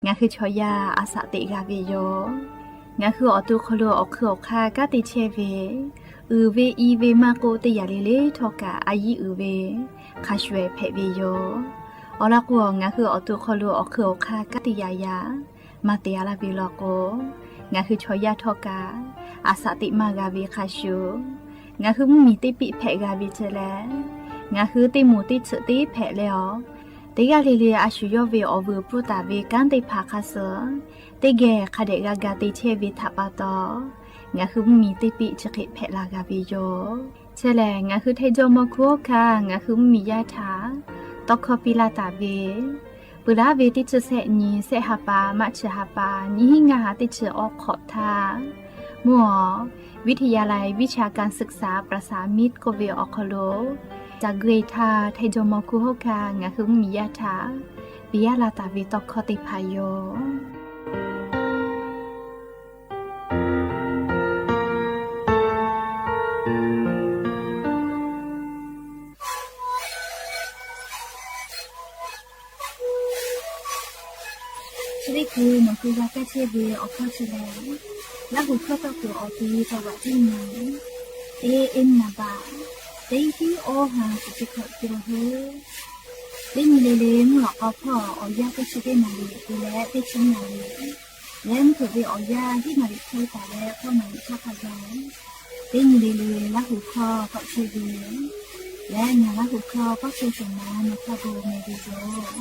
Ngaˬ hui chaw yaˇ a shaꞈ teꞈ g'a ve yoˬ. Ngaˬ hui awˬ to hk'aw lo awˬ hk'eun awˬ hk'aˇ kanˉ te chehˇ ve, uiˍ ve i ve maˇ k'oˆ, teˇ yanˇ le le htawˇ kaꞈ a yiˉ uiˍ ve hk'a shuˍ eh hpehꞈ ve yoˬ. Awˬ lawn k'o, ngaˬ hui awˬ to hk'aw lo awˬ hk'eun awˬ hk'aˇ kanˉ te yaꞈ yaꞈ maˇ te a laˇ ve law k'o, ngaˬ hui chaw yaˇ htawˇ kaꞈ a shaꞈ teꞈ maˇ g'a ve hk'a shuˍ, ngaˬ hui mvuhˇmiˬ teˇ piˆ hpehꞈ g'a ve ceh leh, ngaˬ hui teˇ moˍ teˇ tsuhꞈ teˇ hpehꞈ leh awˬ, teˇ g'aˇ le le a shu yawˇ ve awˬ vuiˬ pfuhˇ taˍ ve kanˉ teˇ hpaˍ hk'a suh teˇ geh hk'a dehꞈ g'a ga te chehˇ ve htaꞈ pa taw, ngaˬ hui mvuhˇmiˬ teˇ piˆ chi hk'e hpehꞈ la g'a ve yoˬ. Chehˇ lehˬ, ngaˬ hui Htaiˇ jawˇmawˇ hkuˇ hawˉ hkanˇ ngaˬ hui mvuhˇmiˬ yaˇ htaꞈ tawˇ hkawˇ piˇ laˇ taˍ ve, peuˬ laˉ ve teˇ chi sehˆ nyi, sehˆ ha pa, March ha pa, nyiˇ hinˉ ngaˇ ha teˇ chi awˬ hk'awꞈ htaˇ, mvuhˇ awˬ วิทยาลัยวิชาการศึกษาประสามิตร k'oˆ ve awˬ hk'aw lo, ca gui htaˇ Htaiˇ jawˇmawˇ hkuˇ hawˉ hkanˇ ngaˬ hui mvuhˇmiˬ yaˇ htaꞈ piˇ laˇ taˍ ve tawˇ hkawˇ teˇ hpaˍ yoˬ. Chi teˇ hkui nawˬ hui g'a kaˇ chehˇ ve awˬ hkawˇ chi lehˬ, Laˇ huˍ hkawˇ tawˇ kuiˬ awˬ pi tawˇ g'aꞈ tiˉ nyi, teˇ eˉ naˍ baꞈ, teˇ hiˉ awˇ ha chi chi hkawꞈ te la hoˉ. Teˇ nyi le le mvuhˇ lawꞈ k'aw hpawˇ awˬ yanˇ teˇ chi teˇ naˍ riˍ te leh teˇ chi naˍ riˍ, leh mvuhˇ hpeuꞈ ve awˬ yanˇ hiˉ naˍ riˍ hk'e taˍ leh k'awˇ naˍ riˍ htaˇ hk'a gaˬ, teˇ nyi le le Laˇ huˍ hkawˇ k'awꞈ chehˇ ve leh, ngaˬ Laˇ huˍ hkawˇ pawˆ chehˇ shawˍ ma nawˬ hk'a gaˬ meh ve yoˬ.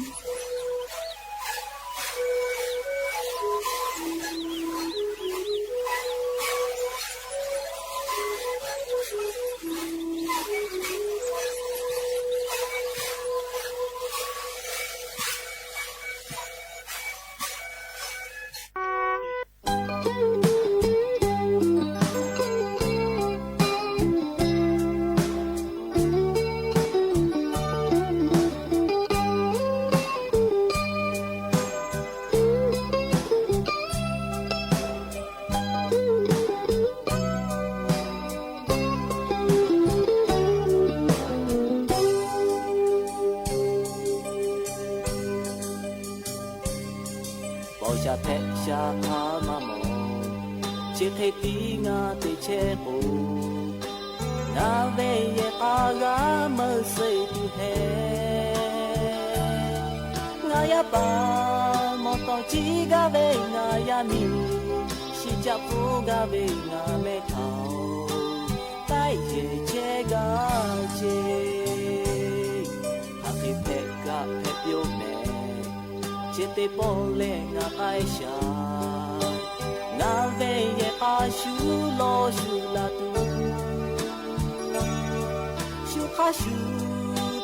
Paw sha hpehꞈ sha hk'aˇ maˇ mawˬ, chi hk'e tiˉ ngaˬ te chehˇ k'o, ngaˬ ve yehˬ k'a g'a meuˇ suh tuˬ hehꞈ. Ngaˬ yaˇ paˍ mawˬ tawˍ ciˉ gaˇ ve ngaˬ yaˇ miˇ, shi caˆ pfuhˇ gaˇ ve ngaˬ meh htaꞈ-oˬ, taiˉ yehˬ chehˇ gaˇ ce. Hk'aˬ hk'e hpehꞈ kaꞈ hpehꞈ piˇ-oˆ mehˍ, chi teˇ pawˆ leh ngaˬ k'ai shaˍ. Ngaˬ ve yehˬ k'a shu lawˬ shu la tuˬ, shu hk'aˇ shu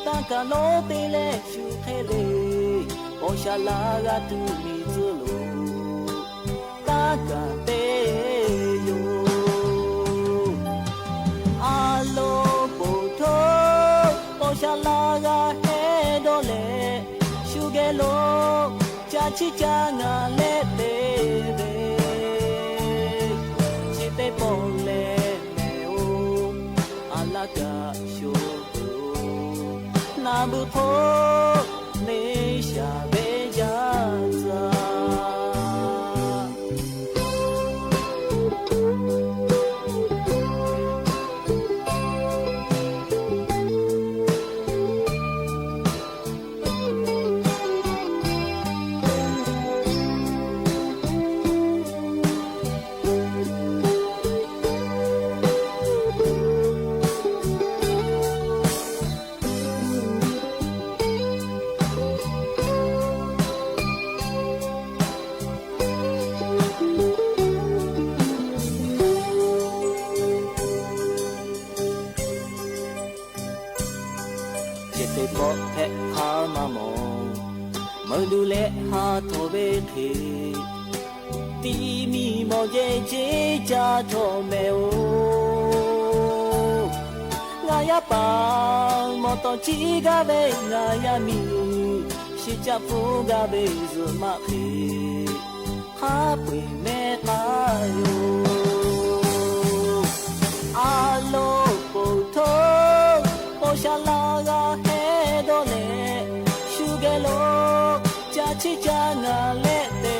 tanˇ kaˬ lonˉ te leh shu hk'e le, paw sha laˇ g'a tuˬ miˬ tcuhˇ lo tanˇ kaˬ te yoˬ. A lo poˬ htoˇ, paw sha laˇ g'a heh dawˇ leh, shu geh lo ca chiˇ ca ngaˬ leh te ve, chi teˇ pawˆ leh mehˍ-oˬ, a laˇ kaꞈ sho naˬ beuꞈ hk'oˆ neˇ shaˍ ve yaˇ tcuh. Chi teˇ pawˆ hpehꞈ hk'aˇ maˇ mawˬ, meuˇ duˬ leh ha htawnˍ ve hk'e, tiˇ miˇ mawˬ jehˇ ceˇ ca htawˇ mehˍ-oˬ. Ngaˬ yaˇ paˍ mawˬ tawˍ ciˉ gaˇ ve ngaˬ yaˇ miˇ, shi caˆ pfuhˇ gaˇ ve zuhꞈ maˆ hk'e, hk'a peu-eˬ mehˉ k'aˇ yoˬ. A lo poˬ htoˇ, paw sha laˇ g'a heh dawˇ leh, shu geh lo ca chiˇ ca ngaˬ leh te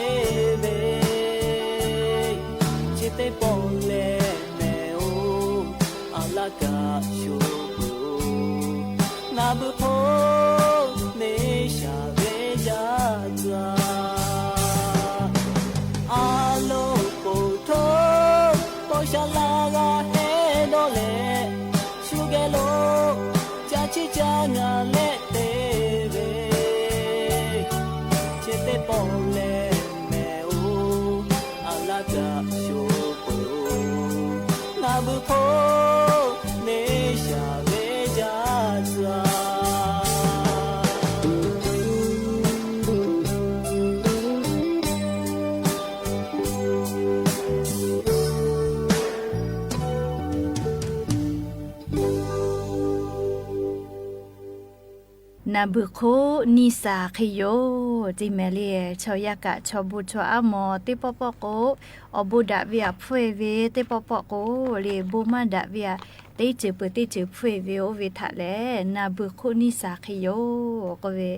Naˍ beuˬ hk'oˆ niˇ saˍ hk'e yoˬ. Teˇ mehˍ le, chaw yaˇ kaꞈ chaw bon chaw aˉ mawˬ teˇ pawˆ pawˆ k'o, awˬ bon daꞈ ve aꞈ hpfuhˇ e ve, teˇ pawˆ pawˆ k'o le bon maˇ daꞈ ve aꞈ teˇ ceuˬ peuˬ teˇ ceuˬ hpfuhˇ e ve oˇ ve htaꞈ lehˬ, naˍ beuˬ hk'oˆ niˇ saˍ hk'e yoˬ k'oˆ ve,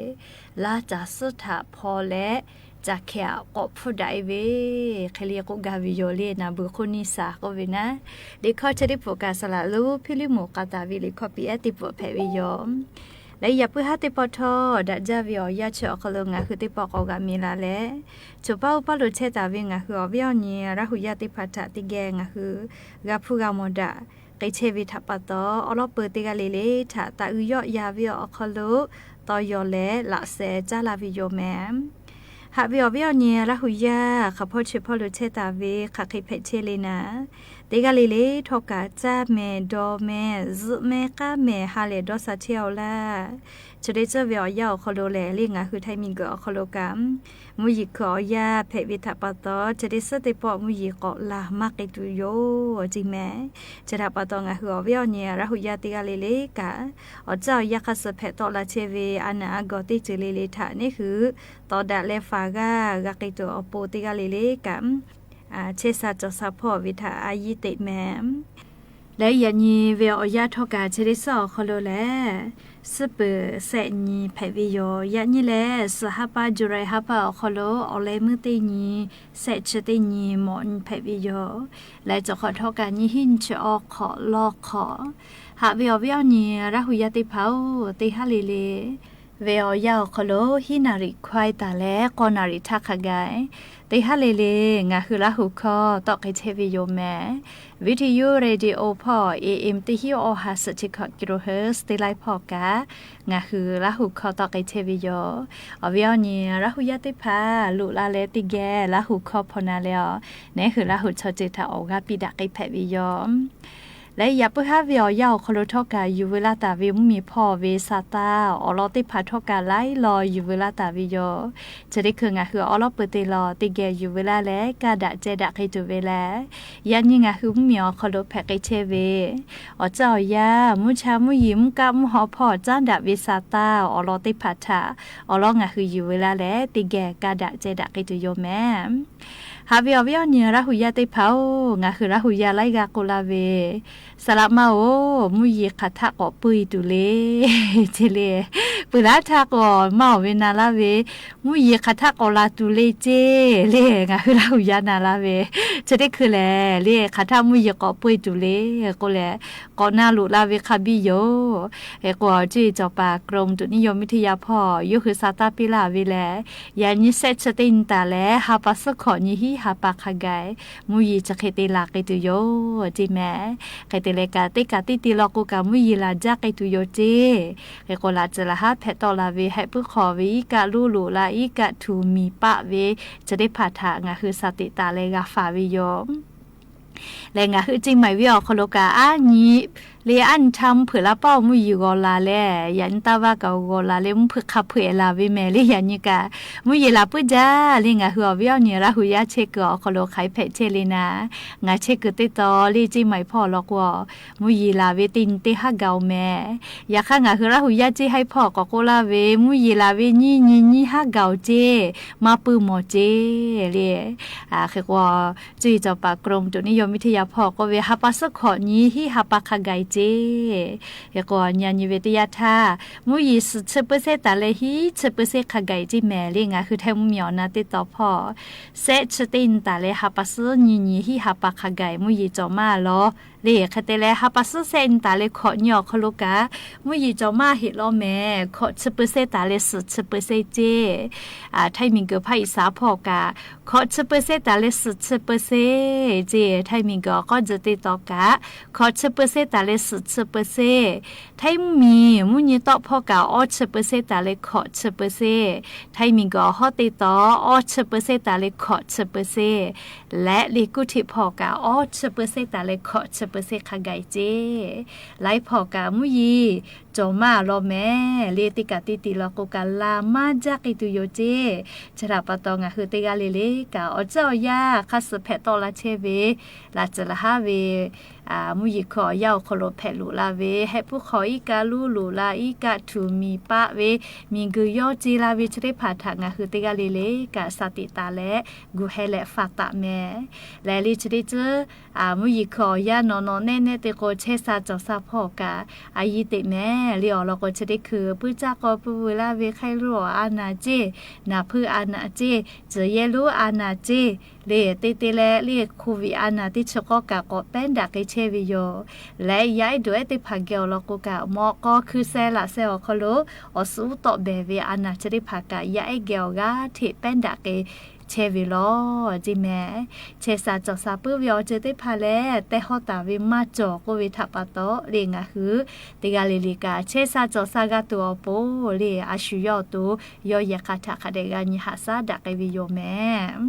laˇ caˬ suhˉ htaꞈ hpaw leh caˬ hkeh aꞈ k'awꞈ hpfuhˇ daꞈ e ve, hk'e le k'oˆ gaˇ ve yoˬ le. Naˍ beuˬ hk'oˆ niˇ saˍ k'oˆ ve naˉ, liꞈ hkawˇ chi teˇ pfuhˍ kaꞈ saˍ laꞈ lonˉ Hpiˇliˇmonˍ k'aˍ taˍ ve liꞈ hkawˇ piˇ ehˉ teˇ pfuhˍ hpehꞈ ve yoˬ. Leh yaꞈ puiˉ haˉ teˇ pawˆ htawˇ, daꞈ jaˇ ve awˬ yanˇ chi awˬ hk'aw lo ngaˬ hui teˇ pawˆ k'awꞈ g'aꞈ mi la leh, choˬ paˇ oˇ paˇ lo chehˇ taˍ ve ngaˬ hui awˬ viˉ awˬ nyi Laˇ hu yaˇ teˇ hpaˍ htaꞈ teˇ geh ngaˬ hui g'a hpuˇ g'a mawˬ daꞈ k'ai chehˇ ve htaꞈ pa taw, awˉ lawˉ peu teˇ g'aˇ le le htaꞈ taꞈ uiˍ yawˆ ya ve awˬ hk'aw lo tawˇ yaw leh laꞈ sheh caˉ laˇ ve yoˬ mehˍ. Haꞈ ve awˬ viˉ awˬ nyi Laˇ hu yaˇ hk'aˬ hpawˇ chi hpawˇ lo chehˇ taˍ ve hk'aˬ hk'e hpehꞈ chehˇ le naˉ, teˇ g'aˇ le le htawˇ kaꞈ caˇ mehˍ dawˬ mehˍ zuhꞈ mehˍ k'aˉ mehˍ ha lehˬ dawˇ sha chehˇ aˬ laˇ. Chi teˇ tcuhˇ ve awˬ yanˇ awˬ hk'aw lo lehˬ le ngaˬ hui Htaiˇ miˬguiˬ awˬ hk'aw lo kaꞈ mvuhˇ yeˬ hkui awˬ yanˇ hpehꞈ ve htaꞈ pa taw, chi teˇ suhˉ teˇ pawˆ mvuhˇ yeˬ k'awꞈ la maˇ k'ai tuˬ yoˬ ceˇ mehˍ. Chi htaꞈ pa taw ngaˬ hui awˬ viˉ awˬ nyi Laˇ hu yaˇ teˇ g'aˇ le le kaꞈ, awˬ caˇ awˬ yanˇ hk'aˇ suh hpehꞈ tawˆ la chehˇ ve a naˬ a gawˬ teˇ ceuˬ le le htaꞈ neˉ hui tawˍ daꞈ leh faˍ g'aˇ g'a k'ai tuˬ awˬ pon teˇ g'aˇ le le kaꞈ chehˇ sha cawˬ sha hpawˇ ve htaꞈ a yiˇ teꞈ mehˍ. Leh yaꞈ nyi ve awˬ yanˇ htawˇ kaꞈ chi teˇ suhˉ awˬ hk'aw lo lehˬ, suhˉ peuˬ shehˆ nyi hpehꞈ ve yoˬ. Yaꞈ nyi lehˬ suhˍ ha pa July ha pa awˬ hk'aw lo awˬ leh meuˇ teˇ nyi, shehˆ chi teˇ nyi mawꞈ nyi hpehꞈ ve yoˬ. Leh cawˬ hk'awꞈ htawˇ kaꞈ nyiˇ hinˉ nyiˇ chi awˇ hk'awꞈ lawˇ hk'awꞈ. Haꞈ ve awˬ viˉ awˬ nyi Laˇ hu yaˇ teˇ hpaˍ-oˬ, teˇ haˉ le le ve awˬ yanˇ awˬ hk'aw lo hiˉ naˍ riˍ hkawehˇ taˍ leh k'awˇ naˍ riˍ htaˇ hk'a gaˬ, teˇ haˉ le le ngaˬ hui Laˇ hu hkawˇ tawˆ k'ai chehˇ ve yoˬ mehˍ. Viˉ hteˇ yuˇ radio hpawˇ A M teˇ hinˉ awˇ ha suhˍ chi hkawꞈ kilohertz teˇ laiˉ hpawˇ kaꞈ ngaˬ hui Laˇ hu hkawˇ tawˆ k'ai chehˇ ve yoˬ. Awˬ viˉ awˬ nyi Laˇ hu yaˇ teˇ hpaˍ loꞈ la leh teˇ geh Laˇ hu hkawˇ hpaw na leh a, neˉ hui Laˇ hu chaw ceuˬ htaꞈ awˬ g'aˇ piˇ daꞈ k'ai hpehꞈ ve yoˬ. Leh yaꞈ puiˉ haˉ ve awˬ yanˇ awˬ hk'aw lo htawˇ kaꞈ yuˬ veu laˇ taˍ ve mvuhˇmiˬ hpawˇ ve Saˍtanˍ awˬ lawn teˇ hpaˍ htawˇ kaꞈ laiˉ law yuˬ veu laˇ taˍ ve yoˬ. Chi teˇ hkui ngaˬ hui awˉ lawˉ peu te law teˇ geh yuˬ veu laˇ leh kaˇ daꞈ ceh daꞈ k'ai tuˬ ve leh, yaꞈ nyi ngaˬ hui mvuhˇmiˬ awˬ hk'aw lo hpehꞈ k'ai chehˇ ve awˬ caˇ awˬ yanˇ mvuhˇ cha mvuhˇ yeˬ mvuhˇ kaˆ mvuhˇ haw hpawˇ caˉ daꞈ ve Saˍtanˍ awˬ lawn teˇ hpaˍ htaꞈ awˬ lawn ngaˬ hui yuˬ veu laˇ leh teˇ geh kaˇ daꞈ ceh daꞈ k'ai tuˬ yoˬ mehˍ. Haꞈ ve awˬ viˉ awˬ nyi Laˇ hu yaˇ teˇ hpaˍ-oˬ, ngaˬ hui Laˇ hu yaˇ laiˉ g'aˇ k'oˆ laˇ ve, saˍ laꞈ ma-oˬ, mvuhˇ yeˬ hk'aˬ htaˆ k'awꞈ peu e tuˬ le ceˇ le. Peuˬ laˇ htaˇ k'awꞈ maˇ awˬ ve na laˇ ve, mvuhˇ yeˬ hk'aˬ htaˆ k'awꞈ la tuˬ le ceˇ le. Ngaˬ hui Laˇ hu yaˇ na laˇ ve, chi teˇ hkui lehˬ le hk'aˬ htaˆ mvuhˇ yeˬ k'awꞈ peu e tuˬ le k'oˆ leh, k'awꞈ na loꞈ la ve hk'a biˇ yoˬ. Hk'e k'o, cuˇ yiˍ cawˬ paˍ Chrome tuꞈ niˇ yaw miˇ hteˇ yaˇ hpawˇ yawˇ hui sa taˇ piˇ laˇ ve lehˬ, yaꞈ nyi shehˆ chi teˇ nyi taˍ leh ha pa suhˉ hkawꞈ nyi hiˉ ha pa hk'a gaˬ mvuhˇ yeˬ chi hk'e te la k'ai tuˬ yoˬ ceˇ mehˍ. Hk'e te leh kaꞈ teˇ kaꞈ teˇ te law k'o kaꞈ mvuhˇ yeˬ laˬ jaˇ k'ai tuˬ yoˬ ceˇ. Hk'e k'o, laꞈ tcuhˍ laˬ haˉ hpehꞈ tawˆ la ve hehˆ puiˉ hk'aw ve iˉ kaˆ lonˉ loꞈ la iˉ kaˆ htu miˬ paˆ ve chi teˇ hpaˍ htaꞈ ngaˬ hui shaˍ teꞈ taˍ leh g'a faˍ ve yoˬ. Lehˬ ngaˬ hui ceˇ maiˍ ve awˬ hk'aw lo kaꞈ aˉ nyi le aˉ nyi htaˇ mvuhˇ hpeuꞈ la paˆ-oˬ, mvuhˇ yeˬ g'awˬ laˬ leh, yaꞈ nyi taˇ vaˇ kaꞈ g'awˬ laˬ leh mvuhˇ hpeuꞈ hk'a hpeuꞈ e laˬ ve mehˍ le. Yaꞈ nyi kaꞈ mvuhˇ yeˬ laˬ puiˉ jaˇ le. Ngaˬ hui awˬ viˉ awˬ nyi Laˇ hu yaˇ chehˇ kuiˬ awˬ hk'aw lo hk'aˬ hk'e hpehꞈ chehˇ le naˉ, ngaˬ chehˇ kuiˬ teˇ taw le ceˇ maiˍ hpawˇ law k'o, mvuhˇ yeˬ laˬ ve teˇ nyi teˇ haˉ gaˬ-oˬ mehˍ. Yaꞈ hk'aˇ ngaˬ hui Laˇ hu yaˇ ceˇ haiˉ hpawˇ k'awꞈ k'oˆ laˇ ve, mvuhˇ yeˬ laˬ ve nyiˇ nyi nyiˇ haˉ gaˬ-oˬ ceˇ, maˇ puiˇ mawˬ ceˇ le. Hk'e k'o, cuˇ yiˍ cawˬ paˍ Chrome tuꞈ niˇ yaw miˇ hteˇ yaˇ hpawˇ k'oˆ ve ha pa suhˉ hkawꞈ nyi hiˉ ha pa hk'a gaˬ-e ceˇ. Hk'e k'o, nyi nyi ve teˇ yanˇ htaˇ mvuhˇ yeˬ suhˍ chi peu se taˍ leh hiˉ chi peu se hk'a gaˬ-e ceˇ mehˍ le. Ngaˬ hui Htaiˇ mvuhˇmiˬ awˬ na teˇ taw hpawˇ shehˆ chi teˇ nyi taˍ leh ha pa suhˉ nyi nyi hiˉ ha pa hk'a gaˬ-e mvuhˇ yeˬ cawˬ maˇ law le. Hk'e te leh ha pa suhˉ shehˆ nyi taˍ leh hkawꞈ nyi awˬ hk'aw lo kaꞈ mvuhˇ yeˬ cawˬ maˇ heˆ law mehˍ. Hkawꞈ chi peu se taˍ leh suhˍ chi peu se ceˇ. Htaiˇ miˬguiˬ hpaˇ iˍ saˍ hpawˇ kaꞈ hkawꞈ chi peu se taˍ leh suhˍ chi peu se ceˇ. Htaiˇ miˬguiˬ awˬ k'awˇ tcuh teˇ taw kaꞈ hkawꞈ chi peu se taˍ leh suhˍ chi peu se. Htaiˇ mvuhˇmiˬ mvuhˇ nyi tawˆ hpawˇ kaꞈ awˇ chi peu se taˍ leh hkawꞈ chi peu se. Htaiˇ miˬguiˬ awˬ hawˉ teˇ taw awˇ chi peu se taˍ leh hkawꞈ chi peu se. Leh le kuˇ hteꞈ hpawˇ kaꞈ awˇ chi peu se taˍ leh hkawꞈ chi peu se hk'a gaˬ-e ceˇ. Laiˉ hpawˇ kaꞈ mvuhˇ yeˬ cawˬ maˇ law mehˍ le. Teˇ kaꞈ teˇ tiꞈ law k'o kaꞈ la maˇ jaˇ k'ai tuˬ yoˬ ceˇ. Chi htaꞈ pa taw ngaˬ hui teˇ g'aˇ le le kaꞈ awˬ caˉ awˬ yanˇ hk'aˇ suh hpehꞈ tawˆ la chehˇ ve, laꞈ tcuh laꞈ haˉ ve mvuhˇ yeˬ hkui awˬ yanˇ awˬ hk'aw lo hpehꞈ loꞈ la ve, heh puiˉ hk'aw iˉ kaˆ luˇ loꞈ la, iˉ kaˆ htuꞈ miˬ paˆ ve, miˬ guiˬ yawˇ ce la ve chi teˇ hpaˍ htaꞈ ngaˬ hui teˇ g'aˇ le le kaꞈ sha tiꞈ taˍ leh gu heh leh faˍ taˍ mehˍ. Lehˬ le chi teˇ ceuˬ mvuhˇ yeˬ hkui awˬ yanˇ nawꞈ nawꞈ nehˆ nehˆ te k'o chehˇ sha cawˬ sha hpawˇ kaꞈ a yiˇ teꞈ mehˍ le. Awˬ lawn k'o chi teˇ hkui puiˇ caˇ k'aw puiˇ veu laˇ ve hk'aˇ luˇ a naˍ ceˇ, naˍ hpuiˇ a naˍ ceˇ, tcuhˬ yehˇ lonˉ a naˍ ceˇ le. Teˇ teˇ leh le COVID a naˍ teˇ chi k'awˇ kaꞈ k'awꞈ pehˉ daꞈ k'ai chehˇ ve yoˬ. Leh yaˇ ehˉ dawˬ ehˉ teˇ hpaˍ geh awˬ lawn k'o kaꞈ mawꞈ k'aw hkui seh laꞈ seh awˬ hk'aw lo awˬ suhˉ uˉ tawˆ behˬ ve a naˍ chi teˇ hpaˍ kaꞈ yaˇ ehˉ geh awˬ g'aˇ hteꞈ pehˉ daꞈ k'ai chehˇ ve law ceˇ mehˍ. Chehˇ sha cawˬ sha puiˉ ve awˬ ceuˬ teˇ hpaˍ lehˬ, teh hawˉ taˍ ve maˇ cawˬ k'oˆ ve htaꞈ pa taw le ngaˬ hui teˇ g'aˇ le le kaꞈ chehˇ sha cawˬ sha g'a tuˬ awˬ pon le a shu yawˇ awˬ to yawˇ yehˬ hk'a htaꞈ hk'a dehꞈ g'a nyi haꞈ shaˉ daꞈ k'ai ve yoˬ mehˍ.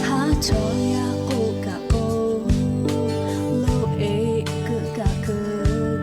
Haˉ chaw yaˇ k'oˆ kaꞈ k'oˆ, loꞈ e keu kaꞈ keu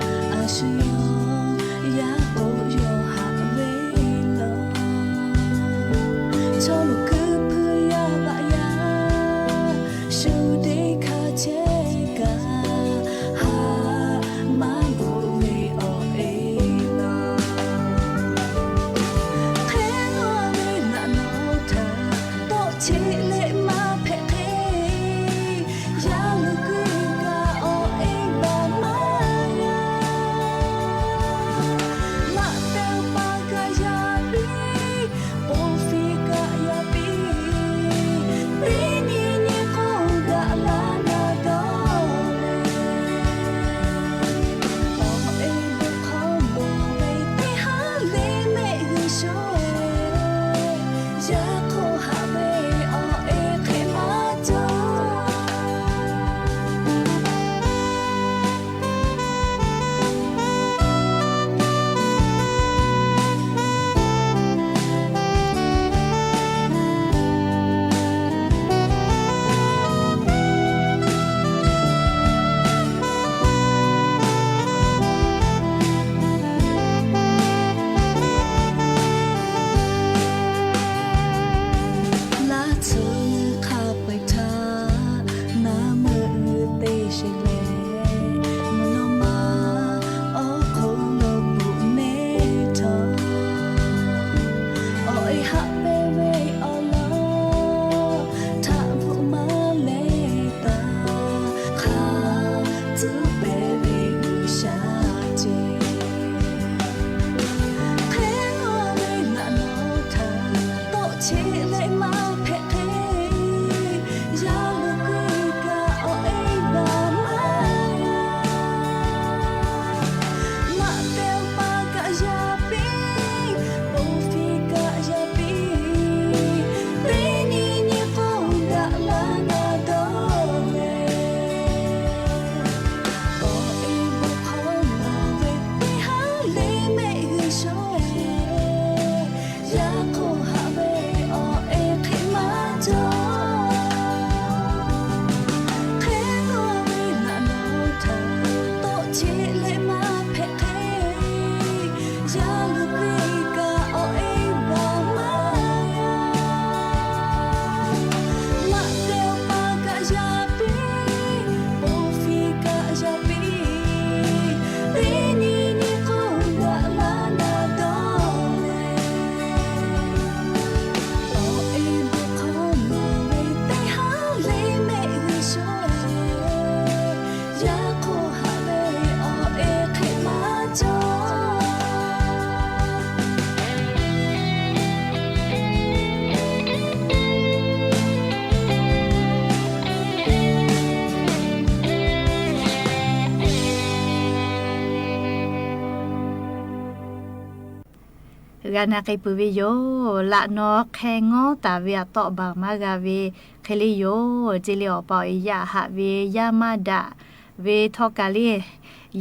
G'a na k'ai peuˬ ve yoˬ. Laꞈ naw hk'e ngawˉ taˍ ve aꞈ tawˆ baˬ maˇ g'a ve hk'e le yoˬ. Ceˇ le awˬ pa awˬ e yaˇ haꞈ ve yaˇ maˇ daꞈ ve htawˇ kaꞈ le,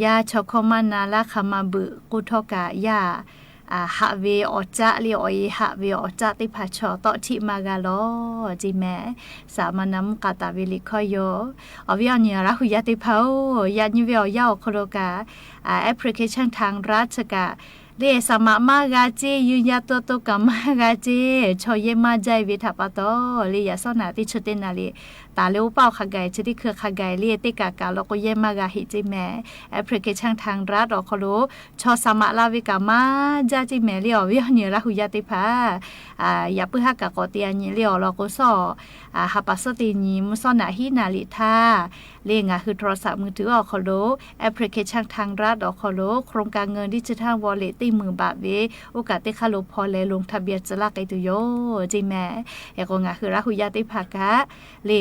yaˇ chaw hkawˇ maˇ na laˇ hk'aˬ ma beuꞈ k'oˆ htawˇ kaꞈ yaˇ haꞈ ve awˬ caˆ le, awˬ e haꞈ ve awˬ caˆ teˇ hpaˍ chaw tawˆ htiˆ maˇ g'a lawˬ ceˇ mehˍ. Saˍ maˍ na mvuhˇ k'a taˍ ve liꞈ hkawˇ yoˬ. Awˬ viˉ awˬ nyi Laˇ hu yaˇ teˇ hpaˍ-oˬ, yaꞈ nyi ve awˬ yanˇ awˬ hk'aw lo kaꞈ, application ทางรัฐ kaꞈ le, saˍ maˍ maˇ g'a ceˇ, yuˇ yaˇ to to kaꞈ maˇ g'a ceˇ, chaw yehˇ maˇ jaˇ ve htaꞈ pa taw le, yaꞈ sawˉ naꞈ teˇ chi teˇ naˍ riˍ taˍ leh oˇ paˆ awˬ hk'a gaˬ chi teˇ hkui hk'a gaˬ le, teˇ kaꞈ kaꞈ law k'o yehˇ maˇ g'a heˆ ceˇ mehˍ. Application ทางรัฐ awˬ hk'aw lo chaw saˍ maˍ la ve kaꞈ maˇ jaˇ ceˇ mehˍ le. Awˬ viˉ awˬ nyi Laˇ hu yaˇ teˇ hpaˍ, yaꞈ puiˉ haˉ kaꞈ k'awꞈ te a nyi le awˬ lawn k'o sawˉ ha pa suhˉ teˇ nyi mvuhˇ sawˉ naꞈ hiˉ naˍ riˍ htaˇ le, ngaˬ hui โทรศัพท์มือถือ awˬ hk'aw lo application ทางรัฐ awˬ hk'aw lo โครงการเงินดิจิทัลวอลเล็ต teˇ meunˍ baꞈ ve oˇ kaꞈ teˇ hk'aˇ lo hpaw leh ลงทะเบียน tcuh laˇ k'ai tuˬ yoˬ ceˇ mehˍ. Hk'e k'o ngaˬ hui Laˇ hu yaˇ teˇ hpaˍ kaꞈ le,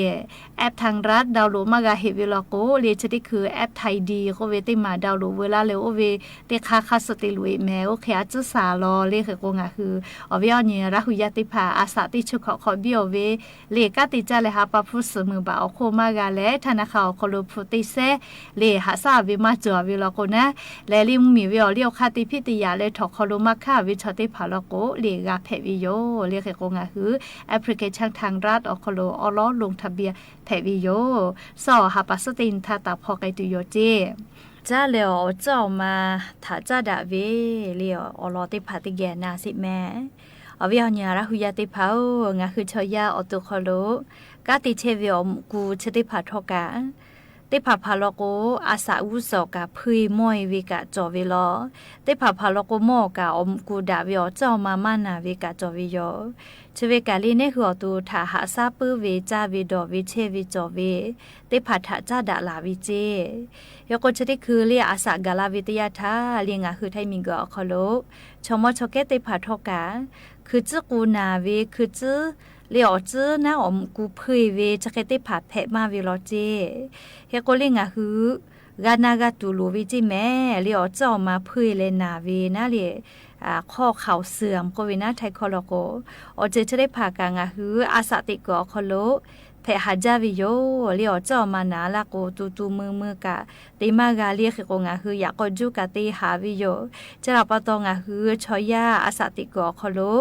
app ทางรัฐ download maˇ g'a heˆ ve law k'o le, chi teˇ hkui app Tidy k'oˆ ve teˇ maˬ download veu laˇ leh oˇ ve teˇ hk'aˇ hk'aˇ suh te loꞈ-e mehˍ. Oˇ hk'e a tcuhˉ saˍ law le. Hk'e k'o ngaˬ hui awˬ viˉ awˬ nyi Laˇ hu yaˇ teˇ hpaˍ a shaꞈ teˇ chi hkawꞈ hk'awꞈ biˇ-oˬ ve le, kanˉ te caˇ leh ha pa hpu suhˍ meunˍ baꞈ awˬ hk'oˆ maˇ g'a leh ธนาคาร awˬ hk'aw lo hpu teˇ sehˉ le, haꞈ shaˉ ve maˇ cawˬ ve law k'o naˉ, leh le mvuhˇ miˬ ve awˬ liˇ awˬ hk'aˇ te hpiˆ te yaꞈ leh htawnˍ hk'aw lo maˇ hkanˇ ve chaw teˇ hpaˍ law k'o le g'a hpehꞈ ve yoˬ le. Hk'e k'o ngaˬ hui application ทางรัฐ awˬ hk'aw lo awˉ lawˉ ลงทะเบียน hpehꞈ ve yoˬ. Sawˉ ha pa suhˉ teˇ nyi htaˇ taˍ hpaw k'ai tuˬ yoˬ ceˇ. Caˇ leh awˬ tcuhˉ awˬ ma htaꞈ caˉ daꞈ ve le, awˬ lawn teˇ hpaˍ teˇ geh na sheˍ mehˍ. Awˬ viˉ awˬ nyi Laˇ hu yaˇ teˇ hpaˍ-oˬ, ngaˬ hui chaw yaˇ awˬ to hk'aw lo kanˉ te chehˇ ve awˬ mvuhꞈ ku chi teˇ hpaˍ htawˇ kaꞈ, teˇ hpaˍ hpaˍ law k'o a shaꞈ g'uˇ suhˍ kaꞈ hpuˇ-e mawˇ-e ve kaꞈ cawˬ ve law. Teˇ hpaˍ hpaˍ law k'o mawˇ kaꞈ awˬ mvuhꞈ ku daꞈ ve awˬ tcuhˉ awˬ ma maˇ naˬ ve kaꞈ cawˬ ve yoˬ. Chi ve kaꞈ le, neˇ hui awˬ to htaꞈ haꞈ shaˉ puiˉ ve, caˇ ve dawˬ ve, chehˇ ve cawˬ ve teˇ hpaˍ htaꞈ caˉ daꞈ laˬ ve ceˇ. Hk'e k'o chi teˇ hkui le a shaꞈ gaˬ la ve teˇ yanˇ htaˇ le, ngaˬ hui Htaiˇ miˬguiˬ awˬ hk'aw lo chaw mawˇ chaw kehˉ teˇ hpaˍ htawˇ kaꞈ hkui tcuhˉ k'u naˬ ve, hkui tcuhˉ le awˬ tcuhˉ naˉ awˬ mvuhꞈ ku hpuˇ-e ve chi hk'e teˇ hpaˍ hpehꞈ maˇ ve law ceˇ. Hk'e k'o le ngaˬ hui g'a na g'a tuˬ loˍ ve ceˇ mehˍ le, awˬ tcuhˉ awˬ ma hpuˇ-e leh naˬ ve naˉ le, hk'awˇ hk'aoˍ suhˍ k'oˆ ve naˉ Htaiˇ hkawˇ law k'o, awˬ ceuˬ chi teˇ hpaˍ kaꞈ ngaˬ hui a shaꞈ teꞈ kuiˬ awˬ hk'aw lo hpehꞈ haˍ jaˇ ve yoˬ le. Awˬ tcuhˉ awˬ ma naˬ laˇ k'o, tu tu mui mui kaꞈ te maˇ g'a le. Hk'e k'o ngaˬ hui yaꞈ k'aw juˇ kaꞈ te haˍ ve yoˬ. Chi htaꞈ pa taw ngaˬ hui chaw yaˇ a shaꞈ teꞈ kuiˬ awˬ hk'aw lo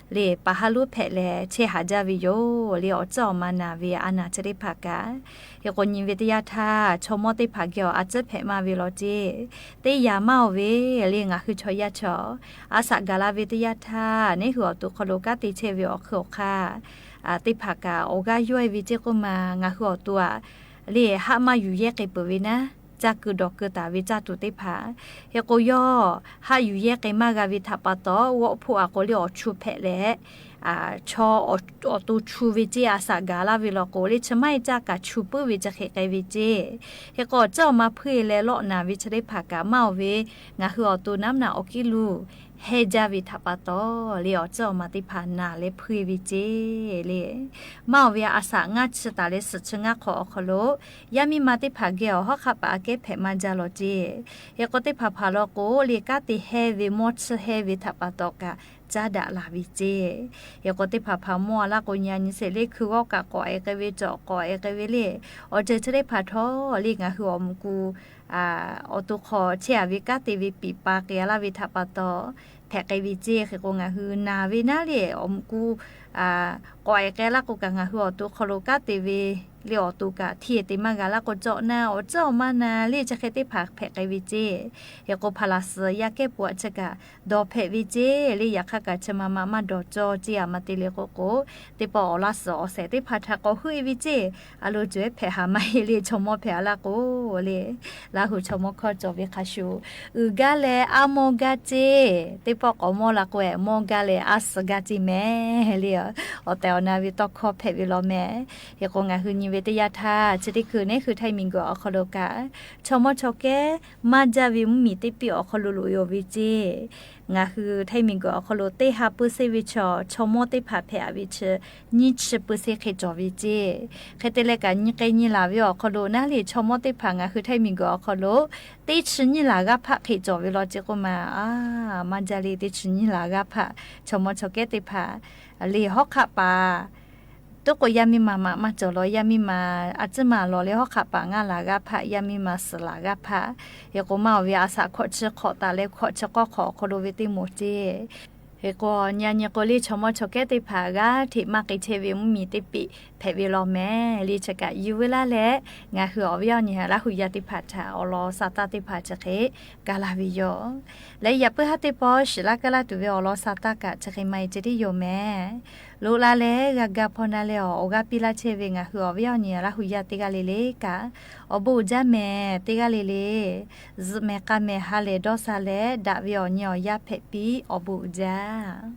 le, paˍ haˉ lonˉ hpehꞈ leh chehˇ haˍ jaˇ ve yoˬ le. Awˬ tcuhˉ awˬ ma naˬ ve a naˬ chi teˇ hpaˍ kaꞈ, hk'e k'o nyi ve teˇ yanˇ htaˇ chaw mawˇ teˇ hpaˍ geh awˬ a tcuhˉ hpehꞈ maˇ ve law ceˇ. Teˇ yanˇ maˇ-oˬ ve le, ngaˬ hui chaw yaˇ chaw a shaꞈ gaˬ la ve teˇ yanˇ htaˇ, neˇ hui awˬ to hk'aw lo kanˉ te chehˇ ve awˬ hk'eun awˬ hk'aˇ teˇ hpaˍ kaꞈ awˬ g'aˇ yawˇ-e ve ceˇ k'oˆ ma, ngaˬ hui awˬ to aꞈ le haˆ maˇ yuˬ yehˇ k'ai peuˬ ve naˉ, caˇ keu dawˬ keu taˍ ve caˇ tuˬ teˇ hpaˍ. Hk'e k'o yawˇ haˆ yuˬ yehˇ k'ai maˇ g'a ve htaꞈ pa taw, g'awˆ hpoˆ a k'o le awˬ chu hpehꞈ leh, chaw awˬ to chu ve ceˇ, a shaꞈ gaˬ laˇ ve law k'o le chi maˇ heˆ caˇ kaꞈ chu puiˉ ve chi hk'e k'ai ve ceˇ. Hk'e k'o awˬ tcuhˉ awˬ ma hpuˇ-e leh lawˆ naˬ ve chi teˇ hpaˍ kaꞈ maˇ-oˬ ve, ngaˬ hui awˬ to naˉ naꞈ awˬ kiˉ luˬ heh jaˇ ve htaꞈ pa taw le, awˬ tcuhˉ awˬ ma teˇ hpaˍ naˬ leh hpuˇ-e ve ceˇ le. Maˇ-oˬ ve, a shaꞈ ngaˇ chi taˍ leh suhˍ chi ngaˇ hk'awꞈ awˬ hk'aw lo yaˇ miˇ ma teˇ hpaˍ geh awˬ hawˉ hk'aˆ paˍ aꞈ kehˉ hpehꞈ maˇ jaˇ law ceˇ. Hk'e k'o teˇ hpaˍ hpaˍ law k'o le kanˉ te heh ve mawˇ chiˇ heh ve htaꞈ pa taw kaꞈ caˉ daꞈ laˬ ve ceˇ. Hk'e k'o teˇ hpaˍ hpaˍ mawˇ a laˇ k'o nyi a nyi sheˍ le, hkui g'awˇ kaꞈ k'awꞈ-e k'ai ve, cawˬ k'awꞈ-e k'ai ve le. Awˬ ceuˬ chi teˇ hpaˍ htawˇ le ngaˬ hui awˬ mvuhꞈ ku awˬ to hk'aw chehˇ a ve kanˉ te ve piˍ pa k'ai a laˇ ve htaꞈ pa taw hpehꞈ k'ai ve ceˇ. Hk'e k'o ngaˬ hui naˬ ve naˉ le awˬ mvuhꞈ ku k'awꞈ-e k'ai laˇ k'o kaꞈ ngaˬ hui awˬ to hk'aw lo kanˉ te ve le awˬ to kaꞈ htiˇ te maˇ g'a laˇ k'o, cawˬ naˉ awˬ tcuhˉ awˬ ma naˬ le chi hk'e teˇ hpaˍ hpehꞈ k'ai ve ceˇ. Hk'e k'o hpaˍ laˬ suhˍ yaˇ kehˉ peuˬ a chi kaꞈ dawˬ hpehꞈ ve ceˇ le. Yaꞈ hk'aˇ kaꞈ chi ma ma maˇ dawˬ cawˇ ceˇ, a ma te le k'o k'o, teˇ pawˆ awˬ laˇ suhˍ awˬ shehˍ teˇ hpaˍ htaꞈ k'awꞈ huˆ-e ve ceˇ. A lo cuˬ ehˉ hpehꞈ haˍ maˇ heˆ le, chaw mawˇ hpehꞈ a laˇ k'o le. Laˇ huˍ chaw mawˇ hkawˇ cawˬ ve hk'a shuˍ, uiˍ gaˇ leh a mawˇ gaˇ ceˇ. Teˇ pawˆ k'awꞈ mawˇ la k'o, mawˇ gaˇ leh a suh gaˇ ceˇ mehˍ le. Awˬ tehˬ awˬ na ve tawˇ hkawˇ hpehꞈ ve law mehˍ. Hk'e k'o ngaˬ hui nyi Teˇ yanˇ htaˇ chi teˇ hkui neˉ hui Htaiˇ miˬguiˬ awˬ hk'aw lo kaꞈ, chaw mawˇ chaw kehˉ maˇ jaˇ ve mvuhˇmiˬ teˇ piˇ awˬ hk'aw lo loꞈ e-oˬ ve ceˇ. Ngaˬ hui Htaiˇ miˬguiˬ awˬ hk'aw lo teˇ ha pui seˇ ve chaw, chaw mawˇ teˇ hpaˍ hpehꞈ ve chi nyiˇ chi pui seˇ hk'e cawˬ ve ceˇ. Hk'e te leh kaꞈ, nyi k'ai nyi laˬ ve awˬ hk'aw lo naˉ le chaw mawˇ teˇ hpaˍ ngaˬ hui Htaiˇ miˬguiˬ awˬ hk'aw lo teˇ chi nyiˇ laˬ g'aˇ hpaˆ hk'e cawˬ ve law ceˇ k'oˆ ma. Maˇ jaˇ le, teˇ chi nyiˇ laˬ g'aˇ hpaˆ chaw mawˇ chaw kehˉ teˇ hpaˍ le hawˉ hk'aˆ paˍ tuˉ k'o, yaˇ miˇ ma maꞈ maˇ cawˬ law, yaˇ miˇ ma a ciˉ ma lawˬ leh hawˉ hk'aˆ paˍ ngaˇ laˬ g'aˇ hpaˆ, yaˇ miˇ ma suhˍ laˬ g'aˇ hpaˆ. Hk'e k'o maˇ, awˬ ve a shaꞈ hkawꞈ chi hk'awꞈ taˍ leh hkawꞈ chi k'awˇ hk'awꞈ awˬ hk'aw lo ve teˇ moˍ ceˇ. Hk'e k'o, nyi a nyi k'o le chaw mawˇ chaw kehˉ teˇ hpaˍ g'aˇ hteꞈ maˇ k'ai chehˇ ve mvuhˇmiˬ teˇ piˇ hpehꞈ ve law mehˍ. Le chi kaꞈ yuˬ veu laˇ leh, ngaˬ hui awˬ viˉ awˬ nyi Laˇ hu yaˇ teˇ hpaˍ htaꞈ awˬ lawn sa taˇ teˇ hpaˍ chi hk'e kaˇ laˇ ve yoˬ. Leh yaꞈ puiˉ haˉ teˇ pawˆ shiˍ laˇ kaˇ laˇ tuˬ ve awˬ lawn sa taˇ kaꞈ chi hk'e maˇ heˆ ceh tiˉ yoˬ mehˍ. Loꞈ la leh g'a ga hpaw na leh awˬ, awˬ g'aˇ piˇ laˇ chehˇ ve ngaˬ hui awˬ viˉ awˬ nyi Laˇ hu yaˇ teˇ g'aˇ le le kaꞈ, awˬ bon uiˍ jaˇ mehˍ teˇ g'aˇ le le. Zuhꞈ mehˍ k'a mehˍ ha lehˬ dawˇ sha leh daꞈ ve awˬ nyi awˬ yaˇ hpehꞈ piˇ, awˬ bon uiˍ jaˇ.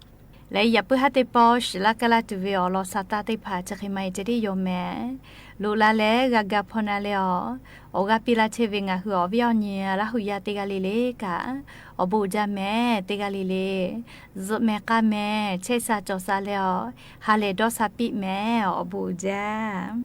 Leh yaꞈ puiˉ haˉ teˇ pawˆ shiˍ laˇ kaˇ laˇ tuˬ ve awˬ lawn sa taˇ teˇ hpaˍ chi hk'e maˇ heˆ ceh tiˉ yoˬ mehˍ. Loꞈ la leh g'a ga hpaw na leh awˬ, awˬ g'aˇ piˇ laˇ chehˇ ve ngaˬ hui awˬ viˉ awˬ nyi Laˇ hu yaˇ teˇ g'aˇ le le kaꞈ, awˬ bon uiˍ jaˇ mehˍ teˇ g'aˇ le le. Zuhꞈ mehˍ k'a mehˍ chehˇ sha cawˬ sha leh awˬ, ha lehˬ dawˇ sha piˇ mehˍ, awˬ bon uiˍ jaˇ.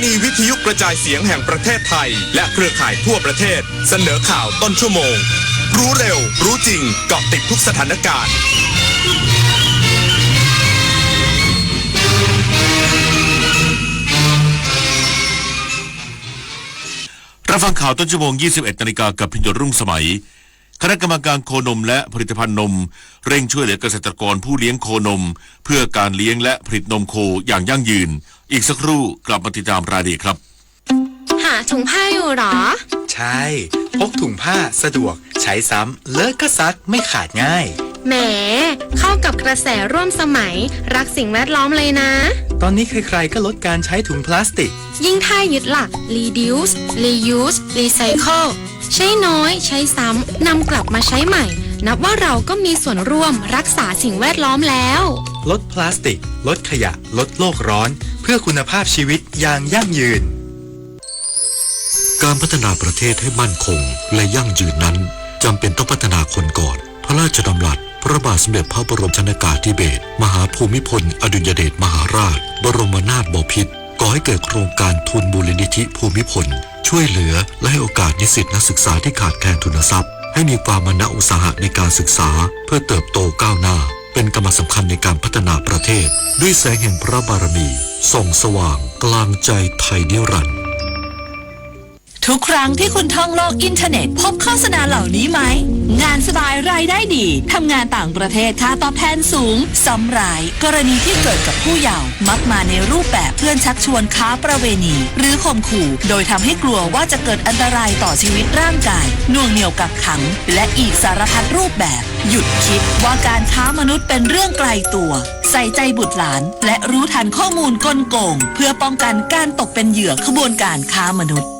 นีวิทยุกระจายเสียงแห่งประเทศไทยและเครือข่ายทั่วประเทศ เสนอข่าวต้นชั่วโมง รู้เร็ว รู้จริง เกาะติดทุกสถานการณ์ รับฟังข่าวต้นชั่วโมง ยี่สิบเอ็ดนาฬิกา กับพิญโยรุ่งสมัย คณะกรรมการโคนมและผลิตภัณฑ์นม เร่งช่วยเหลือเกษตรกรผู้เลี้ยงโคนม เพื่อการเลี้ยงและผลิตนมโคอย่างยั่งยืน อีกสักครู่กลับมาติดตามรายละเอียดครับ หาถุงผ้าอยู่เหรอ ใช่ พกถุงผ้าสะดวก ใช้ซ้ำ เลอะก็ซัก ไม่ขาดง่าย แหม เข้ากับกระแสร่วมสมัย รักสิ่งแวดล้อมเลยนะ ตอนนี้ใครๆ ก็ลดการใช้ถุงพลาสติก ยิ่งถ้ายึดหลัก reduce reuse recycle ใช้น้อย ใช้ซ้ำ นำกลับมาใช้ใหม่ นับว่าเราก็มีส่วนร่วมรักษาสิ่งแวดล้อมแล้ว ลดพลาสติก ลดขยะ ลดโลกร้อน เพื่อคุณภาพชีวิตอย่างยั่งยืน การพัฒนาประเทศให้มั่นคงและยั่งยืนนั้น จำเป็นต้องพัฒนาคนก่อน พระราชดำรัส พระบาทสมเด็จพระบรมชนกาธิเบศร มหาภูมิพลอดุลยเดชมหาราช บรมนาถบพิตร ก่อให้เกิดโครงการทุนมูลนิธิภูมิพล ช่วยเหลือและให้โอกาสนิสิตนักศึกษาที่ขาดแคลนทุนทรัพย์ ให้มีความมานะอุตสาหะในการศึกษา เพื่อเติบโตก้าวหน้า เป็นกำลังสำคัญในการพัฒนาประเทศ ด้วยแสงแห่งพระบารมี ส่องสว่างกลางใจไทยนิรันดร์ ทุกครั้งที่คุณท่องโลกอินเทอร์เน็ต พบโฆษณาเหล่านี้ไหม งานสบายรายได้ดี ทำงานต่างประเทศค่าตอบแทนสูง ซ้ำร้าย กรณีที่เกิดกับผู้เยาว์ มักมาในรูปแบบเพื่อนชักชวนค้าประเวณี หรือข่มขู่ โดยทำให้กลัวว่าจะเกิดอันตรายต่อชีวิตร่างกาย หน่วงเหนี่ยวกักขัง และอีกสารพัดรูปแบบ หยุดคิดว่าการค้ามนุษย์เป็นเรื่องไกลตัว ใส่ใจบุตรหลาน และรู้ทันข้อมูลกลโกง เพื่อป้องกันการตกเป็นเหยื่อขบวนการค้ามนุษย์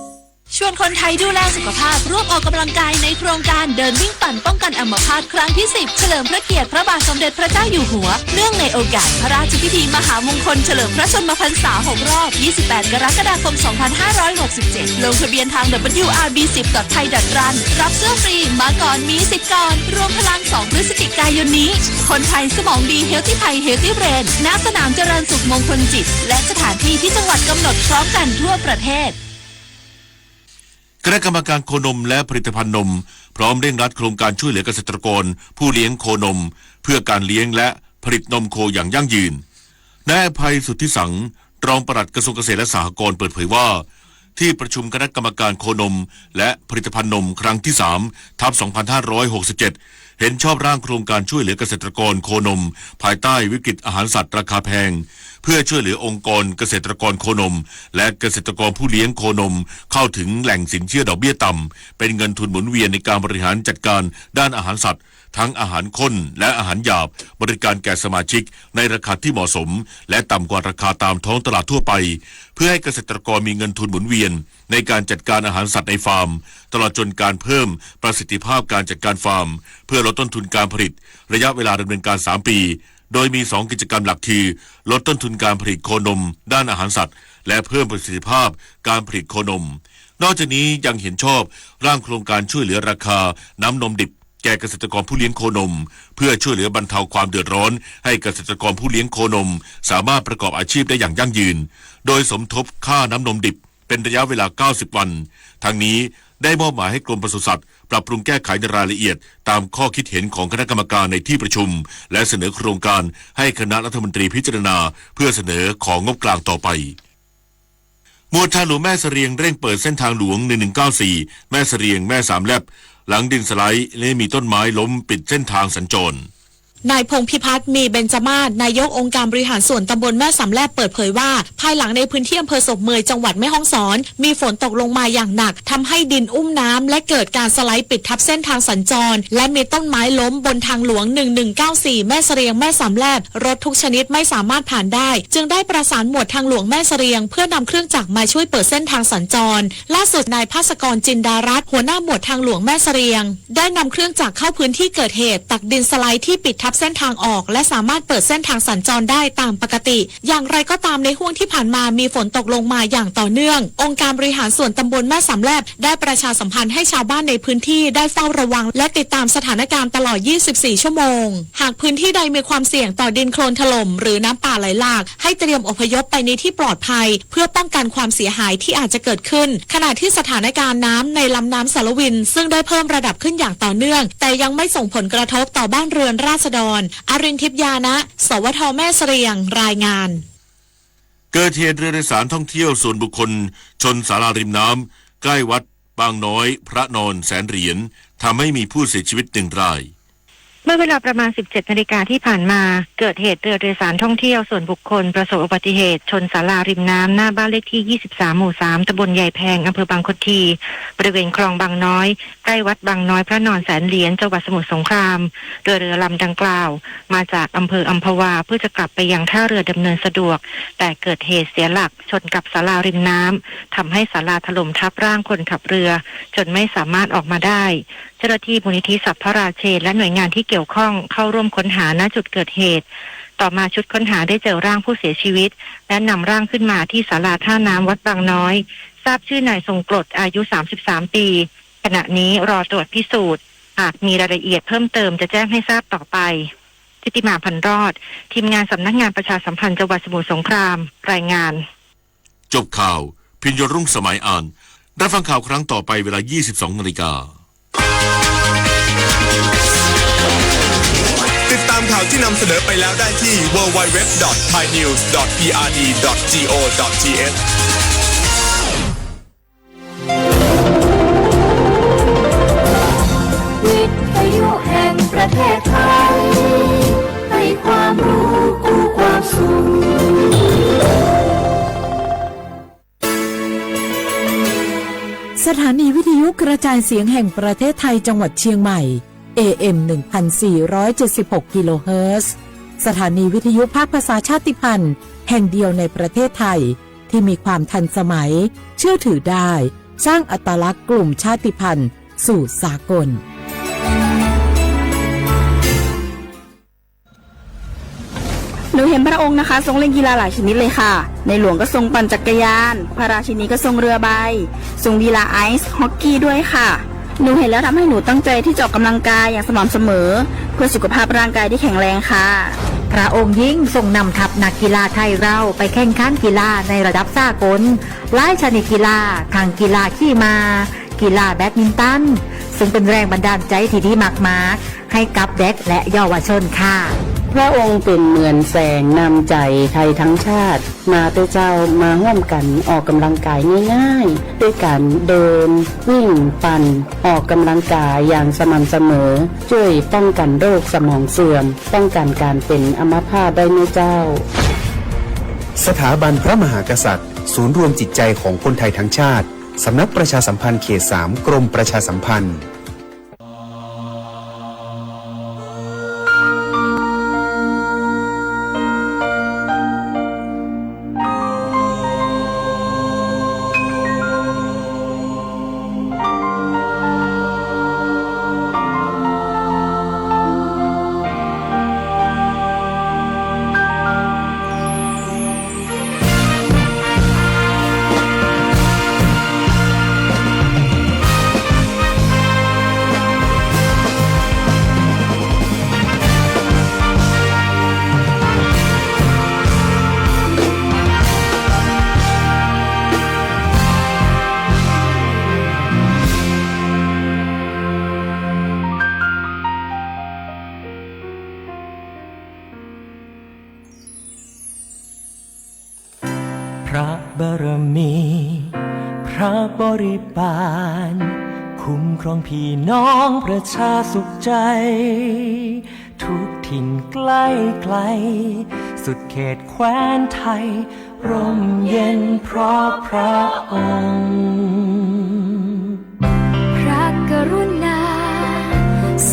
ชวนคนไทยดูแลสุขภาพ ร่วมออกกำลังกายในโครงการเดินวิ่งปั่นป้องกันอัมพาตครั้งที่สิบ เฉลิมพระเกียรติพระบาทสมเด็จพระเจ้าอยู่หัว เนื่องในโอกาสพระราชพิธีมหามงคลเฉลิมพระชนมพรรษาหกรอบ ยี่สิบแปดกรกฎาคมสองพันห้าร้อยหกสิบเจ็ด ลงทะเบียนทาง ดับเบิลยูอาร์บีสิบ ดอท ไทย ดอท รัน รับเสื้อฟรี มาก่อนมีสิทธิ์ก่อน รวมพลังสองพฤศจิกายนนี้ คนไทยสมองดี Healthy Thai Healthy Brain ณ สนามจรัญสุขมงคลจิต และสถานที่ที่จังหวัดกำหนดพร้อมกันทั่วประเทศ คณะกรรมการโคนมและผลิตภัณฑ์นม พร้อมเร่งรัดโครงการช่วยเหลือเกษตรกรผู้เลี้ยงโคนม เพื่อการเลี้ยงและผลิตนมโคอย่างยั่งยืน นายอภัย สุทธิสัง รองปลัดกระทรวงเกษตรและสหกรณ์เปิดเผยว่า ที่ประชุมคณะกรรมการโคนมและผลิตภัณฑ์นมครั้งที่สาม ทับสองพันห้าร้อยหกสิบเจ็ด เห็นชอบร่างโครงการช่วยเหลือเกษตรกรโคนม ภายใต้วิกฤตอาหารสัตว์ราคาแพง เพื่อช่วยเหลือองค์กรเกษตรกรโคนม และเกษตรกรผู้เลี้ยงโคนม เข้าถึงแหล่งสินเชื่อดอกเบี้ยต่ำ เป็นเงินทุนหมุนเวียนในการบริหารจัดการด้านอาหารสัตว์ ทั้งอาหารข้นและอาหารหยาบ บริการแก่สมาชิกในราคาที่เหมาะสม และต่ำกว่าราคาตามท้องตลาดทั่วไป เพื่อให้เกษตรกรมีเงินทุนหมุนเวียนในการจัดการอาหารสัตว์ในฟาร์ม ตลอดจนการเพิ่มประสิทธิภาพการจัดการฟาร์ม เพื่อลดต้นทุนการผลิต ระยะเวลาดำเนินการสามปี โดยมีสองกิจกรรมหลักคือ ลดต้นทุนการผลิตโคนมด้านอาหารสัตว์ และเพิ่มประสิทธิภาพการผลิตโคนม นอกจากนี้ยังเห็นชอบร่างโครงการช่วยเหลือราคาน้ำนมดิบแก่เกษตรกรผู้เลี้ยงโคนม เพื่อช่วยเหลือบรรเทาความเดือดร้อนให้เกษตรกรผู้เลี้ยงโคนม สามารถประกอบอาชีพได้อย่างยั่งยืน โดยสมทบค่าน้ำนมดิบเป็นระยะเวลาเก้าสิบวัน ทั้งนี้ได้มอบหมายให้กรมปศุสัตว์ปรับปรุงแก้ไขในรายละเอียดตามข้อคิดเห็นของคณะกรรมการในที่ประชุม และเสนอโครงการให้คณะรัฐมนตรีพิจารณาเพื่อเสนอของงบกลางต่อไป หมวดทางหลวงแม่เสรียงเร่งเปิดเส้นทางหลวง หนึ่งหนึ่งเก้าสี่ แม่เสรียง แม่สามแลบ หลังดินสไลด์และมีต้นไม้ล้มปิดเส้นทางสัญจร นายพงษ์พิพัฒน์ มีเบญจมาศ นายกองค์การบริหารส่วนตำบลแม่สามแลบ เปิดเผยว่า ภายหลังในพื้นที่อำเภอศพเมย จังหวัดแม่ฮ่องสอน มีฝนตกลงมาอย่างหนัก ทำให้ดินอุ้มน้ำ และเกิดการสไลด์ปิดทับเส้นทางสัญจร และมีต้นไม้ล้มบนทางหลวง หนึ่งหนึ่งเก้าสี่ แม่เสรียง แม่สามแลบ รถทุกชนิดไม่สามารถผ่านได้ จึงได้ประสานหมวดทางหลวงแม่เสรียง เพื่อนำเครื่องจักรมาช่วยเปิดเส้นทางสัญจร ล่าสุดนายภาสกร จินดารัตน์ หัวหน้าหมวดทางหลวงแม่เสรียง ได้นำเครื่องจักรเข้าพื้นที่เกิดเหตุ ตักดินสไลด์ที่ปิดทับ รับเส้นทางออกและสามารถเปิดเส้นทางสัญจรได้ตามปกติ อย่างไรก็ตาม ในห้วงที่ผ่านมามีฝนตกลงมาอย่างต่อเนื่อง องค์การบริหารส่วนตำบลแม่สามแลบได้ประชาสัมพันธ์ให้ชาวบ้านในพื้นที่ได้เฝ้าระวัง และติดตามสถานการณ์ตลอด ยี่สิบสี่ ชั่วโมง หากพื้นที่ใดมีความเสี่ยงต่อดินโคลนถล่ม หรือน้ำป่าไหลหลาก ให้เตรียมอพยพไปในที่ปลอดภัย เพื่อป้องกันความเสียหายที่อาจจะเกิดขึ้น ขณะที่สถานการณ์น้ำในลำน้ำสารวิน ซึ่งได้เพิ่มระดับขึ้นอย่างต่อเนื่อง แต่ยังไม่ส่งผลกระทบต่อบ้านเรือนราษฎร อรินทร์ ทิพยานะ สวท แม่เสรียง รายงาน เกิดเหตุเรือโดยสารท่องเที่ยวส่วนบุคคลชนศาลาริมน้ำใกล้วัดบางน้อยพระนอนแสนเหรียญ ทำให้มีผู้เสียชีวิตหนึ่งราย เมื่อเวลาประมาณ สิบเจ็ดนาฬิกาที่ผ่านมา เกิดเหตุเรือโดยสารท่องเที่ยวส่วนบุคคลประสบอุบัติเหตุชนศาลาริมน้ำหน้าบ้านเลขที่ ยี่สิบสาม หมู่ สาม ตำบลใหญ่แพง อำเภอบางคนที บริเวณคลองบางน้อย ใกล้วัดบางน้อยพระนอนแสนเหรียญ จังหวัดสมุทรสงคราม โดยเรือลำดังกล่าว มาจากอำเภออัมพวา เพื่อจะกลับไปยังท่าเรือดำเนินสะดวก แต่เกิดเหตุเสียหลักชนกับศาลาริมน้ำ ทำให้ศาลาถล่มทับร่างคนขับเรือ จนไม่สามารถออกมาได้ เจ้าหน้าที่มูลนิธิสัพพราเชน และหน่วยงานที่เกี่ยวข้องเข้าร่วมค้นหา ณ จุดเกิดเหตุ ต่อมาชุดค้นหาได้เจอร่างผู้เสียชีวิต และนำร่างขึ้นมาที่ศาลาท่าน้ำวัดบางน้อย ทราบชื่อนายทรงกรด อายุ สามสิบสาม ปี ขณะนี้รอตรวจพิสูจน์ หากมีรายละเอียดเพิ่มเติมจะแจ้งให้ทราบต่อไป ทิติมา พันรอด ทีมงานสำนักงานประชาสัมพันธ์จังหวัดสมุทรสงคราม รายงาน จบข่าว พิญโยรุ่งสมัยอ่าน รับฟังข่าวครั้งต่อไปเวลา ยี่สิบสองนาฬิกา ติดตามข่าวที่นำเสนอไปแล้วได้ที่ ดับเบิลยู ดับเบิลยู ดับเบิลยู ดอท ไทยนิวส์ ดอท พีอาร์ดี ดอท จีโอ ดอท ทีเอช วิทยุแห่งประเทศไทย ให้ความรู้คู่ความสุข สถานีวิทยุกระจายเสียงแห่งประเทศไทยจังหวัดเชียงใหม่ เอเอ็ม หนึ่งพันสี่ร้อยเจ็ดสิบหก กิโลเฮิรตซ์ สถานีวิทยุภาคภาษาชาติพันธุ์แห่งเดียวในประเทศไทย ที่มีความทันสมัย เชื่อถือได้ สร้างอัตลักษณ์กลุ่มชาติพันธุ์สู่สากล หนูเห็นพระองค์นะคะ ทรงเล่นกีฬาหลายชนิดเลยค่ะ ในหลวงก็ทรงปั่นจักรยาน พระราชินีก็ทรงเรือใบ ทรงกีฬาไอซ์ฮอกกี้ด้วยค่ะ หนูเห็นแล้วทำให้หนูตั้งใจที่จะออกกำลังกายอย่างสม่ำเสมอ เพื่อสุขภาพร่างกายที่แข็งแรงค่ะ พระองค์ยิ่งทรงนำทัพนักกีฬาไทยเราไปแข่งขันกีฬาในระดับสากล หลายชนิดกีฬา ทั้งกีฬาขี่ม้า กีฬาแบดมินตัน ซึ่งเป็นแรงบันดาลใจที่ดีมากๆ ให้กับเด็กและเยาวชนค่ะ พระองค์เป็นเหมือนแสงนำใจไทยทั้งชาติ มาเต๊อะเจ้า มาร่วมกันออกกำลังกายง่ายๆ ด้วยการเดิน วิ่ง ปั่น ออกกำลังกายอย่างสม่ำเสมอ ช่วยป้องกันโรคสมองเสื่อม ป้องกันการเป็นอัมพาตได้นะเจ้า สถาบันพระมหากษัตริย์ ศูนย์รวมจิตใจของคนไทยทั้งชาติ สำนักประชาสัมพันธ์เขตสาม กรมประชาสัมพันธ์ พระบารมี พระบริบาล คุ้มครองพี่น้องประชาสุขใจ ทุกถิ่นใกล้ไกล สุดเขตแคว้นไทย ร่มเย็นเพราะพระองค์ พระกรุณา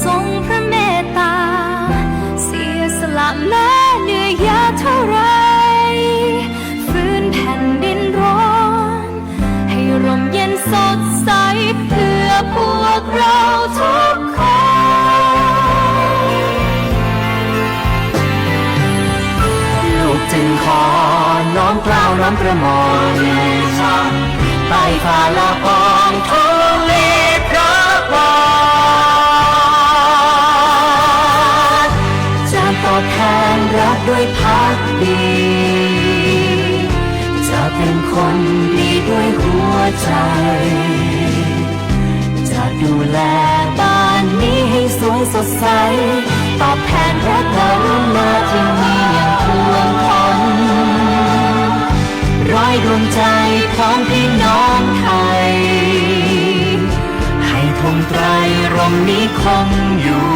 ทรงพระเมตตา เสียสละแม้เหนื่อยยากเท่าไร ฟื้นแผ่นดินร้อน ให้ร่มเย็นสดใส เพื่อพวกเราทุกคน น้ำพระมร ใต้ฝ่าละอองธุลีพระบาท จะตอบแทนรักด้วยภักดี จะเป็นคนดีด้วยหัวใจ จะดูแลบ้านนี้ให้สวยสดใส ตอบแทนพระกรุณาที่มีอย่างท่วมท้น ร้อยดวงใจพร้อมพี่น้องไทย ให้ธงไตรรงค์นี้คงอยู่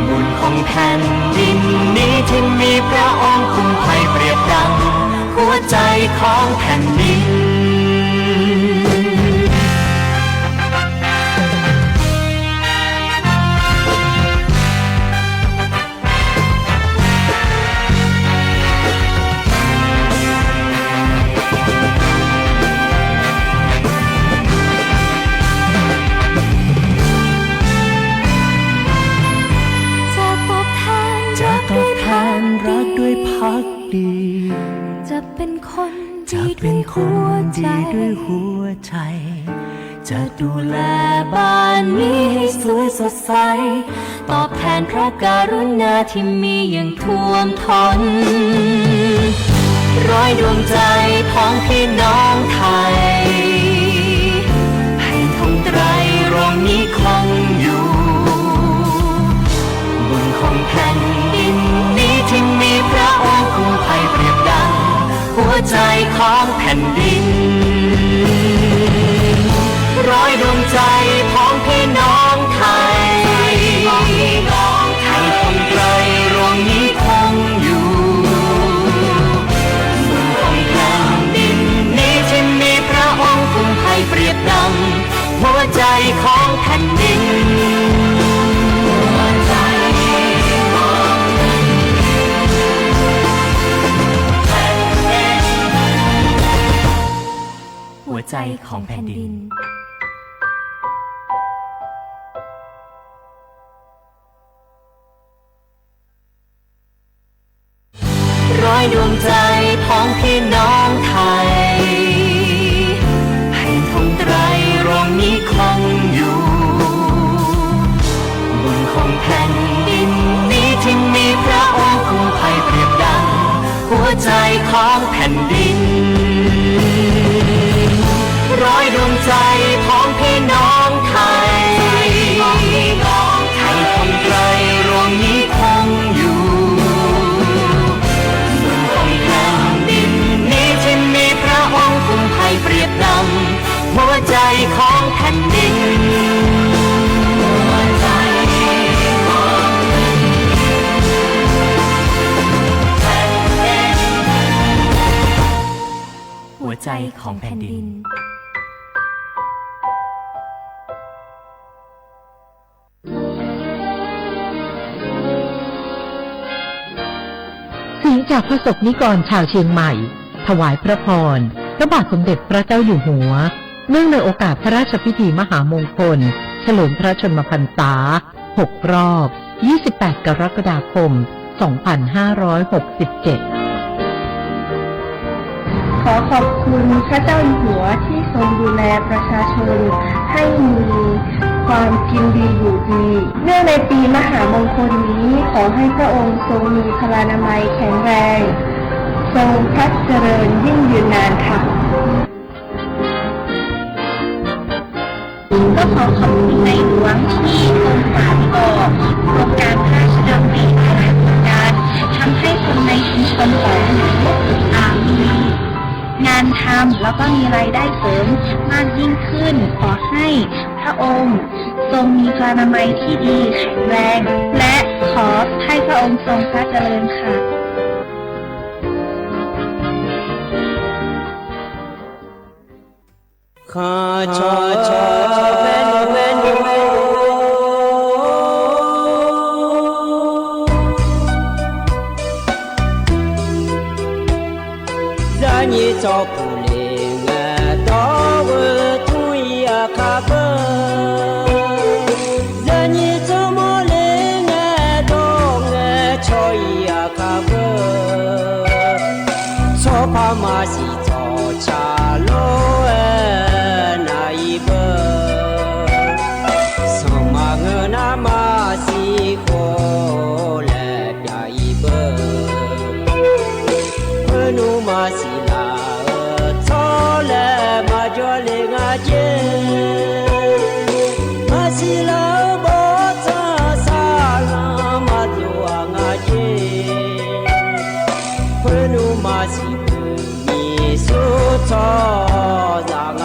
บุญของแผ่นดินนี้ที่มีพระองค์คุ้มไพเปรียบดังหัวใจของแผ่นดิน จะตอบแทนรักด้วยภักดี จะเป็นคนดีด้วยหัวใจ จะดูแลบ้านนี้ให้สวยสดใส ตอบแทนพระกรุณาที่มีอย่างท่วมท้น ร้อยดวงใจของพี่น้องไทย ให้ธงไตรรงค์นี้คงอยู่ บุญของแผ่นดินนี้ที่มีพระองค์คุ้มไพเปรียบดังหัวใจของแผ่นดิน ร้อยดวงใจของพี่น้องไทย ให้ธงไตรรงค์นี้คงอยู่ บุญของแผ่นดินนี้ที่มีพระองค์คุ้มไพเปรียบดังหัวใจของแผ่นดิน หัวใจของแผ่นดิน หัวใจของแผ่นดิน ร้อยดวงใจของพี่น้องไทย ให้ธงไตรรงค์นี้คงอยู่ บุญของแผ่นดินนี้ที่มีพระองค์คุ้มไพเปรียบดังหัวใจของแผ่นดิน ร้อยดวงใจของพี่น้องไทย ให้ธงไตรรงค์นี้คงอยู่ บุญของแผ่นดินนี้ที่มีพระองค์คุ้มไพเปรียบดังหัวใจของแผ่นดิน หัวใจของแผ่นดิน เสียงจากพระสงฆ์นิกรชาวเชียงใหม่ ถวายพระพร พระบาทสมเด็จพระเจ้าอยู่หัว เนื่องในโอกาสพระราชพิธีมหามงคล เฉลิมพระชนมพรรษา หกรอบ ยี่สิบแปด กรกฎาคม สองพันห้าร้อยหกสิบเจ็ด ขอขอบคุณพระเจ้าอยู่หัวที่ทรงดูแลประชาชนให้มีความกินดีอยู่ดี เนื่องในปีมหามงคลนี้ ขอให้พระองค์ทรงมีพลานามัยแข็งแรง ทรงพระเจริญยิ่งยืนนานค่ะ ก็ขอขอบคุณในหลวงที่ทรงสานต่อโครงการพระราชดำริหลายๆโครงการ ทำให้คนในชุมชนของหนู อ่า มีงานทำแล้วก็มีรายได้เสริมมากยิ่งขึ้น ขอให้พระองค์ทรงมีพลานามัยที่ดีแข็งแรง และขอให้พระองค์ทรงพระเจริญค่ะ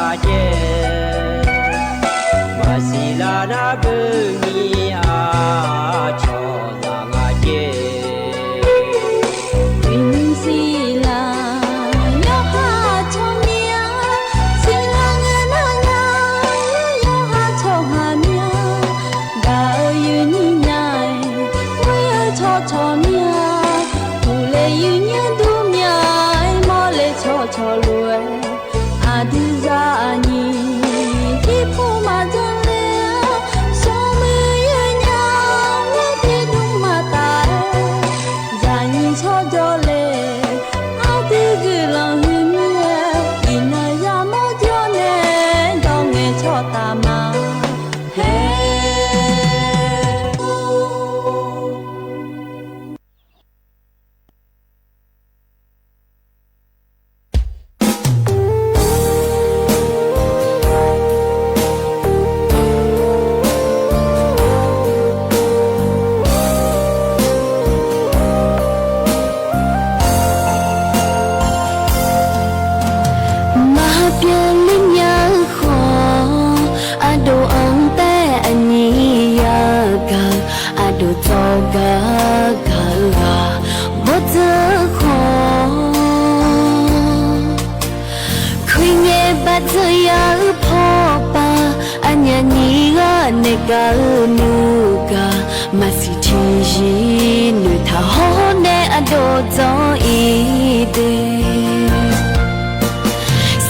Maˇ shiˍ la naˉ veuˬ nyi a, chaw yaˇ ngaˬ ceh. Uiˍ nyi shiˍ laˬ, yawˇ haˉ chaw miˇ a, shiˍ laˬ ngaˬ naˉ na, yawˇ haˉ chaw haˍ miˇ a. Gaˬ uiˍ yuˬ nyi ngaˬ, uiˍ chaw chaw miˇ a, tuˬ leh yuˬ nyi duˬ miˇ a, mawˇ leh chaw chaw loˬ. Aˬ duˬ yaˇ nyi, tiˇ hpu maˇ jaˇ leh, shawˍ meuˇ yehˬ nyaˇ, mehˆ teˇ duˬ maˇ taˍ. Yaꞈ nyi chaw jawˇ leh, aˬ teˇ g'uiˬ laˬ hui miˇ, iˬ naˍ yaˇ mawˇ jawˇ neh, dawˇ ngeh chaw taˍ maˍ heˆ. Maˇ haˉ piˇ leh nyi hk'aw, aˬ doˍ anˇ tehꞈ aˬ nyi yaˇ gaˬ, aˬ doˍ tcuh gaˇ gaˬ g'a, bawˇ tcuhˉ hk'aw. Hkui ngeh baˆ tcuhˉ yaˇ uiˍ hpawˇ paˍ, aˬ nyi nyi g'aˇ neh gaˇ nuˇ gaˬ, maˇ shiˍ hti yiˍ nuˬ htaꞈ hawˉ neh aˬ doˍ tcuhˉ iˉ teˇ.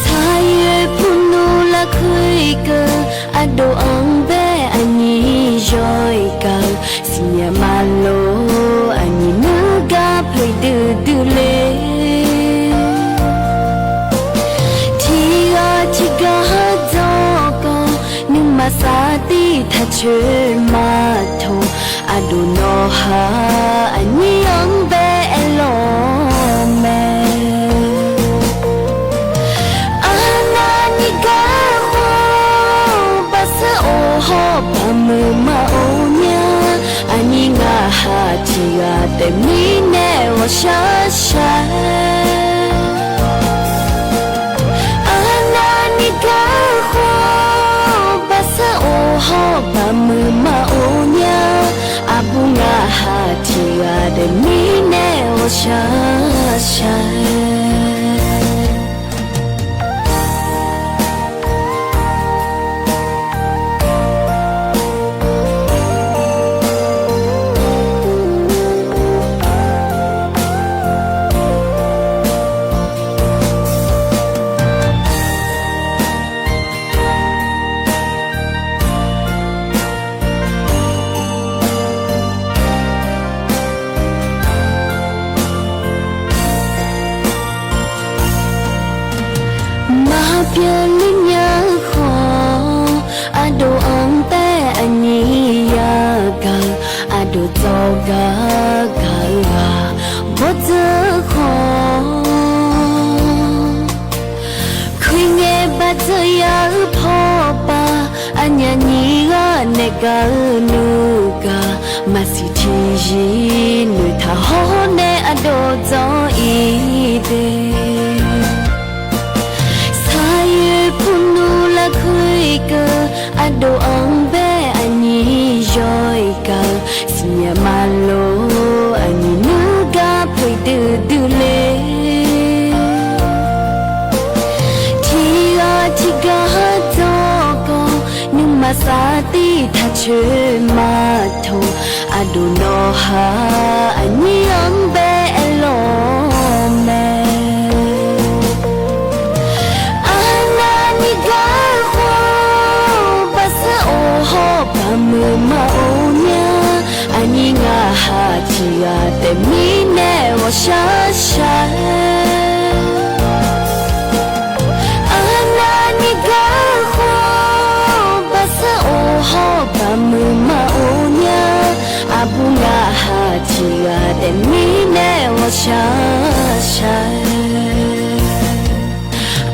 Saˍ yuˬ hpu nuˇ laˇ hkui kuiˬ, aˬ doˍ anˇ behˇ aˬ nyi yawˇ iˉ kaꞈ, shiˍ nyi maˇ loˍ aˬ nyi nuˇ gaˇ hpeuꞈ duˬ duˬ le. Hti g'aˇ hti gaˇ haˉ dawˇ k'o, nuˇ maˇ shaˍ tiˉ htaꞈ cheuˬ maˇ htoꞈ. Aˬ doˍ nawˬ haˉ aˬ nyi anˇ behˇ lawˬ mehˍ. Aˬ naˍ nyi gaˇ hk'aw, baˆ suhˉ awˬ hawˉ baˬ meuˇ maˇ oˬ nyaˇ. Aˬ nyi ngaˬ haˉ hti g'a tehꞈ miˇ nehˬ g'awˬ shaˉ shaˉ. Aˬ naˍ nyi gaˇ hk'aw, baˆ suhˉ awˬ hawˉ baˬ meuˇ maˇ oˬ nyaˇ. Aˬ buˇ ngaˬ haˉ hti g'a tehꞈ miˇ nehˬ g'awˬ shaˉ shaˉ. Maˇ haˉ piˇ leh nyi hk'aw, aˬ doˍ anˇ tehꞈ aˬ nyi yaˇ gaˬ, aˬ doˍ tcuh gaˇ gaˬ g'a, bawˇ tcuhˉ hk'aw. Hkui ngeh baˆ tcuhˉ yaˇ uiˍ hpawˇ paˍ, aˬ nyi nyi g'aˇ neh gaˇ nuˇ gaˬ, maˇ shiˍ hti yiˍ nuˬ htaꞈ hawˉ neh aˬ doˍ tcuhˉ iˉ teˇ. Saˍ yuˬ hpu nuˇ laˇ hkui kuiˬ, aˬ doˍ anˇ behˇ aˬ nyi yawˇ iˉ kaꞈ, shiˍ nyi maˇ loˍ aˬ nyi nuˇ gaˇ hpeuꞈ duˬ duˬ le. Hti g'aˇ hti gaˇ haˉ dawˇ k'o, nuˇ maˇ shaˍ tiˉ htaꞈ cheuˬ maˇ htoꞈ. Aˬ doˍ nawˬ haˉ aˬ nyi anˇ behˇ lawˬ mehˍ. Aˬ naˍ nyi gaˇ hk'aw, baˆ suhˉ awˬ hawˉ baˬ meuˇ maˇ oˬ nyaˇ. Aˬ nyi ngaˬ haˉ hti g'a tehꞈ miˇ nehˬ g'awˬ shaˉ shaˉ. Aˬ naˍ nyi gaˇ hk'aw, baˆ suhˉ awˬ hawˉ baˬ meuˇ maˇ oˬ nyaˇ. Aˬ buˇ ngaˬ haˉ hti g'a tehꞈ miˇ nehˬ g'awˬ shaˉ shaˉ.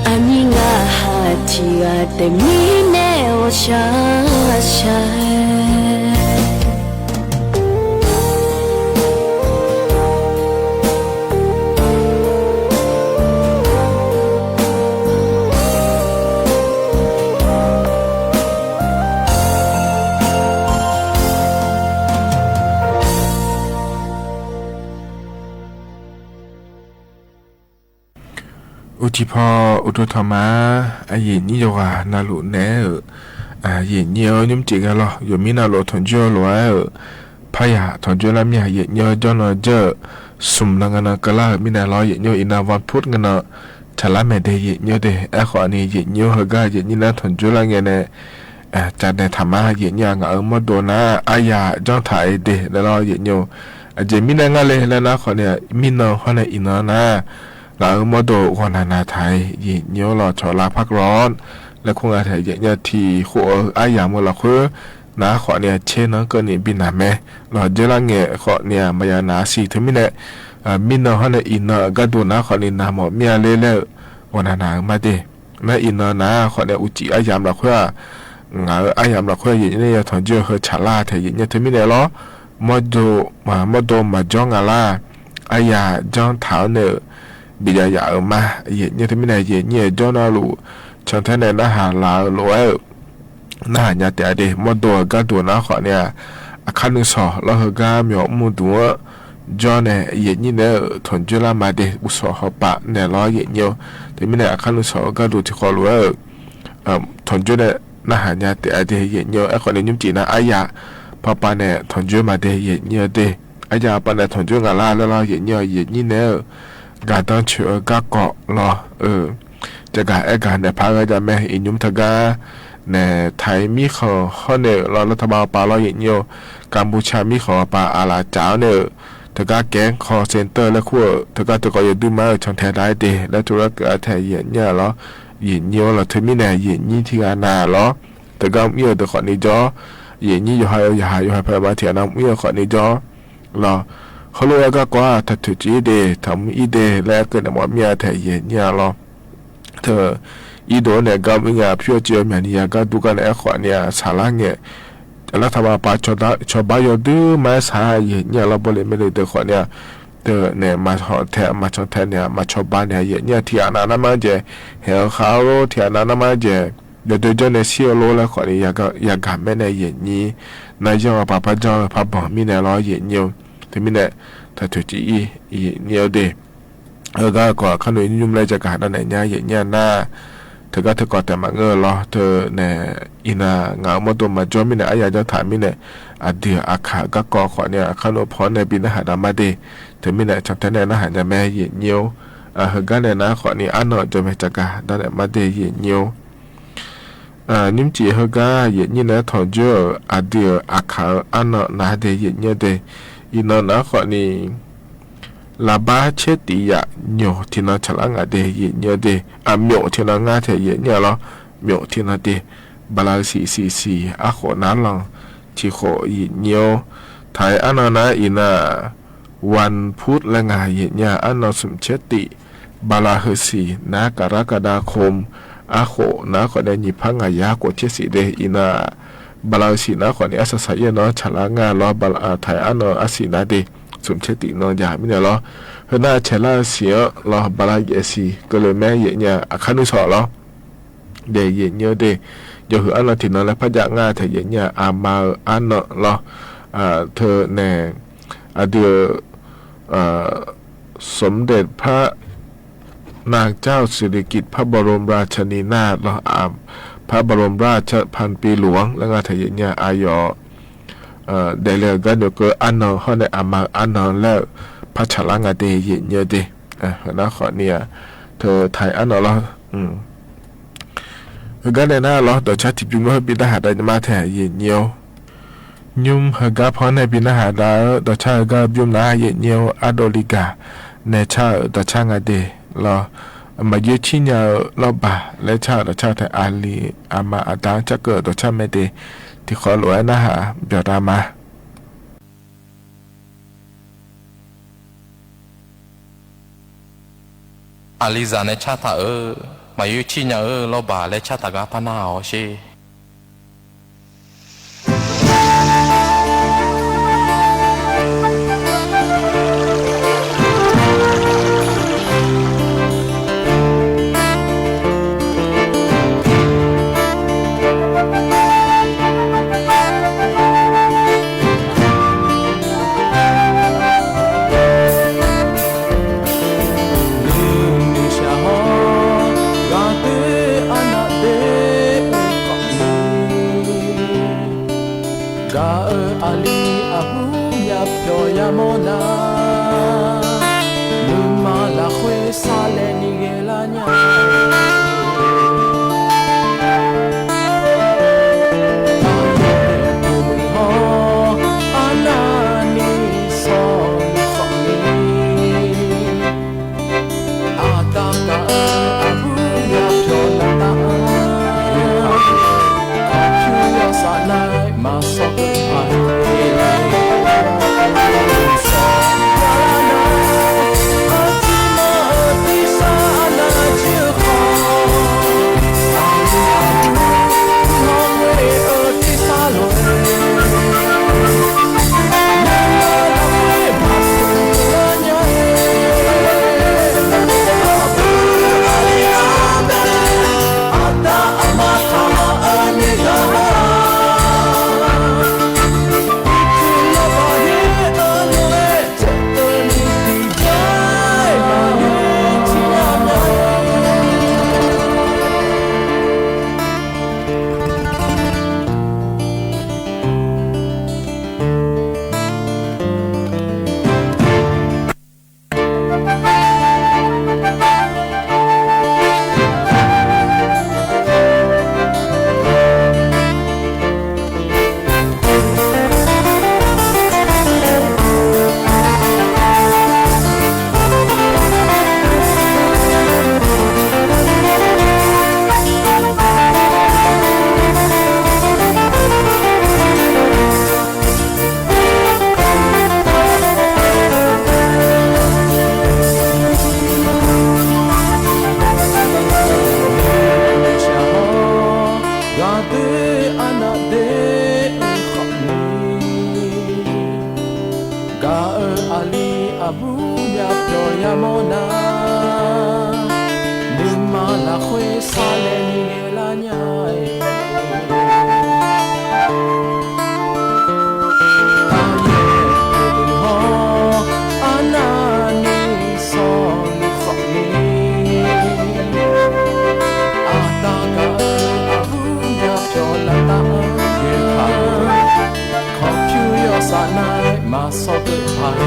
Aˬ nyi ngaˬ haˉ hti g'a tehꞈ miˇ nehˬ g'awˬ shaˉ shaˉ. Chi hpawˇ awˬ to htaꞈ ma, yehˬ nyiˇ yawˇ g'a na loꞈ nehˬ-oˬ, yehˬ nyiˇ-oˬ, nyi mvuhˇ ceˬ g'a lawˬ, yawˬ miˇ na loꞈ htawnˍ juˇ lo-aˬ-oˬ, hpaˇ yaꞈ htawnˍ juˇ laˇ miˇ-a, yehˬ nyiˇ-oˬ, jawˇ na jawˇ-oˬ, suhˍ na ngaˬ na keu laˇ-oˬ miˇ nehˬ lawˬ, yehˬ nyiˇ-oˬ, iˉ naˆ vaˇ hpuˇ ngaˬ na chaˍ laˇ mehˍ de, yehˬ nyiˇ-oˬ de. Ehˉ hk'awꞈ ni yehˬ nyiˇ-oˬ, heuˬ gaˇ yehˬ nyiˇ naˉ htawnˍ juˇ laˇ ngeh nehˬ, ca nehˬ htaꞈ ma, yehˬ nyiˇ-a, ngaˬ hui mawˇ do naˉ aˉ yaꞈ janˇ htaꞈ-e de leh lawˬ, yehˬ nyiˇ-oˬ, a jehˬ miˇ nehˬ ngaˇ le leh naˉ hk'awꞈ ni, miˇ naw hawˉ nehˬ iˉ naw naˉ, ngaˬ hui mawˇ do g'awˬ naˬ naˬ htaꞈ-e, yehˬ nyiˇ-oˬ, lawˬ chaw la hpaˇ k'o lawˬ, leh hk'oˆ ngaˬ htaꞈ yehˬ nyiˇ-a, hti hk'oˆ-a aˉ yaꞈ meuˇ laˬ hk'oˆ, naˉ hk'awꞈ ni a chehˇ naˉ keu ni biˇ naˬ mehˍ lawˬ, jehˇ laˇ ngeh hk'awꞈ ni-a, maˇ yaꞈ naˍ shiˍ hteˇ miˇ nehˬ, miˇ naw hawˉ nehˬ iˉ naw g'aˇ do naˉ hk'awꞈ ni naˍ mawˬ miˇ-a le leh, g'awˬ naˬ naˬ-e maˇ de. Naˉ iˉ naw naˉ hk'awꞈ ni uˉ ciˍ aˉ yaꞈ meuˇ laˬ hk'oˆ-a, ngaˬ hui aˉ yaꞈ meuˇ laˬ hk'oˆ yehˬ nyiˇ yawˇ htawnˍ juˇ hui chaˍ laˇ hteꞈ yehˬ nyiˇ hteˇ miˇ nehˬ lawˬ, mawˇ do maˇ jawˇ ngaˬ laˇ, aˉ yaꞈ janˇ htaꞈ-oˬ nehˬ, biˇ jaˇ yaꞈ-oˬ maˇ, yehˬ nyiˇ hteˇ miˇ nehˬ, yehˬ nyiˇ-a jawˇ na loꞈ, chaw hteˇ nehˬ naˉ haˍ laˬ-oˬ loꞈ-e-oˬ, naˉ haˍ nyi te-a de, mawˇ do g'aˇ do naˉ hk'awꞈ ni-a, aˬ hk'aˇ nuˇ shawˍ lawˬ hui gaˇ mawˬ mvuhˇ duˬ-aˬ, jawˇ nehˬ yehˬ nyiˇ nehˬ htawnˍ juˇ laˇ maˇ de, uˉ shawˍ hawˉ paˆ nehˬ lawˬ, yehˬ nyiˇ-oˬ, hteˇ miˇ nehˬ, aˬ hk'aˇ nuˇ shawˍ g'aˇ do chi hk'aw loꞈ-e-oˬ, htawnˍ juˇ nehˬ naˉ haˍ nyi te-a de, yehˬ nyiˇ-oˬ. Ehˉ hk'awꞈ ni nyi mvuhˇ ceˬ naˉ aˉ yaꞈ pa pa nehˬ htawnˍ juˇ maˇ de, yehˬ nyiˇ-oˬ de. Aˉ yaꞈ pa nehˬ htawnˍ juˇ ngaˬ laˇ leh lawˬ, yehˬ nyiˇ-oˬ, yehˬ nyiˇ nehˬ-oˬ, gaˬ dawˇ cheuˬ-a gaˇ k'awꞈ lawˬ, ca gaˬ ehˉ gaˬ nehˬ hpaˇ g'a jaˇ mehˍ, iˉ nyi mvuhˇ htaˇ gaˇ nehˬ, Htaiˍ miˉ hk'aw hawˉ nehˬ-oˬ lawˬ, laˇ htaˇ ba pa lawˬ, yehˬ nyiˇ-oˬ, Kaˍbuˍchaˇ miˉ hk'aw pa a laˬ caˍ-oˬ nehˬ-oˬ, hteˇ gaˇ kehˉ hk'aw center leh hk'oˆ-a, hteˇ gaˇ teˇ k'awꞈ yawˬ duˇ maˇ-oˬ, chaw hteˇ daꞈ-e te leh tu laˇ keu-a hteꞈ yehˬ nyiˇ-a lawˬ, yehˬ nyiˇ-oˬ, lawˬ hteˇ miˇ nehˬ, yehˬ nyiˇ hteˇ g'a na lawˬ, hteˇ gaˇ mvuhˇ iˉ-a deuˬ hk'awꞈ ni jawˇ, yehˬ nyiˇ yawˬ ha yawˬ ha yawˬ ha hpehꞈ maˇ hteˇ-a na mvuhˇ iˉ-a hk'awꞈ ni jawˇ lawˬ, hk'aw lo-a gaˇ k'awꞈ-a htaꞈ tuˬ ciˉ de, htaꞈ mvuhˇ iˉ de leh keu nehˬ mawˬ miˇ-a hteꞈ yehˬ nyiˇ-a lawˬ, hteˇ iˉ do nehˬ gaˇ mvuhˇ iˉ-a, hpu yawˇ ceh yawˇ mehˍ ni yaꞈ gaˇ duˇ gaˇ nehˬ, ehˉ hk'awꞈ ni-a shaˍ laˇ ngeh, laˇ htaˇ ba pa chaw baˆ yawˬ duˇ maˇ shaˍ, yehˬ nyiˇ-a lawˬ, bawˇ le mehˆ le deuˬ hk'awꞈ ni-a, hteˇ nehˬ maˇ hawꞈ hteˇ maˇ chaw hteˇ nehˬ maˇ chaw baˆ nehˬ, yehˬ nyiˇ-a hteˇ-a na naˉ maˇ jehˬ, heˍ-a hk'a lo hteˇ-a na naˉ maˇ jehˬ, yawˬ deuˬ jawˇ nehˬ shiˉ-a lo leh hk'awꞈ ni yaꞈ gaˬ mehˆ nehˬ, yehˬ nyiˇ, naˇ yawˇ pa paˇ jawˇ hpaˇ bawˬ miˇ nehˬ lawˬ, yehˬ nyiˇ-oˬ, hteˇ miˇ nehˬ, htaꞈ tuˬ ciˉ iˉ, yehˬ nyiˇ-oˬ de. Heuˬ gaˇ k'awꞈ hk'aˇ nu nyi nyi mvuhˇ leh ca gaˬ daꞈ nehˬ nyi, yehˬ nyiˇ-a naˉ, hteˇ gaˇ hteˇ k'awꞈ tehꞈ maˇ ngeuˇ lawˬ, hteˇ nehˬ iˉ naˆ ngaˬ hui mawˇ do maˇ jawˇ miˇ nehˬ, aˉ yaꞈ jawˇ htaꞈ miˇ nehˬ, a diˬ a hkanˍ gaˇ k'awꞈ hk'awꞈ ni-a, hk'aˇ nu hpawˇ nehˬ biˇ naˆ haꞈ daꞈ maˇ de, hteˇ miˇ nehˬ, chaw hteˇ nehˬ naˉ haꞈ nyi mehˍ, yehˬ nyiˇ-oˬ, heuˬ gaˇ nehˬ naˉ hk'awꞈ ni aˉ naˆ jawˇ mehˍ ca gaˬ daꞈ nehˬ maˇ de, yehˬ nyiˇ-oˬ. Nyi mvuhˇ ceˬ heuˬ gaˇ yehˬ nyiˇ nehˬ htawnˍ juˇ-oˬ, a diˬ a hkanˍ-oˬ aˉ naˆ na de, yehˬ nyiˇ-oˬ de. Iˉ naˆ naˉ hk'awꞈ ni laˍ baˆ chehˇ tiꞈ yaꞈ nyawˬ hteˇ na chaˍ laˇ ngaˬ de, yehˬ nyiˇ-oˬ de. A myoꞈ hteˇ na ngaˇ hteꞈ yehˬ nyiˇ-a lawˬ, myoꞈ hteˇ na de. Baˍlaˍsiˍ siˍ siˍ aˉ hk'oꞈ naˉ law, chi hk'oꞈ yehˬ nyiˇ-oˬ. Htaiˍ aˉ naˆ naˉ iˉ naˆ, วันพุธ leh ngaˬ yehˬ nyiˇ-a aˉ naˆ sum chehˇ tiꞈ, Baˍlaˍsiˍ naˉ กรกฎาคม aˉ hk'oꞈ naˉ hk'awꞈ nehˬ nyi hpaˇ ngaˬ yaˇ k'oꞈ chehˇ siˍ de, iˉ naˆ Baˍlaˍsiˍ naˉ hk'awꞈ ni aˉ shaˍ shaˍ yehˬ nawˉ chaˍ laˇ ngaˇ lawˬ, Htaiˍ aˉ naˆ aˉ siˍ naˉ de, sum chehˇ tiꞈ nawˬ yaꞈ miˇ nehˬ lawˬ, heuˬ naˆ chehˇ laˇ siˍ-a lawˬ, Baˍlaˍsiˍ keu le mehˍ, yehˬ nyiˇ-a aˬ hk'aˇ nuˇ shawˍ lawˬ de, yehˬ nyiˇ-oˬ de. Yawˇ hui aˉ naˆ hteˇ na leh hpaˇ jaˆ ngaˇ hteꞈ yehˬ nyiˇ-a, a ma-euˬ aˉ naˆ lawˬ, hteˇ nehˬ, a diˬ สมเด็จพระนางเจ้าสิริกิติ์ พระบรมราชินีนาถ lawˬ, พระบรมราชพันปีหลวง leh ngaˇ hteꞈ yehˬ nyiˇ-a a yawˬ dehꞈ leh gaˇ nyi keu aˉ naˆ hawˉ nehˬ a ma-euˬ aˉ naˆ leh hpaˇ chaˍ laˇ ngaˬ de, yehˬ nyiˇ-oˬ de. Heuˬ naˉ hk'awꞈ ni-a, hteˇ Htaiˍ aˉ naˆ lawˬ, heuˬ gaˇ nehˬ naˉ lawˬ, dawˬ chaˇ tiꞈ biˇ mvuhˇ hui biˇ naˆ haꞈ daꞈ nyi maˇ hteꞈ, yehˬ nyiˇ-oˬ. Nyi mvuhˇ heuˬ gaˇ hpawˇ nehˬ biˇ naˆ haꞈ daꞈ-oˬ, dawˬ chaˇ heuˬ gaˇ biˇ mvuhˇ naˆ, yehˬ nyiˇ-oˬ. Aˉ dawˇ liˇ gaˬ nehˬ chaˇ-euˬ dawˬ chaˇ ngaˬ de lawˬ, maˍ yehˬ chiˇ nyi-euˬ lawˇ baˬ leh chaˇ dawˬ chaˇ hteꞈ a liꞈ a ma a daꞈ caˇ keu dawˬ chaˇ mehˍ de, teˇ hk'awꞈ loꞈ-e naˆ haꞈ byaw daꞈ ma. A liꞈ zaˍ nehˬ chaˇ htaꞈ-euˬ, maˍ yehˬ chiˇ nyi-euˬ lawˇ baˬ leh chaˇ htaꞈ g'a hpaˇ naˆ-oˬ sheˍ. ha lehˬ nyi geh laˇ nyaˇ e. Aˬ yehˬ hk'aw lo Aˍnaˍniˆ Sawˉluꞈ hk'awꞈ le, Aˍdanˍ kaꞈ a vuˉ yaˇ cawˬ laˇ taˍ ve htaꞈ hk'awꞈ piˇ yawˇ Saˍnaˍ maˍ shawˉ teˇ hpaˍ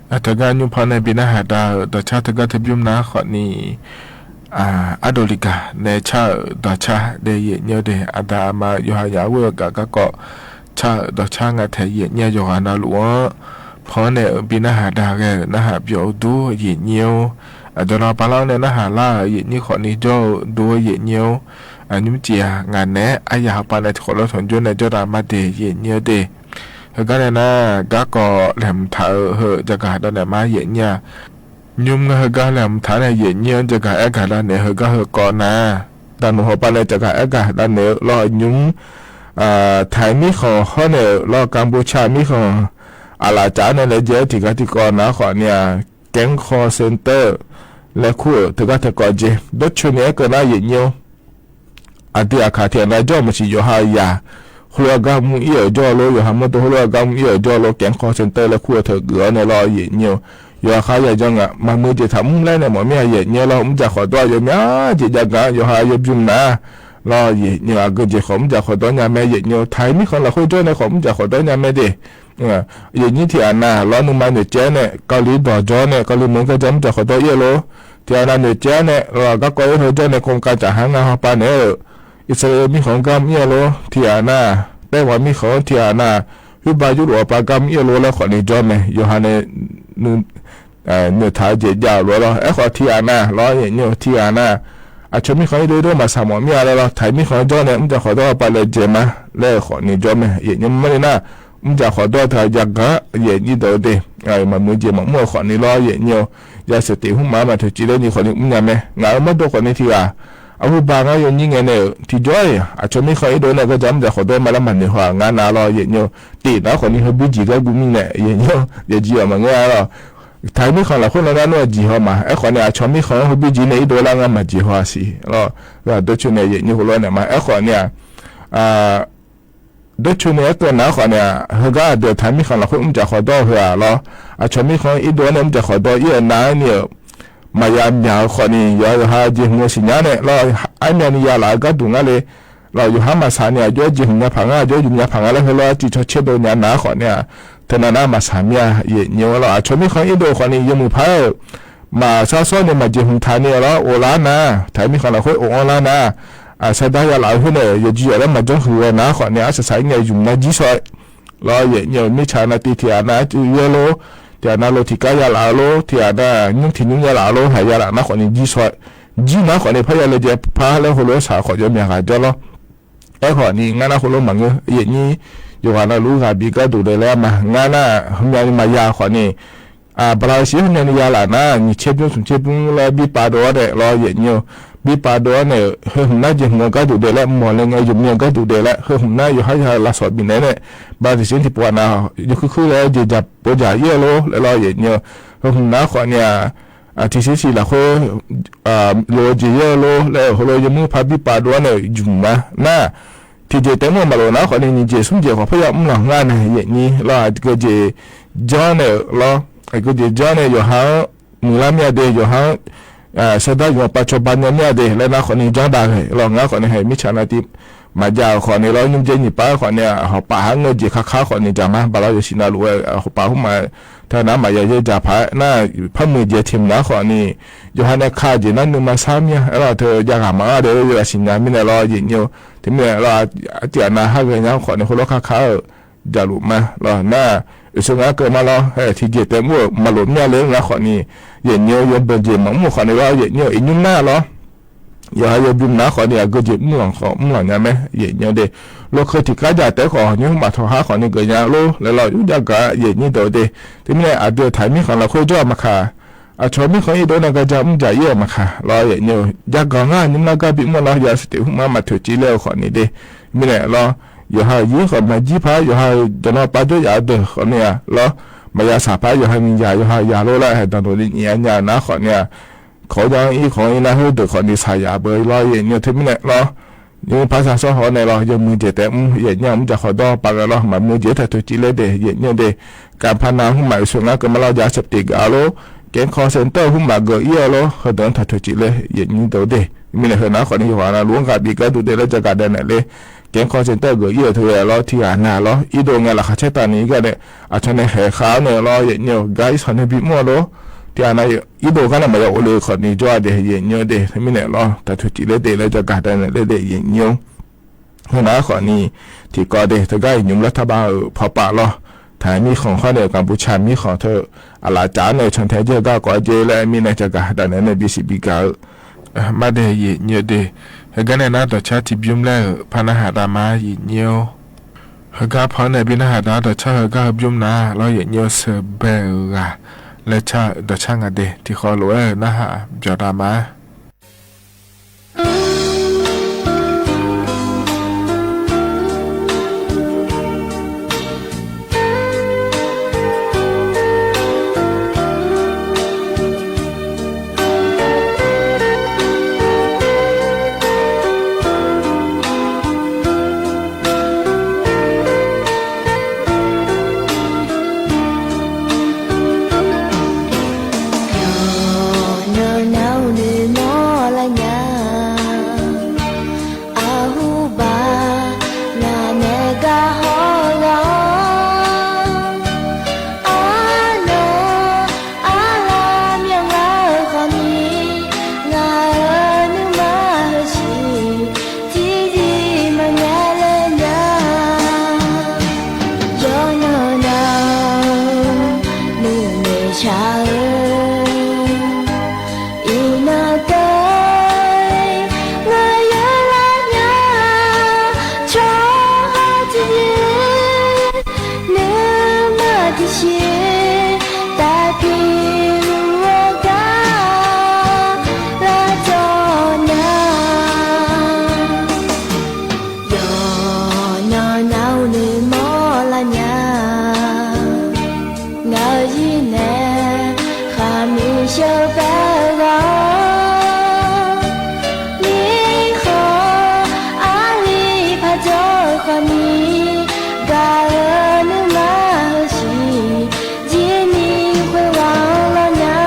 Aˬ htoꞈ g'aˇ nyi hpaw naˆ biˇ naˆ haˍ daꞈ dawˬ chaˇ teˇ g'aˇ teˇ biˇ naˉ hk'awꞈ nyi, aˉ dawˇ liꞈ kaꞈ neh chaˇ dawˬ chaˇ leh yehˬ nyi-oˬ deh, Aˍdanˍ a ma Yoˇhanˬ yaꞈ g'awˇ kaꞈ gaˇ k'awꞈ chaˇ dawˬ chaˇ ngaˬ htehꞈ yehˬ nyi yawˇ g'a na loꞈ-oˬ. Hpaw naˆ biˇ naˆ haˍ daꞈ g'aˇ naˆ haˍ pyawˬ duˬ yehˬ nyi-oˬ. Aˬ dawˇ law pa laˇ naˆ haˍ laˇ yehˬ nyi hk'awꞈ nyi jawˇ duˬ yehˬ nyi-oˬ. Aˬ nyi mvuhˇ ceˬ a ngaˬ nehˉ a yaꞈ ha pa naˆ chi hk'awꞈ lo htawnˍ jawˇ naˆ jawˇ daꞈ maˇ dehˬ yehˬ nyi-oˬ deh. Heuˬ gaˇ leh naˆ gaˇ k'awꞈ lehˬ mvuhˇ htaꞈ heuˆ jaˇ gaˬ daꞈ nehˬ maˇ yehˬ nyi-a. Nyi ngaˬ heuˬ gaˇ lehˬ mvuhˇ htaꞈ nehˬ yehˬ nyi jaˇ gaˬ ehˉ gaˬ daꞈ nehˬ heuˬ gaˇ heuˬ k'awꞈ naˍ, daꞈ nawˬ haw pa leh ca gaˬ ehˉ gaˬ daꞈ nehˬ law nyi Htaiˍ miˉ hk'awꞈ hawˉ nehˬ law Kanˍbuˍchaˍ miˉ hk'awꞈ aˬ laˬ caˉ nehˬ leh jehˇ tiꞈ kaꞈ tiꞈ k'awꞈ naˍ hk'awꞈ nyi-a, Kehˉ hk'aw center leh hk'oˆ teˇ g'aˇ hteꞈ k'awꞈ jehˇ dawˇ chaweh nyi ehˉ keu naˆ yehˬ nyi-oˬ. Aˬ te aˬ hkaˍ hteꞈ na jawˇ maˬ shiˍ yawˬ ha yaꞈ hk'oˆ lo a gaˇ mvuhˇ iˉ awˬ jawˇ lo yawˬ ha mvuhˇ to hk'oˆ lo a gaˇ mvuhˇ iˉ awˬ jawˇ lo Kehˉ hk'aw center leh hk'oˆ hteꞈ g'uiˬ-a nehˬ law yehˬ nyi-oˬ. Yawˬ ha hk'a yaꞈ jaˇ ngaˬ maˬ mui jeˬ htaꞈ mvuhˇ lehˉ nehˬ mawˬ miˇ a yehˬ nyi law mvuhˇ jaˇ hk'awꞈ dawˇ a yawˬ miˇ a jeˬ jaˇ gaˬ yawˬ ha yawˇ biˇ mvuhˇ naˍ law yehˬ nyi a geuˆ jeˬ hk'awꞈ mvuhˇ jaˇ hk'awꞈ dawˇ nyi a meh yehˬ nyi-oˬ. Htaiˍ miˉ hk'awꞈ laˬ hk'oˆ jawˇ nehˬ hk'awꞈ mvuhˇ jaˇ hk'awꞈ dawˇ nyi a meh deh. Yehˬ nyi hteꞈ aˬ naˍ law nuˇ ma nehˬ ceh nehˬ Kaoˍliˇ dawˬ jawˇ nehˬ Kaoˍliˇ mvuhˇ gaˇ jaˇ mvuhˇ jaˇ hk'awꞈ dawˇ yehˬ lo. Hteꞈ aˬ naˍ nehˬ ceh nehˬ law gaˇ k'awꞈ yehˬ hk'awꞈ jawˇ nehˬ k'oˆ kaˇ caꞈ haˉ ngaˬ haw pa nehˬ Iˉsaˍreˍlaˆ miˉ hk'awꞈ gaˇ mvuhˇ yehˬ lo hteꞈ aˬ naˍ, Taiˇ vaꞈ miˉ hk'awꞈ hteꞈ aˬ naˍ, Hiˉ baˆ yuˇ loꞈ awˬ pa gaˇ mvuhˇ yehˬ lo leh hk'awꞈ nyi jawˇ meh yawˬ ha nehˬ nuˇ htaꞈ jeˬ jaˇ loˬ law. Ehˉ hk'awꞈ hteꞈ aˬ naˍ law yehˬ nyi-oˬ. Hteꞈ aˬ naˍ, aˬ chaw miˉ hk'awꞈ iˉ do iˉ do maˬ shaˍ mawˬ miˇ a leh law Htaiˍ miˉ hk'awꞈ jawˇ nehˬ mvuhˇ jaˇ hk'awꞈ dawˇ a pa leh jehˬ ma leh hk'awꞈ nyi jawˇ meh yehˬ nyi mvuhˇ maˇ le naˆ, mvuhˇ jaˇ hk'awꞈ dawˇ htaꞈ jaˇ gaˬ yehˬ nyi dawˬ deh. Maˬ mui jeˬ maꞈ mvuhˇ hk'awꞈ nyi law yehˬ nyi-oˬ. Yaˇ shiˍ teꞈ huˉ maˍ maˇ hteꞈ ci leh nyi hk'awꞈ nyi mvuhˇ nyi a meh ngaˬ hui maˇ dawˇ hk'awꞈ nyi hteꞈ g'a. A hu ba ngaˬ yaꞈ nyi ngeh nehˬ hteꞈ jawˇ aˬ chaw miˉ hk'awꞈ iˉ do nehˬ gaˇ jaˇ mvuhˇ jaˇ hk'awꞈ dawˇ ma leh maˬ nehˬ haw a ngaˬ na law yehˬ nyi-oˬ. Teꞈ naˉ hk'awꞈ nyi heuˆ biˇ jiˬ gaˇ gu miˇ nehˬ yehˬ nyi-oˬ. Yehˬ jiˇ a maˬ ngeh a law Htaiˍ miˉ hk'awꞈ laˬ hk'oˆ naw gaˇ nuˇ a jiˬ haw maˬ ehˉ hk'awꞈ nehˬ aˬ chaw miˉ hk'awꞈ heuˆ biˇ jiˬ nehˬ iˉ do laˇ ngaˬ maˬ jiˬ haw a shiˍ law. Dawˇ chaweh nehˬ yehˬ nyi hk'oˆ lo nehˬ maˬ ehˉ hk'awꞈ nehˬ a dawˇ chaweh nehˬ ehˉ keu naˉ hk'awꞈ nehˬ a heuˬ gaˇ a dehꞈ Htaiˍ miˉ hk'awꞈ laˬ hk'oˆ mvuhˇ jaˇ hk'awꞈ dawˇ heuˆ a law. Aˬ chaw miˉ hk'awꞈ iˉ do nehˬ mvuhˇ jaˇ hk'awꞈ dawˇ iˉ a naˉ nyi-oˬ. Maˍ yaꞈ myaꞈ hk'awꞈ nyi yawˬ ha yawˬ ha jeˬ mvuh shiˍ nyaˉ nehˬ law, aˉ myaꞈ nyi yaˇ laꞈ gaˇ duˬ ngaˇ le law. Yawˬ ha maˍ shaˍ nehˬ a jawˇ jeˬ mvuh nyaˇ hpaˍ ngaˇ a jawˇ yuˬ mvuh nyaˇ hpaˍ ngaˇ leh heuˆ law a ciˉ chaw chehˇ do nyaˇ naˉ hk'awꞈ nehˬ a hteꞈ na naˉ maˍ shaˍ miˇ a yehˬ nyi-oˬ law. Aˬ chaw miˉ hk'awꞈ iˉ do hk'awꞈ nyi yawˇ mvuh hpaˍ maˍ shaˉ shawˉ nehˬ maˬ jeˬ mvuh htaꞈ nehˬ law oˬ laˇ naˉ Htaiˍ miˉ hk'awꞈ laˬ hk'oˆ oˬ awˬ laˇ naˉ. Aˬ shaˍ daˇ yaˇ laꞈ hui nehˬ yawˬ ji yawˬ leh maˬ jawˇ hui g'a naˉ hk'awꞈ nehˬ a shaˍ shaˍ iˉ nyi yuˬ mvuh naˉ jiˇ shawˆ law yehˬ nyi-oˬ. Miˇ chaꞈ na te hteꞈ aˬ naˉ cuˇ yehˬ lo hteꞈ aˬ naˉ lo hteꞈ kaˉ yaˇ laꞈ lo hteꞈ aˬ naˉ nyiˇ hteꞈ nyiˇ yaˇ laꞈ lo haˍ yaˇ laꞈ naˉ hk'awꞈ nehˬ jiˇ shawˆ jiˇ naˉ hk'awꞈ nehˬ hpaˇ yaˇ leh jehˬ hpaˇ leh ho lo shaˍ hk'awꞈ jaw myaꞈ g'a jaw law. Ehˉ hk'awꞈ nyi ngaˇ naˉ hk'oˆ lo maˬ ngeu yehˬ nyi yawˬ ha na lo g'a biˇ gaˇ duˬ leh leh a maˬ ngaˇ naˉ hui myaꞈ nyi maˬ yaˇ hk'awꞈ nyi Baˍlaˍsiˍ hui myaꞈ nyi yaˇ laꞈ naˉ nyi chehˇ buiˇ suhˍ chehˇ buiˇ leh biˇ pa do a nehˬ law yehˬ nyi-oˬ. Biˇ pa do a nehˬ hui hk'awꞈ naˉ jeˬ mvuh gaˇ duˬ deh leh mawˬ leh ngaˬ yonˍ mvuh gaˇ duˬ deh leh hui hk'awꞈ naˉ yawˬ ha yawˬ ha laꞈ shawˍ biˬ nehˬ nehˬ Baˍlaˍsiˍ hteˇ pa naˉ yawˬ hkuiˉ hkuiˉ leh jeˬ jaˇ po jaˇ yehˬ lo leh law yehˬ nyi-oˬ. Hui hk'awꞈ naˉ hk'awꞈ nyi a Hteˇ shiˉ shiˍ laˬ hk'oˆ lo jeˬ yehˬ lo leh awˬ hk'aw lo yawˇ mvuhˇ hpaˇ biˇ pa do a nehˬ yuˬ naˉ naˉ, hteˇ jeˬ tehꞈ mvuhˇ maˬ loˍ naˉ hk'awꞈ nehˬ nyi jeˬ suhˉ jeˬ hk'awꞈ hpaˇ yaˇ mvuhˇ laˬ ngaˇ nehˬ yehˬ nyi law. G'uˇ jeˬ jaˇ nehˬ law, g'uˇ jeˬ jaˇ nehˬ yawˬ ha muiˬ laˇ miˇ a de, yawˬ haˉ shaˉ daꞈ yawˬ pa chaw ba nyi miˇ a de leh naˉ hk'awꞈ ni jaˇ daꞈ ve law. Ngaˬ hk'awꞈ ni heh miˇ chaꞈ na ti maˍ jaˇ hk'awꞈ ni law, nyi jehˇ nyi paˉ hk'awꞈ ni hawˍ paˍ haˉ ngeuˇ jeˬ hk'a hk'aˉ hk'awꞈ ni jaˇ maˇ ba laˇ. Yawˇ shiˍ na loꞈ ve hawˍ paˍ huˉ maˬ htaꞈ naˉ maˍ yaꞈ yehˇ jaˇ hpaˍ naˉ, hpaˇ meuˇ jehˬ hteꞈ mvuhˬ naˉ hk'awꞈ ni yawˬ haˉ nehˬ hk'a jeˬ naˉ nuˇ ma shaˉ miˇ a laˇ. Hteˇ jaˇ g'a maˍ a de ve g'a shiˍ nyi miˇ nehˬ law yehˬ nyi-oˬ. Hteˇ miˇ nehˬ law, a tiꞈ a na haˉ g'a nyi hk'awꞈ ni hk'oˆ lo hk'a hk'aˉ jaˇ loꞈ maˇ law naˉ, Yeˍsuˆ ngaˬ keu maˇ law, heh hti jehˬ tehꞈ mvuhˇ maˍ loꞈ miˇ a le ngaˬ hk'awꞈ ni yehˬ nyi-oˬ. Yawˇ beuꞈ jeˬ maˍ mvuhˇ hk'awꞈ ni law yehˬ nyi-oˬ. Iˉ nyi naˉ law, yawˬ haˉ yawˇ biˇ mvuhˇ naˉ hk'awꞈ ni a geuˇ jeˬ mvuhˇ law hk'awꞈ mvuhˇ law nyi meh yehˬ nyi-oˬ de. Lo hk'e tiꞈ kaˉ jaˇ tehꞈ hk'awꞈ nyi huˉ maˬ htaꞈ haˉ hk'awꞈ ni geuꞈ nyi lo leh law, yawˇ jaˇ gaˬ yehˬ nyi dawˬ de. Hteˇ miˇ nehˬ a dui htaꞈ miˉ hk'awꞈ la hk'oˆ jawˇ maˇ hk'aˇ, a chaw miˉ hk'awꞈ iˉ dawˇ naˇ gaˇ jaˇ mvuhˇ jaˇ iˉ a maˇ hk'aˇ law yehˬ nyi-oˬ. Jaˇ gaˬ ngaˇ nyi mvuhˇ naˉ gaˇ biˇ mvuhˇ law yaˇ suhˍ teꞈ huˉ maˬ maˇ htoꞈ ci leh awˬ hk'awꞈ ni de. Miˇ nehˬ law, yawˬ haˉ yinˉ hk'awꞈ maˇ jiˇ hpaˇ yawˬ haˉ dawˇ nawˇ pa jawˇ yaꞈ deuˬ hk'awꞈ ni a law, maꞈ yaˇ shaˍ hpaˇ yawˬ haˉ nyi yaˇ yawˬ haˉ yaˇ lo laˇ heh daꞈ dawˬ le nyi a nyi a naˉ hk'awꞈ ni a, hk'awꞈ jaˇ iˉ hk'awꞈ iˉ naˇ heuˆ deuˬ hk'awꞈ ni shaˍ yaꞈ beuˬ law yehˬ nyi-oˬ. Hteˇ miˇ nehˬ law, nyi hpaˇ shaˍ shawˉ hawˉ nehˬ law, yawˇ mui jehˬ tehꞈ mvuhˇ yehˬ nyi a mvuhˇ jaˇ hk'awꞈ dawˇ pa g'a law, maˇ mui jehˬ htaꞈ htoꞈ ci leh de yehˬ nyi de. Kanˍ hpaˇ na huˉ maˬ Yeˍsuˆ ngaˬ keu maˇ law jaˇ shehˍ teꞈ gaˬ lo, kehˬ hk'aw sehˍ tawˇ huˉ maˬ geuꞈ iˉ a lo heh dawˇ htaꞈ htoꞈ ci leh yehˬ nyi dawˬ de. Miˇ nehˬ heh naˉ hk'awꞈ ni yawˬ haˉ na lo g'a biˇ gaˇ duˬ de leh jaˇ gaˬ daꞈ nehˬ le. Kehˬ hk'aw sehˍ tawˇ geuꞈ iˉ a hteˇ ve law, hteˇ g'a na law iˉ do ngaˬ laꞈ hk'aˬ chehˇ taˍ ni gaˇ leh, a chaw nehˬ heh hk'a nehˬ law yehˬ nyi-oˬ. Gaˇ iˉ shaˍ nehˬ biˇ mvuhˇ a lo, hteˇ a na iˉ do gaˇ naˇ maˇ yaꞈ oˇ le hk'awꞈ ni jawˇ a de yehˬ nyi-oˬ de. Miˇ nehˬ law htaꞈ htoꞈ ci leh de leh jaˇ gaˬ daꞈ nehˬ le de yehˬ nyi-oˬ. Heh naˉ hk'awꞈ ni tiꞈ k'aw de hteˇ gaˇ iˉ nyi mvuhˇ laˇ htaˇ ba hpaw paˍ law, Htaiˍ miˇ hk'awꞈ hk'aw nehˬ Kaˍbuˍchaˍ miˇ hk'awꞈ hteˇ, a laꞈ caˉ nehˬ chaw hteˇ jehˇ gaˇ k'awꞈ jehˇ leh miˇ nehˬ ca gaˬ daꞈ nehˬ nehˬ biˇ shiˍ biˇ gaˬ-oˬ. Maˇ de yehˬ nyi de, heh gaˇ nehˬ naˉ dawˬ chaˇ tiꞈ biˇ mvuhˇ leh hpaˇ naˉ haꞈ daꞈ maˇ yehˬ nyi-oˬ. Heh gaˇ hpaw nehˬ biˇ naˉ haꞈ daꞈ dawˬ chaˇ heh gaˇ heh biˇ mvuhˇ naˉ law yehˬ nyi-oˬ. Suhˍ behˬ g'aˬ leh chaˇ dawˬ chaˇ ngaˬ de tiꞈ hk'aw loꞈ-e naˉ haꞈ byaw daꞈ maˇ Aˬ huˉ baˬ ngaˬ nehˬ gaˇ hawˉ g'a, a naˬ a laˬ myaꞈ g'a hk'awꞈ ni, ngaˬ nuˇ maˇ hui shiˍ, tiˇ tiˇ maˇ nyaˇ leh nyaˇ. Yawˇ nawˬ naˬ nuˇ nehˬ shaˍ-oˬ, iˉ naˬ teˇ ngaˬ yawˇ laˇ nyaˇ, chaw ha tiꞈ yeˬ nuˇ maˇ tiꞈ sheˍ, taˇ piˇ luˬ awˬ gaˇ laˇ cawˬ nyaˇ. Yawˇ nawˬ naˬ oˇ nehˬ mawˇ laˇ nyaˇ. Ngaˬ hui nehˬ hk'a miˬ shehˍ pehˇ g'a, miˬ hk'aw a liˇ hpaˇ cawˬ hk'awꞈ ni, gaˬ nuˇ maˇ hui shiˍ, jiˇ miˬ hk'oˆ g'a laˇ nyaˇ.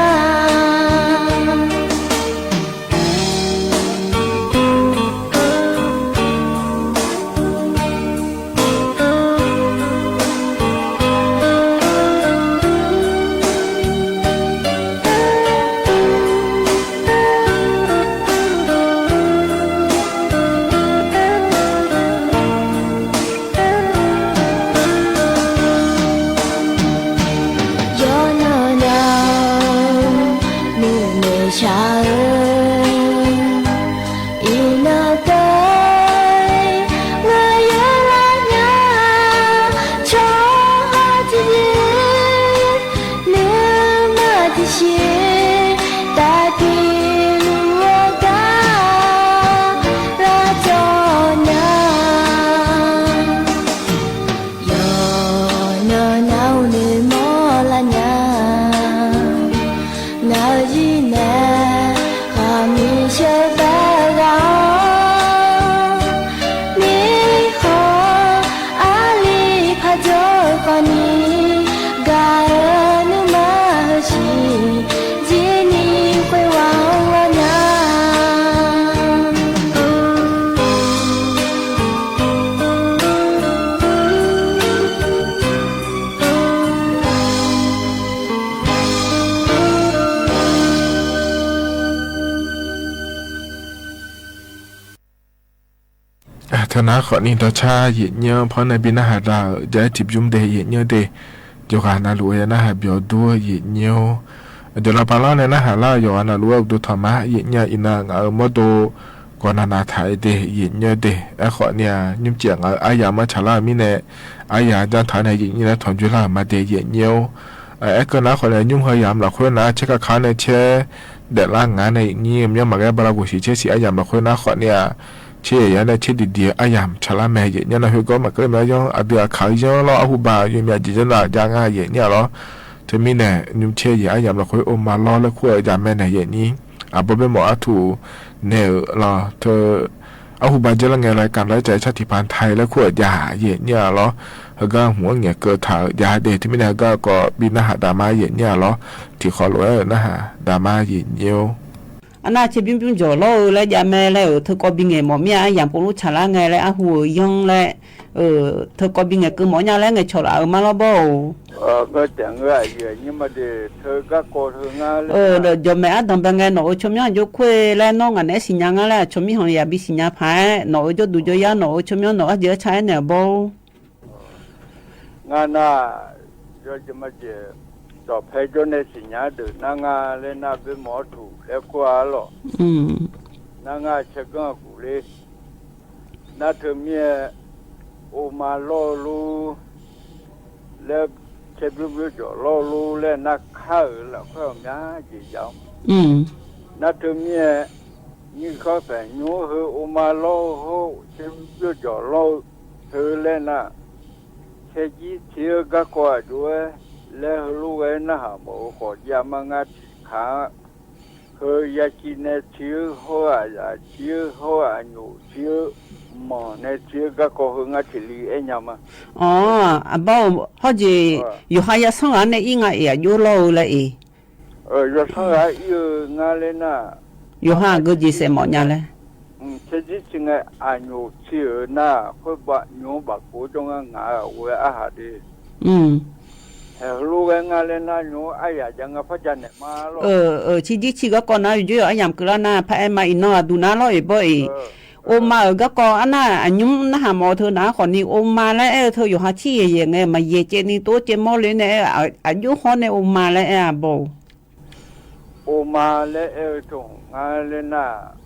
Yawˇ nawˬ naˬ nuˇ nehˬ shaˍ-oˬ, iˉ naˬ teˇ ngaˬ yawˇ laˇ nyaˇ, chaw ha tiꞈ yeˬ nuˇ maˇ tiꞈ sheˍ, taˇ piˇ luˬ awˬ gaˇ laˇ cawˬ nyaˇ. Yawˇ nawˬ naˬ oˇ nehˬ mawˇ laˇ nyaˇ. Ngaˬ hui nehˬ hk'a miˬ shehˍ pehˇ g'a, miˬ hk'aw a liˇ hpaˇ cawˬ hk'awꞈ ni, gaˬ nuˇ maˇ hui shiˍ, jiˇ Hk'e naˉ hk'awꞈ nyi dawˇ chaˇ yehˬ nyi-oˬ, hpawˇ naˆ biˇ naˆ haˍ daꞈ jaˇ tiꞈ juˇ mvuhˇ deh yehˬ nyi-oˬ deh, yawˬ g'aꞈ na loꞈ-e naˆ haˍ byawˬ duˇ yehˬ nyi-oˬ. Jawˬ la pa laˇ neh naˆ haˍ laˇ yawˬ g'aꞈ na loꞈ-e awˬ duˬ htawꞈ ma yehˬ nyi-a. Iˉ naˆ ngaˬ hui mawˇ to k'awꞈ naˬ naˬ htaꞈ-e deh yehˬ nyi-oˬ deh. Ehˉ hk'awꞈ nyi-a, nyi mehˆ ceˬ ngaˬ hui aˉ yaꞈ maˇ chaˍ laˇ miˇ neh, aˉ yaꞈ jaˇ htaꞈ neh yehˬ nyi leh htawnˍ juˇ laˇ maˇ deh yehˬ nyi-oˬ. Ehˉ keu naˉ hk'awꞈ nyi-a, nyi mehˆ hui yaꞈ mlaꞈ hk'oˆ naˉ chehˇ hk'aˇ hk'aˇ neh chehˇ dehꞈ laˇ ngaˬ neh yehˬ nyi, mvuhˇ yaˇ maˬ g'aˇ ba la g'oˬ shiˍ chehˇ shiˍ aˉ yaꞈ mlaꞈ hk'oˆ naˉ hk'awꞈ nyi-a, chehˇ yehˬ yaˇ neh chehˇ diˬ diˬ aˉ yaꞈ chaˍ laˇ meh yehˬ nyi-a. Naˆ hui g'awˇ maˬ k'oˆ ve ma yawˇ aˬ duˬ aˬ hkanˍ yawˇ lawˇ aˉ hu ba yoˬ meh a jeˬ jaˇ naˬ jaˇ ngaˇ yehˬ nyi-a lawˬ. Teˇ miˇ neh nyi mehˆ chehˇ yehˬ aˉ yaꞈ mlaꞈ hk'oˆ oˇ ma lawˇ leh hk'oˆ yaꞈ meh neh yehˬ nyi. Aˬ bawˇ beˇ mawˬ aˉ htoꞈ neh-euˬ laˬ hteu, aˉ hu ba jaˇ laˇ ngeh la kaꞈ laiˉ ca chaˇ tiꞈ pa htaiˍ leh hk'oˆ yaꞈ yehˬ nyi-a lawˬ. Heuˬ gaˇ mvuhˇ aˉ ngehˬ keu htaꞈ jaˇ deh. Teˇ miˇ neh heuˬ gaˇ k'awꞈ biˇ naˆ haˍ daꞈ maˇ yehˬ nyi-a lawˬ. Tiꞈ hk'aw loꞈ-e naˆ haˍ daꞈ maˇ yehˬ nyi-oˬ. Aˉ naˆ chehˇ biˇ biˇ jawˬ lawˇ-eu leh jaˇ meh leh-euˬ hteu k'awꞈ biˇ ngehˬ mawˬ miˇ-a aˉ yaꞈ po loˉ chaˍ laˇ ngeh leh aˉ hu-euˬ yanˇ leh, hteu k'awꞈ biˇ ngehˬ keu mawˬ nyi-a leh ngeh chaw laꞈ-euˬ maˇ lawˇ bawˇ-oˬ. Jawˬ mehˍ aˉ dawˬ beh ngeh nawˬ-euˬ chaw miˇ-a jawˇ hk'oˆ-e leh nawˇ ngaˬ nehˉ shiˍ nyi ngaˇ leh a chaw miˇ ha yaꞈ biˇ shiˍ nyi hpaˍ-eˬ, nawˬ-euˬ jawˇ duˬ jawˇ yaˇ nawˬ-euˬ chaw miˇ-a nawˬ g'aˇ jeˬ g'aˇ chaˇ-eˉ neh-a bawˇ. Ngaˇ naˆ, yawˇ jeˬ maˇ jeˬ, cawˬ hpeh jawˇ neh shiˍ nyi deuˬ naˆ ngaˇ leh naˆ beˇ mawˬ aˉ htoꞈ leh hk'oˆ-a lawˬ. Naˆ ngaˇ chehˇ gaˇ kuˬ le. Naˆ hteu miˇ-e, oˇ ma lawˇ lo leh, chehˇ biˇ biˇ jawˬ lawˇ lo leh naˆ hk'aˇ-euˬ laꞈ hkawehˇ awˬ myaˇ jeˬ jaˇ-oˬ. Naˆ hteu miˇ-e, nyiˇ hkawˇ hpehꞈ nyi-oˬ, hui oˇ ma lawˇ hoˆ chehˇ biˇ biˇ jawˬ lawˇ hteu leh naˆ, chehˇ jiˇ chi gaˇ k'aw aꞈ jawˬ-e leh hui lo g'a naˆ haˍ mawˬ-euˬ k'awꞈ jaˇ maˇ ngaˇ htiꞈ hkanˍ. Hui yaˇ ci neh chi-euˬ hawˉ-aꞈ yaꞈ chi-euˬ hawˉ-aꞈ nyoˍ chi-euˬ mawˬ neh chi-euˬ gaˇ k'aw hui ngaˇ htiꞈ liꞈ ehˉ nyi ma. Aˬ, a bawˇ-oˬ, hawˉ jeˬ yawˬ ha yaˇ sanˉ g'aˇ neh iˉ ngaˇ eˬ aꞈ jawˇ lawˇ-eu leh eˬ. Yawˬ sanˉ g'aˇ iˉ-eu ngaˇ leh naˆ, yawˬ ha geuˆ jeˬ shehˍ mawˬ nyi leh, chehˇ jiˇ chi ngeh aꞈ nyoˍ chi-euˬ naˆ hk'oˆ baꞈ nyi baˬ k'oˆ jawˇ ngaˇ ngaˬ-a oˬ ve aˉ haˍ te. Heh hui lo g'a ngaˇ leh naˆ nyi aˉ yaꞈ jaˇ ngaˇ hpaˇ jaˇ nehˬ ma lawˬ. Chi jiˇ chi gaˇ k'aw naˆ yuˬ juˇ yawˬ aˉ yaꞈ keu laˇ naˆ hpaˇ ehˉ ma iˉ nawˇ a duˬ naˆ lawˇ eˬ bawˇ eˬ. Oˇ ma-euˬ gaˇ k'aw aˉ naˆ a nyi naˆ haˍ mawˬ hteu naˆ hk'awꞈ ni oˇ ma leh ehˉ hteu yawˬ ha chiˇ yehˬ yehˬ ngeh maˍ yehˬ ceh ni toˉ ceh mawˇ le neh, aꞈ juˇ hawˉ neh oˇ ma leh ehˉ a bawˇ-oˬ. Oˇ ma leh ehˉ hteu ngaˇ leh naˆ,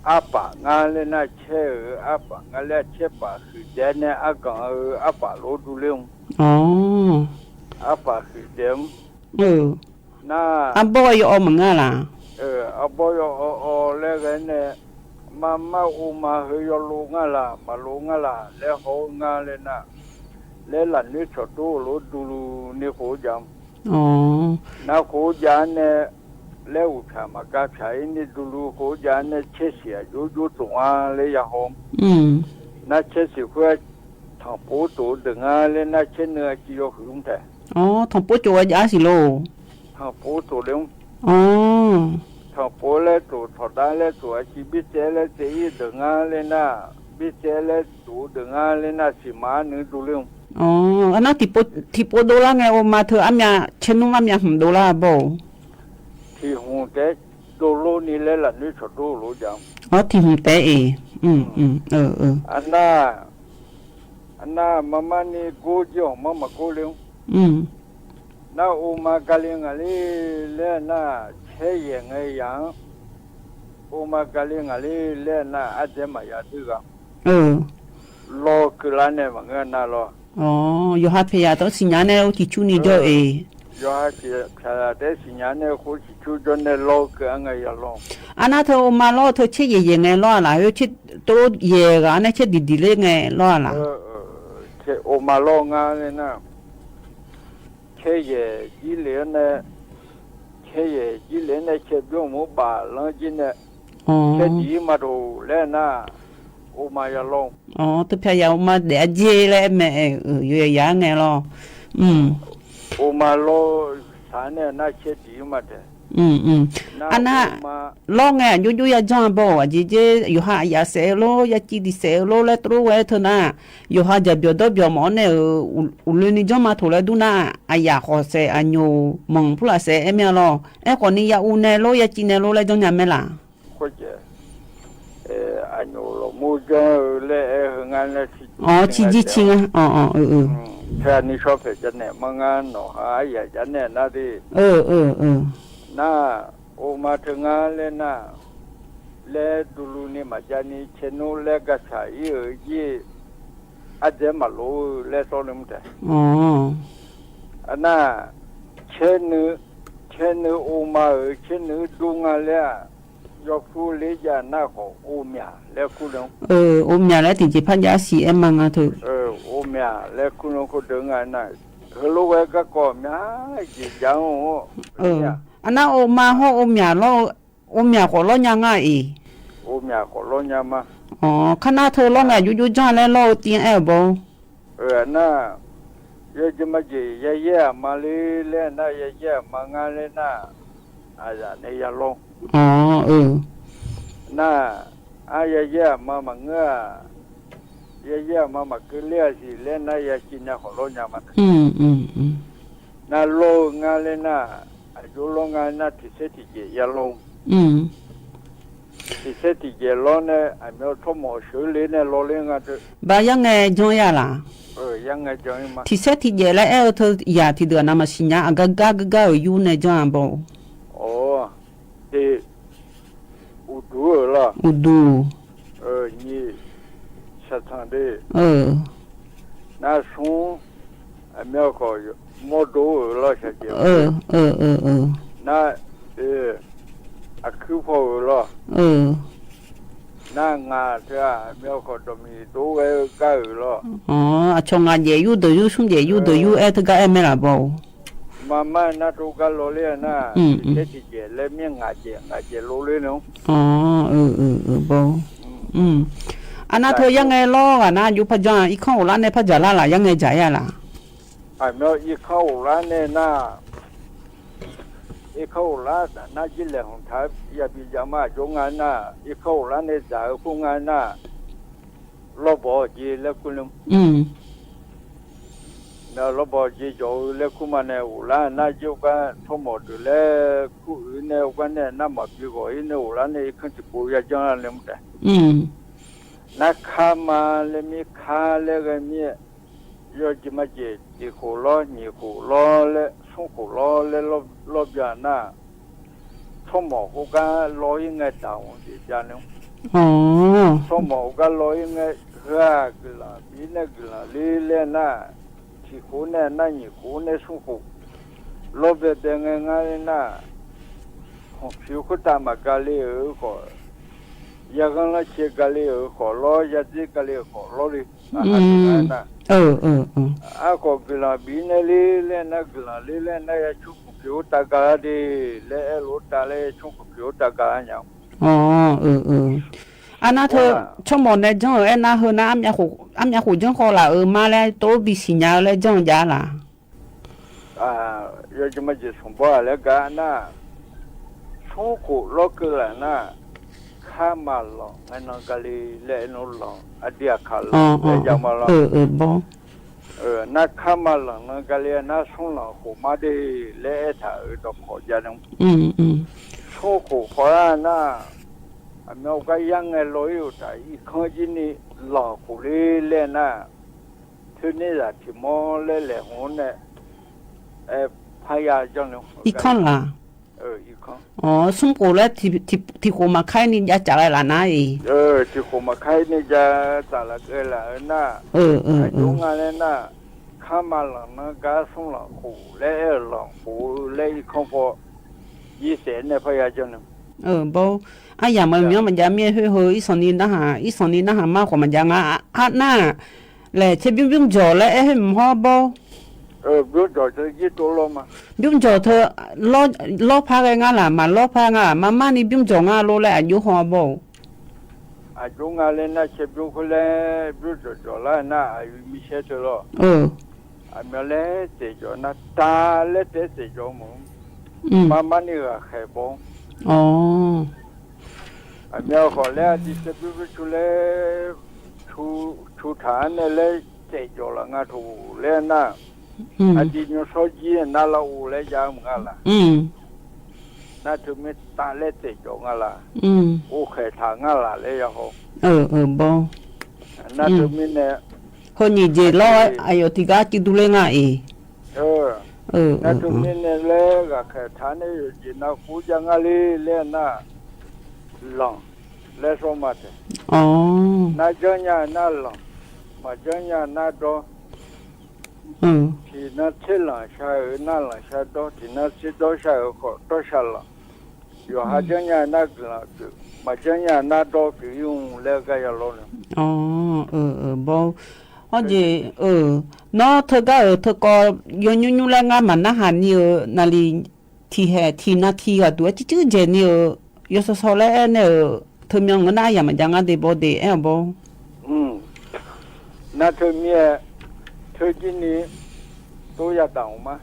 aˉ paˍ ngaˇ leh naˆ chehˇ-euˬ aˉ paˍ ngaˇ leh chehˇ paˍ huiˍ dehꞈ neh aˉ gaˬ-euˬ aˉ paˍ lo duˬ le-oˬ. Aˉ paˍ huiˍ dehꞈ-oˬ. Naˆ, a bawˇ yawˇ awˬ maˬ ngaˇ laˬ. A bawˇ yawˇ awˬ awˬ leh g'a neh, maˇ maˇ oˇ ma hui yawˇ lo ngaˇ laˬ maˍ lo ngaˇ laˬ leh haw ngaˇ leh naˆ, leh laꞈ nuˉ chaw toˉ lo duˬ lu ni k'oˆ jaˇ. Naˆ k'oˆ jaˇ neh, leh uˬ hpaꞈ maˍ gaˇ hpaꞈ iˉ neh duˬ lu k'oˆ jaˇ neh chehˇ shiˍ aꞈ jawˇ jawˇ toꞈ-a leh yaˇ haw. Naˆ chehˇ shiˍ hk'oˆ, htawnˍ poˉ toꞈ deuˬ ngaˇ leh naˆ chehˇ neu a ci yawˇ hui mvuhˇ hpehꞈ. Htawnˍ poˉ coˬ a jaˇ shiˍ lo. Htawnˍ poˉ toꞈ le. Htawnˍ poˉ leh toꞈ htawnˍ daꞈ leh toꞈ a ci biˇ ceh leh ceh iˉ deuˬ ngaˇ leh naˆ, biˇ ceh leh toꞈ deuˬ ngaˇ leh naˆ shiˍ maˍ neu duˬ le-oˬ. Aˉ naˆ htiꞈ po do laˇ ngeh oˇ ma hteu aˉ mya chehˇ nuˇ aˉ mya hmꞈ do laˇ bawˇ-oˬ. Htiꞈ hmꞈ tehꞈ do lo ni leh laꞈ nuˉ chaw toˉ lo jaˇ. Aˉ htiꞈ hmꞈ tehꞈ eˬ. Aˉ naˆ, aˉ naˆ maˇ maˇ ni goˇ jiˇ awˬ maˇ maˍ goˇ le-oˬ. Naˆ oˇ ma ga le ngaˬ le leh naˆ chehˇ yehˬ ngeh yaꞈ-anˉ. Oˇ ma ga le ngaˬ le leh naˆ aˉ jehˇ maˍ yaꞈ teˇ g'a. Lawˇ keu laˇ neh maˬ ngaˇ naˆ lawˬ. Yawˬ ha hpehꞈ yaꞈ taw shiˍ nyi neh oˇ ciˍ cuˇ ni jawˇ eˬ. Yawˬ ha hpehꞈ yaꞈ tehꞈ shiˍ nyi neh k'o ciˍ cuˇ jawˇ neh lawˇ keu a ngaˬ yaꞈ lawˬ. Aˉ naˆ hteu oˇ ma lawˇ hteu chehˇ yehˬ yehˬ ngeh lawˇ a laˬ. Yawˇ chehˇ to yehˬ g'aꞈ neh chehˇ diˬ diˬ le ngeh lawˇ a laˬ. Oˇ ma lawˇ ngaˇ leh naˆ, chehˇ yehˬ jiˇ le neh, chehˇ yehˬ jiˇ le neh chehˇ biˇ mvuhˇ baˬ lanˇ jiˇ neh, chehˇ diˬ maˇ toˬ leh naˆ, oˇ ma yaꞈ lawˬ. Teˇ hpaˍ yaꞈ oˇ ma dehꞈ a jeˇ leh meh, yawˇ yaꞈ yaꞈ ngeh lawˬ. Oˇ ma lawˇ shaˍ neh naˆ chehˇ diˬ maˇ tehꞈ. Aˉ naˆ lawˇ ngeh aꞈ joˇ joˇ yaˇ janˇ bawˇ-oˬ. A jeˬ jeˇ yawˬ ha yaꞈ shehˍ-eu lo, yaˇ ci diˬ shehˍ-eu lo leh to lo g'a-e hteu naˆ, yawˬ ha jaˬ byawˬ dawˇ byawˬ mawˬ neh-euˬ uˬ loꞈ ni jawˇ ma htoꞈ leh duˇ naˆ, a yaꞈ hk'awꞈ shehˍ, a nyoˍ mawˬ hpuˇ laˬ shehˍ ehˉ meh a lawˬ. Ehˉ k'awꞈ ni yaˇ uˬ neh lo, yaˇ ci neh lo leh jawˇ nyi meh laˬ. K'o ceh, a Nyoˍ lawˬ mawˇ jaˇ-oˬ leh, eh, ngaˬ leh chi jiˇ chi ngaˇ, chi a nyi shaw hpehꞈ ca nehˬ maˇ ngaˇ nawˬ ha aˉ yaꞈ ca nehˬ naˉ te. Naˇ, oˇ ma hteˇ ngaˇ leh naˇ, leh duˬ luˬ ni maˍ ca ni chehˇ nuˇ leh gaˇ caꞈ iˉ-euˬ jiˇ, aˉ dehꞈ maˍ loꞈ leh tawˇ le mvuhˇ tehꞈ. Naˇ, chehˇ nuˇ, chehˇ nuˇ oˇ ma-euˬ chehˇ nuˇ duˇ ngaˇ leh, yawˇ hpu le jaˇ naˇ k'awꞈ oˇ myaˬ leh hkuˇ le. Oˇ myaˬ leh teˇ ceuˬ hpaˇ jaˇ shiˍ ehˉ maˇ ngaˇ hteˇ. Oˇ myaˬ leh hkuˇ le k'o deuˬ ngaˇ naˇ, heuˬ lo g'a gaˇ k'awꞈ myaˬ jeˬ jaˇ-oˬ. A naˇ oˇ ma hawˉ oˇ myaˬ lawˇ, oˇ myaˬ k'awꞈ lawˇ nyaˇ ngaˇ eˬ. Oˇ myaˬ k'awꞈ lawˇ nyaˇ maˇ. Aˬ, hk'aˇ naˇ hteˇ lawˇ ngaˬ juˇ juˇ jaˇ leh lawˇ-o tiˉ ehˉ-oˬ bon. Aˬ naˇ, yawˇ jehˇ maˇ jeˬ yaˇ yehˇ aˬ ma le leh naˇ, yaˇ yehˇ aˬ ma ngaˇ leh naˇ, aˬ yaꞈ neh yaˇ lawˇ. Naˇ, aˉ yaˇ yehˇ aˬ ma maˬ ngeuˉ-a, yaˇ yehˇ aˬ ma maˬ keu le-a shiˍ leh naˇ, yaˇ chi nyaˇ k'awꞈ lawˇ nyaˇ maˇ. Naˇ lawˇ-eu ngaˇ leh naˇ, aˬ juˇ lawˇ ngaˇ naˇ, tiꞈ shehˉ tiꞈ jehˬ yaˇ lawˇ. Tiꞈ shehˉ tiꞈ jehˬ lawˇ neh, aˬ miˍ htawˇ mawˬ sheuˍ le neh law le ngaˇ te. Ba yaˇ ngeh jaw yaˇ laˬ. Tiꞈ shehˉ tiꞈ jehˬ leh ehˉ-eu hteˇ yaꞈ tiꞈ deuˬ aˬ naˍ maˍ shiˍ nyaˇ, aˬ gaˇ gaˇ gaˇ gaˇ-euˬ yuˇ neh jaˇ bon. Uˍ duˬ-euˬ laˇ. Uˍ duˬ. Nyi, shaˍ htaꞈ te. Naˇ shonˉ, aˬ miˍ k'awꞈ mawˇ doˆ-euˬ laˇ shaˍ jehˬ. Naˇ, aˬ hkuiˉ hpawˇ-euˬ laˇ. Naˇ ngaˬ te aˬ miˍ k'awꞈ dawˬ miˬ doˆ g'a-eu gaˇ-euˬ laˇ. Aˬ chaw ngaˬ jehˬ yuˇ deuˬ yuˇ shonˉ jehˬ yuˇ deuˬ yuˇ ehˉ hteˇ gaˇ ehˉ mehˉ laˬ bon. Maˇ maˇ naˇ to gaˇ law le naˇ, tiꞈ shehˉ tiꞈ jehˬ leh miˇ ngaˬ jehˬ ngaˬ jehˬ lo le naˇ. Bon. A naˇ hteˇ yaˇ ngeh lawˇ g'a naˇ, juˇ hpaˇ jaˇ, iˉ hkanˇ oˍ laˉ neh hpaˇ jaˬ laˇ laˬ, yaˇ ngeh jaˬ yaˇ laˬ. Aˬ miˍ iˉ hkanˇ oˍ laˉ neh naˇ, iˉ hkanˇ oˍ laˉ taꞈ naˇ jiˇ lehˬ hawˬ htaꞈ yaˇ piˇ jaˇ maˇ, aˬ juˇ ngaˇ naˇ, iˉ hkanˇ oˍ laˉ neh zaˬ-eu hk'oˆ ngaˇ naˇ, lawˇ bawˬ jeˬ leh hkuˇ le. Lawˇ bawˬ jeˬ jawˬ-eu leh hkuˇ ma neh oˍ laˉ naˇ jiˇ oˇ kaˇ htawˇ mawˬ tuˬ leh hkuˇ uiˍ neh oˇ kaˇ neh naˇ maˍ piˇ g'awˬ iˉ neh oˍ laˉ neh iˉ hkanˇ tiꞈ po yaˇ jaˇ le mvuhˇ tehꞈ. Naˇ hkanˇ ma leh miˇ hkanˇ leh g'a miˇ, yawˇ jehˬ maˇ jeˬ teꞈ k'oˍ lawˇ nyiˬ k'oˍ lawˇ leh shonˉ k'oˍ lawˇ leh lawˇ byaꞈ naˇ, htawˇ mawˬ k'oˆ gaˇ law iˉ ngeh daꞈ-oˬ jeˬ jaˇ le. Htawˇ mawˬ k'oˆ gaˇ law iˉ ngeh, hui-a guiˬ laˬ biˉ neh guiˬ laˬ le leh naˇ, tiꞈ k'oˍ neh naˇ nyiˬ k'oˍ neh shonˉ k'oˍ lawˇ beh beh ngeh ngaˇ le naˇ, hawˬ hpiˍ-oˬ hk'oˆ taˆ maˍ ga le-euˬ k'awꞈ, yaˇ g'aˇ laˇ chehˇ ga le-euˬ k'awꞈ lawˇ, yaˇ tzeˉ ga le-euˬ k'awꞈ lawˇ le. Aˉ k'awꞈ guiˬ laˬ biˉ neh le leh naˇ guiˬ laˬ le leh naˇ yaˇ chonˉ k'oˍ hpiˍ-oˬ taˇ ga deˬ leh ehˉ lo taˍ leh chonˉ k'oˍ hpiˍ-oˬ taˇ ga a nyaˬ. A naˇ hteˇ, chaw mawˬ neh jaˇ-euˬ ehˉ naˇ hui naˇ, aˉ myaꞈ k'oˍ jaˇ k'aw laˬ-euˬ maˇ leh to biˇ shiˍ nyaˬ-eu leh jaˇ jaˇ laˬ. Yawˇ jehˬ maˇ jeˬ shonˍ bawˇ-a leh gaˇ naˇ, shonˉ k'oˍ lawˇ keu laˬ naˇ, hkanˇ maˬ lawˬ ngaˬ na ga le leh na lawˬ a diˇ a hkanˇ lawˬ leh jaˇ maˇ lawˬ. Naˇ hkanˇ maˬ lawˬ na ga le naˇ shonˉ lawˬ k'oˍ maˇ deˬ leh ehˉ htaꞈ uiˍ dawˬ hk'awꞈ jaˇ naˇ. Shonˉ k'oˍ hk'awꞈ laˇ naˇ, aˬ miˍ awˬ gaˇ yaˇ ngeh law iˉ-oˬ htaꞈ iˉ hkanˇ jiˇ ni lawˬ k'oˍ le leh naˇ, hteˇ neˇ zaˬ htiꞈ mawˇ leh lehˬ hoꞈ neh, hpaˇ yaˇ jaˇ le. Iˉ hkanˇ laˬ. Shonˉ k'oˍ leh tiꞈ k'oˍ maˬ hk'aiˉ ni jaˇ caꞈ g'a laˬ naˉ eˬ. Tiꞈ k'oˍ maˬ hk'aiˉ ni jaˇ caꞈ laˬ keu laˬ-eu naˇ, a yoˬ ngaˇ leh naˇ, hkanˇ maˬ lawˬ na gaˇ shonˉ lawˬ k'oˍ leh ehˉ lawˬ k'oˍ leh iˉ hkanˇ paw yeˇ tehꞈ neh hpaˇ yaˇ jaˇ le. Bon, aˉ yaꞈ maˬ miˬ maˬ jaˇ miˇ ehˉ hoˆ hui iˉ shawˍ ni naˇ haꞈ, iˉ shawˍ ni naˇ haꞈ maˇ k'awꞈ maˬ jaˇ ngaˇ a naˇ, lehˬ chehˇ biˇ biˇ jawˬ leh ehˉ hoˆ mvuhˇ hawˉ bon. Biˇ jawˬ hteˇ lawˇ hpaˇ g'a ngaˇ laˬ maˬ lawˇ hpaˇ ngaˇ laˬ maˇ maˇ ni biˇ jawˬ ngaˇ lo leh a yoˬ haw bon. A yoˬ ngaˇ leh naˇ chehˇ biˇ hk'oˆ leh biˇ jawˬ jawˬ laˇ naˇ a yoˬ miˇ shehˇ hteˇ lawˇ. Aˬ miˍ leh cehˬ jawˬ naˇ taˍ leh tehꞈ cehˬ jawˬ mawˬ, maˇ maˇ ni g'a hk'e bon. Aˬ miˍ awˬ hk'awꞈ leh a ti chehˇ biˇ biˇ chu leh, chu htaꞈ neh leh cehˬ jawˬ laˬ ngaˇ htoꞈ leh naˇ, a ti nyi shawˉ jiˇ naˇ laˇ-oˬ leh jaˇ mvuhˇ ngaˇ laˬ. naˆ hteu miˇ taˆ leh teꞈ cawˬ ngaˇ laˬ, oˇ hk'ehꞈ htaꞈ ngaˇ laˬ leh yaꞈ haw. Naˆ hteu miˇ ne, hui nyi jeˬ lawˇ a yoˬ tiꞈ g'aˇ ciˇ duˇ le ngaˇ e. Naˆ hteu miˇ ne leh g'aꞈ hk'ehꞈ htaꞈ neˇ yoˬ jeˬ naˆ k'oˆ jaˇ ngaˇ le leh naˆ lanˬ leh sawˇ maˬ tehꞈ, naˆ jaˇ nyaˇ naˆ lanˬ, maˬ jaˇ nyaˇ naˆ dawˇ. Tiꞈ naˆ tseˉ lanˬ sha-euˬ naˆ lanˬ sha dawˇ, tiꞈ naˆ tseˉ dawˇ sha-euˬ k'awꞈ dawˇ sha lanˬ. Yawˬ ha jaˇ nyaˇ naˆ guiˬ lanˬ tuˬ, maˬ jaˇ nyaˇ naˆ dawˇ tuˬ yoˬ leh g'a yaꞈ law le. Bawˇ, awˬ jeˬ, nawˉ hteu gaˇ-euˬ hteu k'aw yaw nyi nyi leh ngaˇ maˬ naˆ haˍ nyi-euˬ naˍ liˍ tiꞈ hehꞈ tiꞈ naˆ tiꞈ g'aꞈ tuˬ a ciˉ ciˉ jehˬ nyi-euˬ, yaw shaw shaw leh neh-euˬ hteu mi-a ngaˬ hui naˆ yaꞈ maˍ jaˇ ngaˇ de bawˇ de ehˉ awˬ bawˇ. Naˆ hteu miˇ-e, hteu jiˇ ni toˇ yaˇ daꞈ-oˬ maˇ.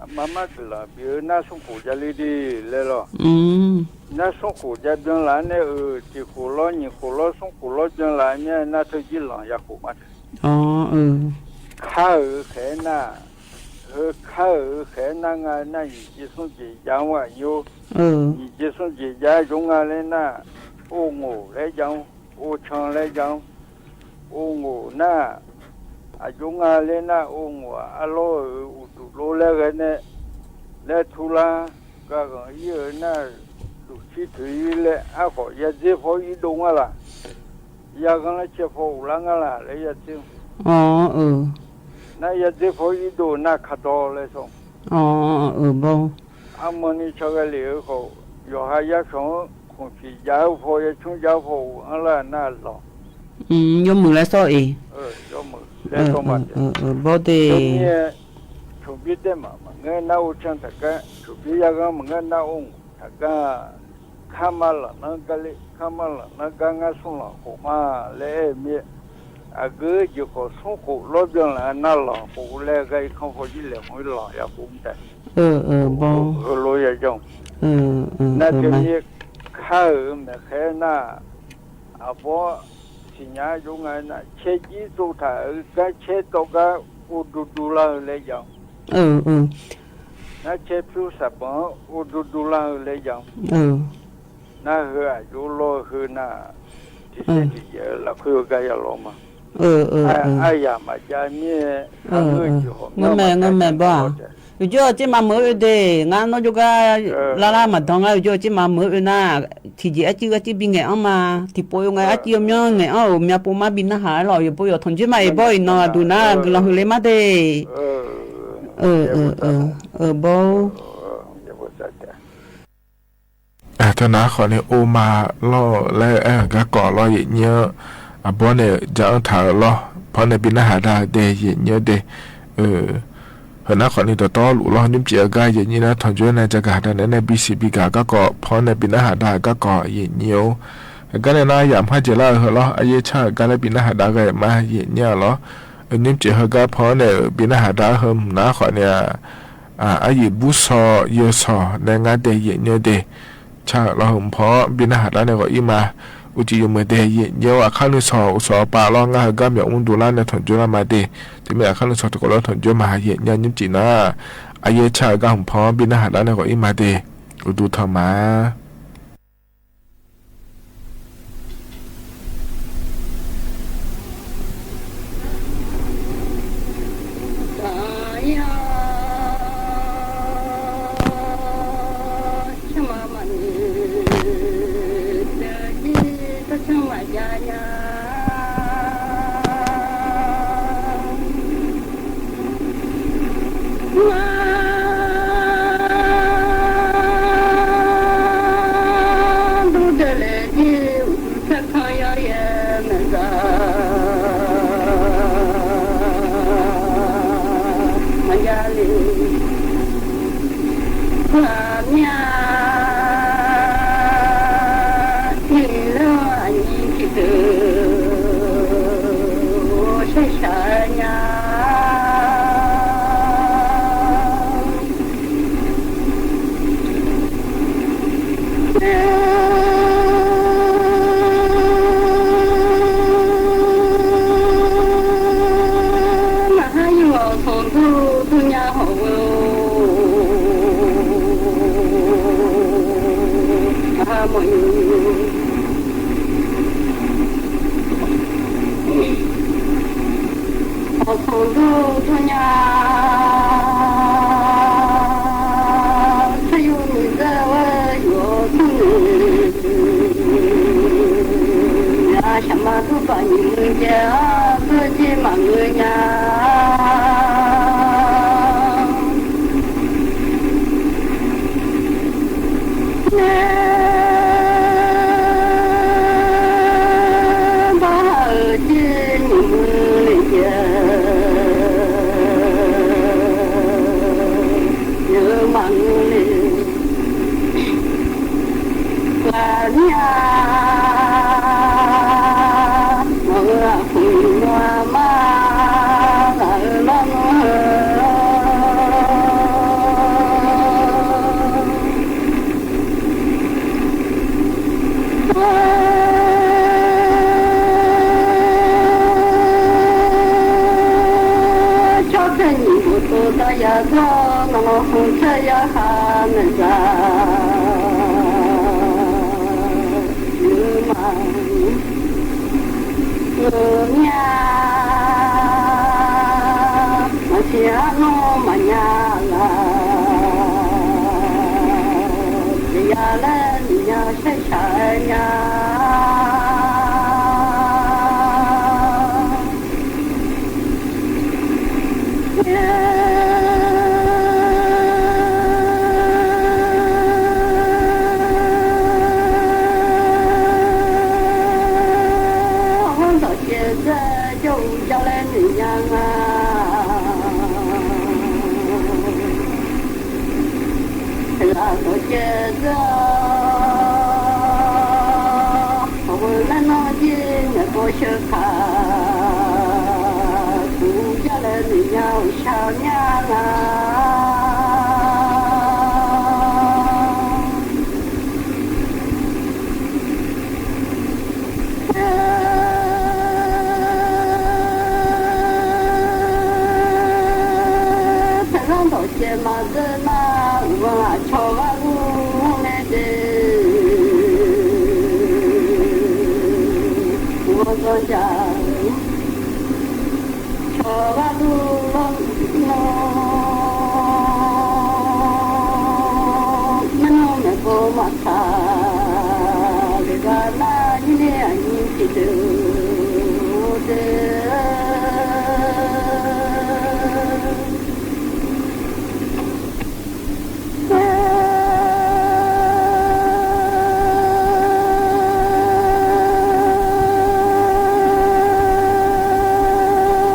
Maˇ maˇ guiˬ lanˬ piˇ-euˬ naˆ suhˉ k'oˍ jaˇ le de leh law. Naˆ suhˉ k'oˍ jaˇ byanˇ laˬ neh-euˬ, tiꞈ k'oˍ lawˇ nyi k'oˍ lawˇ suhˉ k'oˍ lawˇ byanˇ laˬ miˇ-e naˆ hteu jiˇ lanˬ yaꞈ k'oˍ maˇ te. Hk'aˇ-euˬ hk'e naˆ, hui hk'aˇ-euˬ hk'e naˆ ngaˇ naˆ nyi jeˬ suhˉ jeˬ jaˇ-oˬ a nyi-oˬ. Nyi jeˬ suhˉ jeˬ jaˇ yonˍ ngaˇ leh naˆ, oˇ ngoˬ leh jaˇ-oˬ, oˇ chanˇ leh jaˇ-oˬ. Oˇ ngoˬ naˆ, a yonˍ ngaˇ leh naˆ oˇ ngoˬ a lawˇ-euˬ uˍ tuˬ lo leh g'a neh, leh htu laˇ, ga g'anˬ iˉ-euˬ naˆ, luˬ chiˇ tuˬ iˉ leh aˉ k'awꞈ yaˇ dzeˇ hpawˇ iˉ do ngaˇ laˬ. Yaˇ g'aˇ laˇ chehˇ hpawˇ uˍ laˇ ngaˇ laˬ leh yaˇ dzeˇ. Naˆ yaˇ dzeˇ hpawˇ iˉ do naˆ hk'a dawˇ leh sawˇ. Aˉ mvuh nyi chaw g'a liꞈ-euˬ k'o, yawˬ ha yaˇ shawˍ-anˉ hk'oˆ piˍ jaˇ-oˬ hpawˇ yaˇ chunˉ jaˇ hpawˇ uˍ anˉ laˇ naˆ lawˬ. Yawˇ meuˍ leh sawˇ e. Bawˇ de, choˬ biˇ teˇ maˬ maˬ ngeh naˆ oˇ chanˇ htaꞈ kanˉ, choˬ biˇ yaˇ g'aˇ maˬ ngeh naˆ oˇ htaꞈ kanˉ, hkaˇ maˇ laˬ naˉ gaˇ le, hkaˇ maˇ laˬ naˉ gaˇ ngaˇ suhˉ laˬ k'oˍ maˇ leh miˇ, a geuˉ jeˬ k'awꞈ suhˉ k'oˍ lawˇ byanˇ laˬ naˆ laˬ k'oˍ leh g'a e hkaˇ hpawˇ jiˇ lehˬ k'oˍ laˬ yaꞈ k'oˍ tehꞈ. Lo yaꞈ jaˇ-oˬ. Naˆ hteu miˇ hkaˇ-euˬ mehˬ hk'e naˆ, a bawˇ, chi nyaˇ yonˍ ngaˇ naˆ chehˇ jiˇ tcuh htaꞈ kanˉ chehˇ tawˆ gaˇ oˇ du du laˇ hui leh jaˇ-oˬ. Naˆ chehˇ hpuˇ saˍ paˍ oˇ du du laˇ hui leh jaˇ-oˬ. Naˆ hui a yonˍ lawˇ hui naˆ, tiꞈ shehˆ tiꞈ yehˬ laˬ hk'oˆ gaˇ yaꞈ law ma. A yaꞈ maˍ jaˇ miˇ, ngaˇ mehˍ ngaˇ mehˍ bawˇ. Yawˬ jawˇ ceˇ ma meuˍ ve de, ngaˇ nawˇ jawˇ gaˇ laˇ laˇ maˍ dawˇ ngaˇ yawˬ jawˇ ceˇ ma meuˍ ve naˆ, tiꞈ jeˬ a ciˉ g'a ciˉ biˇ ngehˬ anˉ ma, tiꞈ po yawˬ ngaˬ a ciˉ yawˬ myanˇ ngehˬ anˉ-oˬ, mya po maˇ biˇ naˆ haˍ lawˬ, yawˬ bon yawˬ htawnˍ juˇ maˇ e bawˇ, iꞈ nawˬ a duˬ naˆ guiˬ laˬ hui le maˇ te. Bawˇ. Teˇ naˉ hk'awꞈ ni oˇ ma lawˇ leh, gaˇ kawꞈ lawˇ yehˬ nyi-a, a bawˇ nehˬ jaˇ anˇ htaꞈ lawˇ hpawˇ nehˬ biˇ naˆ haˍ daꞈ deh yehˬ nyi-a deh. Heuˬ naˉ hk'awꞈ ni dawˬ tawˉ luꞈ lawˇ nyiˇ ceuˬ a gaˇ yehˬ nyi naˆ htawnˍ juˇ naˆ ca gaˬ daꞈ nehˬ nehˬ biˇ shiˍ biˇ gaˬ gaˇ kawꞈ hpawˇ nehˬ biˇ naˆ haˍ daꞈ gaˇ kawꞈ yehˬ nyi-oˬ. Gaˇ nehˬ naˆ yaꞈ hmaˇ jehˬ laˇ hui lawˇ a yehˬ chaˇ gaˇ leh biˇ naˆ haˍ daꞈ g'a maˇ yehˬ nyi-a lawˬ. Nyiˇ ceuˬ hui gaˇ hpawˇ nehˬ biˇ naˆ haˍ daꞈ hui mvuhˬ naˉ hk'awꞈ ni-a, a yiˍ buˇ shaw yehˬ shaw nehˬ ngaˇ deh yehˬ nyi-a deh. Chaˇ lawˇ hui mvuhˬ hpawˇ biˇ naˆ haˍ daꞈ nehˬ k'awꞈ iˉ ma. Uˉ ceˬ yoˬ meuˍ deh yehˬ nyi-oˬ. A hk'aˇ nuˇ shaw uˬ shaw pa lawˇ ngaˇ hui gaˇ mehˍ uˉ duˬ laˇ nehˬ htawnˍ juˇ laˇ ma deh. Teˇ mehˍ a hk'aˇ nuˇ shaw teˇ k'awꞈ lawˇ htawnˍ juˇ ma yehˬ nyi-a nyiˇ ceuˬ naˉ, a yehˬ chaˇ gaˇ mvuhˬ hpawˇ biˇ naˆ haˍ daꞈ nehˬ k'awꞈ iˉ ma deh. Uˉ duˬ htaꞈ ma Awˬ hk'aw lo tuˬ nyi hk'e yawˇ nyi zeˇ ve yoˬ, tuˬ nyi a shaꞈ ma tuˬ paˍ nyi mvuh ceh a, tuˬ jiˇ maˇ ngeuˍ nyi. Neˇ baˆ ha uiˍ jiˇ nyi mvuh le ceh, yawˇ maˇ ngeuˍ le. Laꞈ nyi a, ngaˬ hui a hpu maˇ laˬ hui lawˇ nuˇ hui. Chaw hpehꞈ nyi bvuhꞈ to taˇ yaˇ dawˇ, nawˬ hui hk'aˬ yaˇ ha mehˍ zaˇ, yuˬ maˇ ngeuˍ nyi a, maˇ shiˍ a nawˇ maˇ nyi laˬ. Teˇ yanˇ leh nyi a shehˆ shaˍ nyi a. Awˬ g'aˇ dawˬ ceh zeˇ, jawˇ hui jaˇ leh nyi nyi a. Hk'e laˬ dawˬ ceh zeˇ, awˬ hui mehˆ nawˇ jiˇ mehˍ paw sheu hk'aˬ, kuˬ jaˇ leh nyi nyi a, awˬ sha nyi a. Hpehꞈ g'aˇ dawˬ ceh maˇ zeˇ naˇ, uˉ vaˇ laꞈ chaw g'aˇ g'uˇ mvuhˇ meh te, uˉ vaˇ g'aˇ jaˇ. Chaw g'aˇ g'uˇ lawˇ nawˇ, mehˆ nawˇ mehˍ paw maˇ htaꞈ, le g'a naˇ nyi neˇ a nyi chi te te.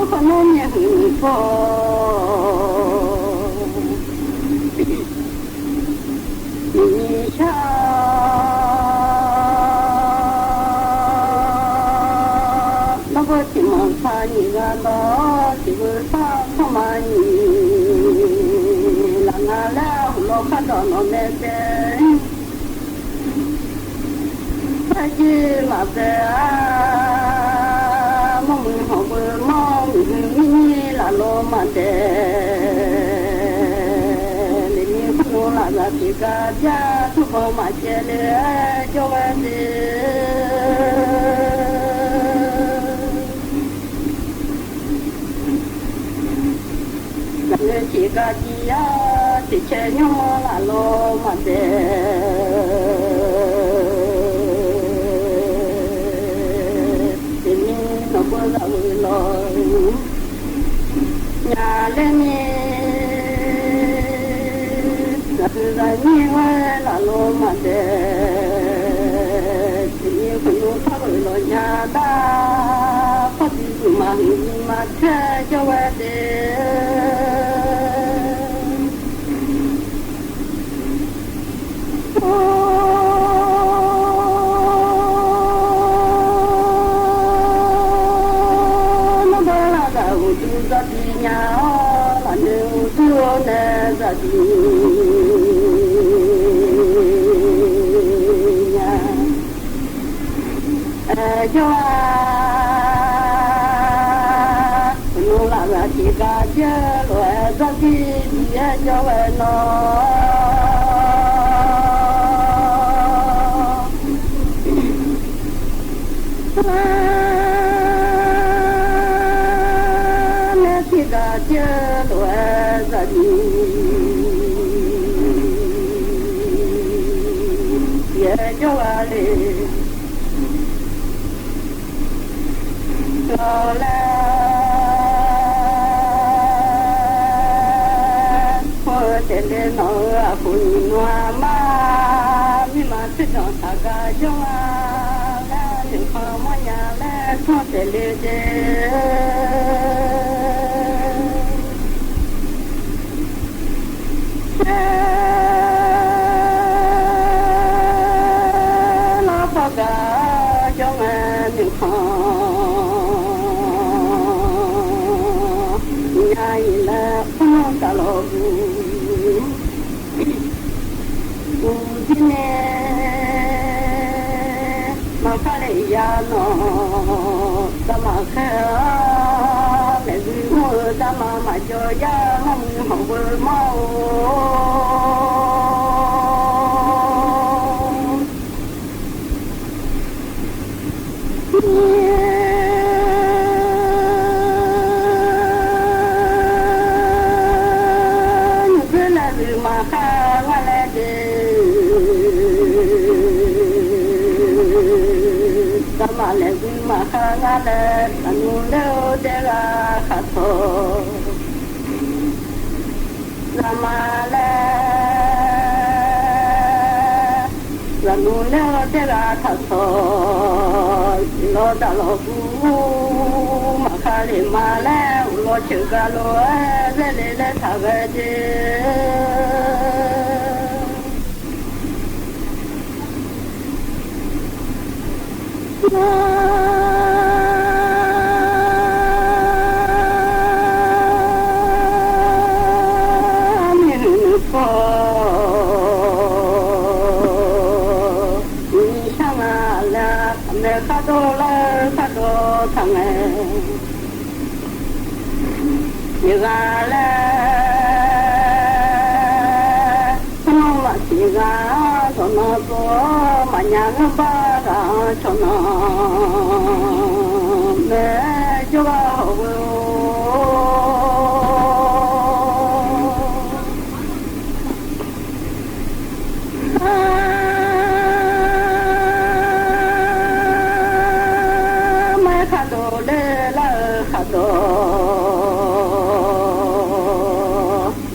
Hk'aw nawˉ nyi hui nyi paw, nyi nyi shaˉ, nawˉ pawˆ chi maˍ hk'a nyi g'a dawˇ, chi veu shaˉ hkawˇ maˇ nyi, laꞈ ngaˬ leh a hoꞈ law hk'a dawˇ nawˬ meh te. Hk'a jiˇ maˍ pehˍ a, mvuhˇ miˬ hawˬ veu mawˇ miˬ hui miˇ miˇ laˬ lo maˇ dehꞈ. Liꞈ miˬ hk'oˆ lo laꞈ g'a tiꞈ g'a jaˇ, tuˉ baw maˍ ceh le cawˇ ve te. Ngaˬ hui tiꞈ g'a jiˇ yaˇ, teꞈ chehˇ nyi mawˇ laˬ lo maˇ dehꞈ. Teˇ miˬ nawˬ pawˆ g'a veuˬ lawˬ, nyi leh nyi, ngaˬ hui g'a nyi mawˇ laˬ lo maˇ dehꞈ. Teˇ miˬ hk'oˆ lo hk'a veuˬ lawˬ nyi taˇ, hk'aw tiꞈ tuˬ maˍ hui nyi ma chehˇ cawˇ ve te. Nawˉ dawˇ laˇ g'a uˍ tuˬ g'a tiꞈ nyi, laꞈ nyi uˍ tuˬ neh g'a tiꞈ nyi. Cawˇ a, nawˬ laꞈ g'a tiꞈ g'a jaˇ loˬ, dawˇ tiꞈ tiꞈ cawˇ ve nawˬ. yehˬ jawˇ g'a le. Lawˬ leh hpfuhˇ tehꞈ leh nawˬ hui a poˍ nyi naw a maˇ, miˇ ma teˇ cawˬ htaꞈ g'a jawˇ a leh, miˬ hk'aw maˇ nya leh hpfuhˇ tehꞈ leh ce. Cheˇ laˇ hpawˇ kaꞈ jawˇ ngaˬ miˬ hk'aw nyi a e leh, hpfuhˇ nawˉ kaꞈ lawˬ guˬ. Uˬ jiˇ ne, maˍ hk'aˇ leh yaꞈ nawˬ, daꞈ maˍ hk'e lehˬ gui mawˇ, daꞈ maˍ maꞈ jaw yaˇ mawˇ mvuh hawˬ veu maˇ-oˬ. Nyi tcuhˉ leh g'uiˬ maˍ hk'aˇ ngaˇ leh te, daꞈ maˍ lehˬ g'uiˬ maˍ hk'aˇ ngaˇ leh, taˍ nu leh-oˬ teˇ g'aˇ hk'aˬ htawˇ, daꞈ maˍ leh, taˍ nu leh-oˬ teˇ g'aˇ hk'aˬ htawˇ, lawˬ daꞈ lawˬ gu maˍ hk'aˇ leh maˍ leh, uˬ lawˬ cheuˬ gaˬ lo-e, zeˇ le leh htaꞈ g'a ce. Naˬ miˬ hui nuˬ hpawˇ nyi shaˉ ngaˬ leh, mehˬ hk'aˇ dawˇ laˇ hk'aˇ dawˇ htaꞈ ngaˬ yehˬ g'a leh, hk'aw nawˉ maꞈ tiꞈ g'a dawˬ na tcuh, maꞈ nyaˬ g'uˇ baˆ g'a chaw na mehˬ jawˇ g'a hawˬ ve-oˬ. Maˇ hk'a dawˬ leh laˇ hk'a dawˬ,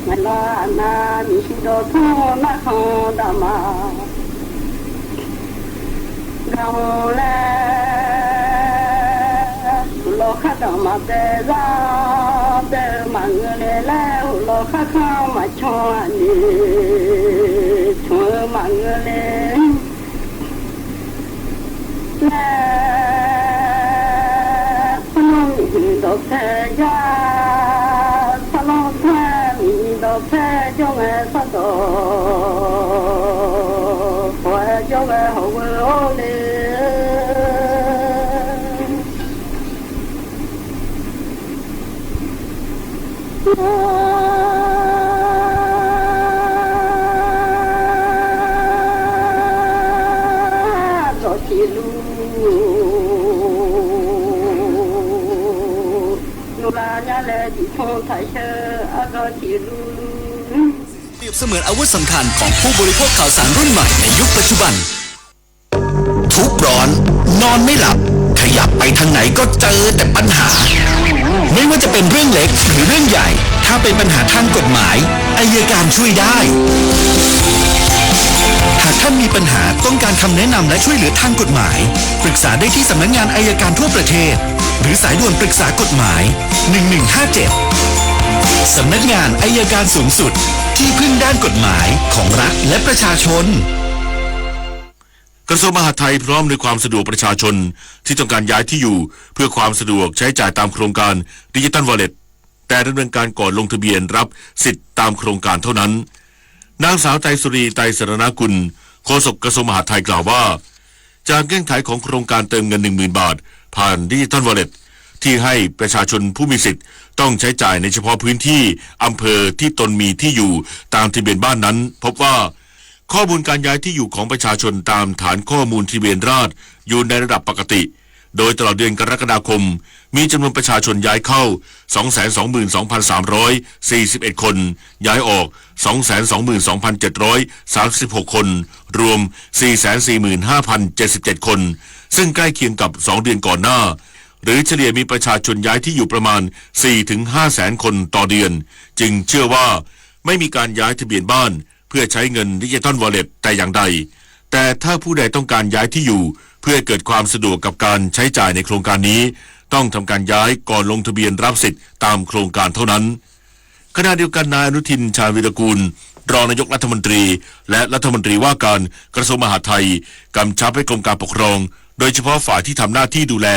ngaˬ la naˍ miˬ shiˍ dawˬ hpfuhˇ naˆ hk'aw daꞈ maˍ gaˬ-oˬ leh, uˬ lawˬ hk'aˇ daꞈ maˍ pehˬ zaˇ pehˬ maˍ ngeu le leh, uˬ lawˬ hk'aˇ hk'aˇ maˍ chaw a le, chaw maˍ ngeu le leh, hpawˇ nawˉ miˬ dawˬ hpehꞈ jaˇ, hpawˇ nawˉ hpawˇ miˬ dawˬ hpehꞈ jawˇ ngaˬ hpawˇ dawˬ, k'awꞈ jawˇ ve hawˬ veu-oˬ le. Dawˬ tiꞈ lu, lu la yaˇ leh tiꞈ hpfuhˇ htaꞈ sheu, a dawˬ tiꞈ lu.เปรียบเสมือนอาวุธสำคัญของผู้บริโภคข่าวสารรุ่นใหม่ในยุคปัจจุบัน ทุกข์ร้อน นอนไม่หลับ ขยับไปทางไหนก็เจอแต่ปัญหา ไม่ว่าจะเป็นเรื่องเล็กหรือเรื่องใหญ่ ถ้าเป็นปัญหาทางกฎหมาย อัยการช่วยได้ หากท่านมีปัญหาต้องการคำแนะนำและช่วยเหลือทางกฎหมาย ปรึกษาได้ที่สำนักงานอัยการทั่วประเทศ หรือสายด่วนปรึกษากฎหมาย หนึ่งหนึ่งห้าเจ็ด สำนักงานอัยการสูงสุด ที่พึ่งด้านกฎหมายของรัฐและประชาชน กระทรวงมหาดไทยพร้อมในความสะดวกประชาชนที่ต้องการย้ายที่อยู่เพื่อความสะดวกใช้จ่ายตามโครงการดิจิทัลวอลเล็ต แต่ดำเนินการก่อนลงทะเบียนรับสิทธิ์ตามโครงการเท่านั้น นางสาวไตรสุรี ไตรสรณกุล โฆษกกระทรวงมหาดไทยกล่าวว่า จากเงื่อนไขของโครงการเติมเงิน หนึ่งหมื่น บาท ผ่านดิจิทัลวอลเล็ต ที่ให้ประชาชนผู้มีสิทธิ์ต้องใช้จ่ายในเฉพาะพื้นที่อำเภอที่ตนมีที่อยู่ตามทะเบียนบ้านนั้น พบว่า ข้อมูลการย้ายที่อยู่ของประชาชนตามฐานข้อมูลทะเบียนราษฎร์อยู่ในระดับปกติ โดยตลอดเดือนกรกฎาคม มีจำนวนประชาชนย้ายเข้า สองแสนสองหมื่นสองพันสามร้อยสี่สิบเอ็ด คน ย้ายออก สองแสนสองหมื่นสองพันเจ็ดร้อยสามสิบหก คน รวม สี่แสนสี่หมื่นห้าพันเจ็ดสิบเจ็ด คน ซึ่งใกล้เคียงกับ สอง เดือนก่อนหน้า หรือเฉลี่ยมีประชาชนย้ายที่อยู่ประมาณ สี่ถึงห้าแสน คนต่อเดือน จึงเชื่อว่าไม่มีการย้ายทะเบียนบ้านเพื่อใช้เงินดิจิทัลวอลเล็ตแต่อย่างใด แต่ถ้าผู้ใดต้องการย้ายที่อยู่เพื่อเกิดความสะดวกกับการใช้จ่ายในโครงการนี้ ต้องทำการย้ายก่อนลงทะเบียนรับสิทธิ์ตามโครงการเท่านั้น ขณะเดียวกัน นายอนุทิน ชาญวีรกูล รองนายกรัฐมนตรี และรัฐมนตรีว่าการกระทรวงมหาดไทย กำชับให้กรมการปกครอง โดยเฉพาะฝ่ายที่ทำหน้าที่ดูแล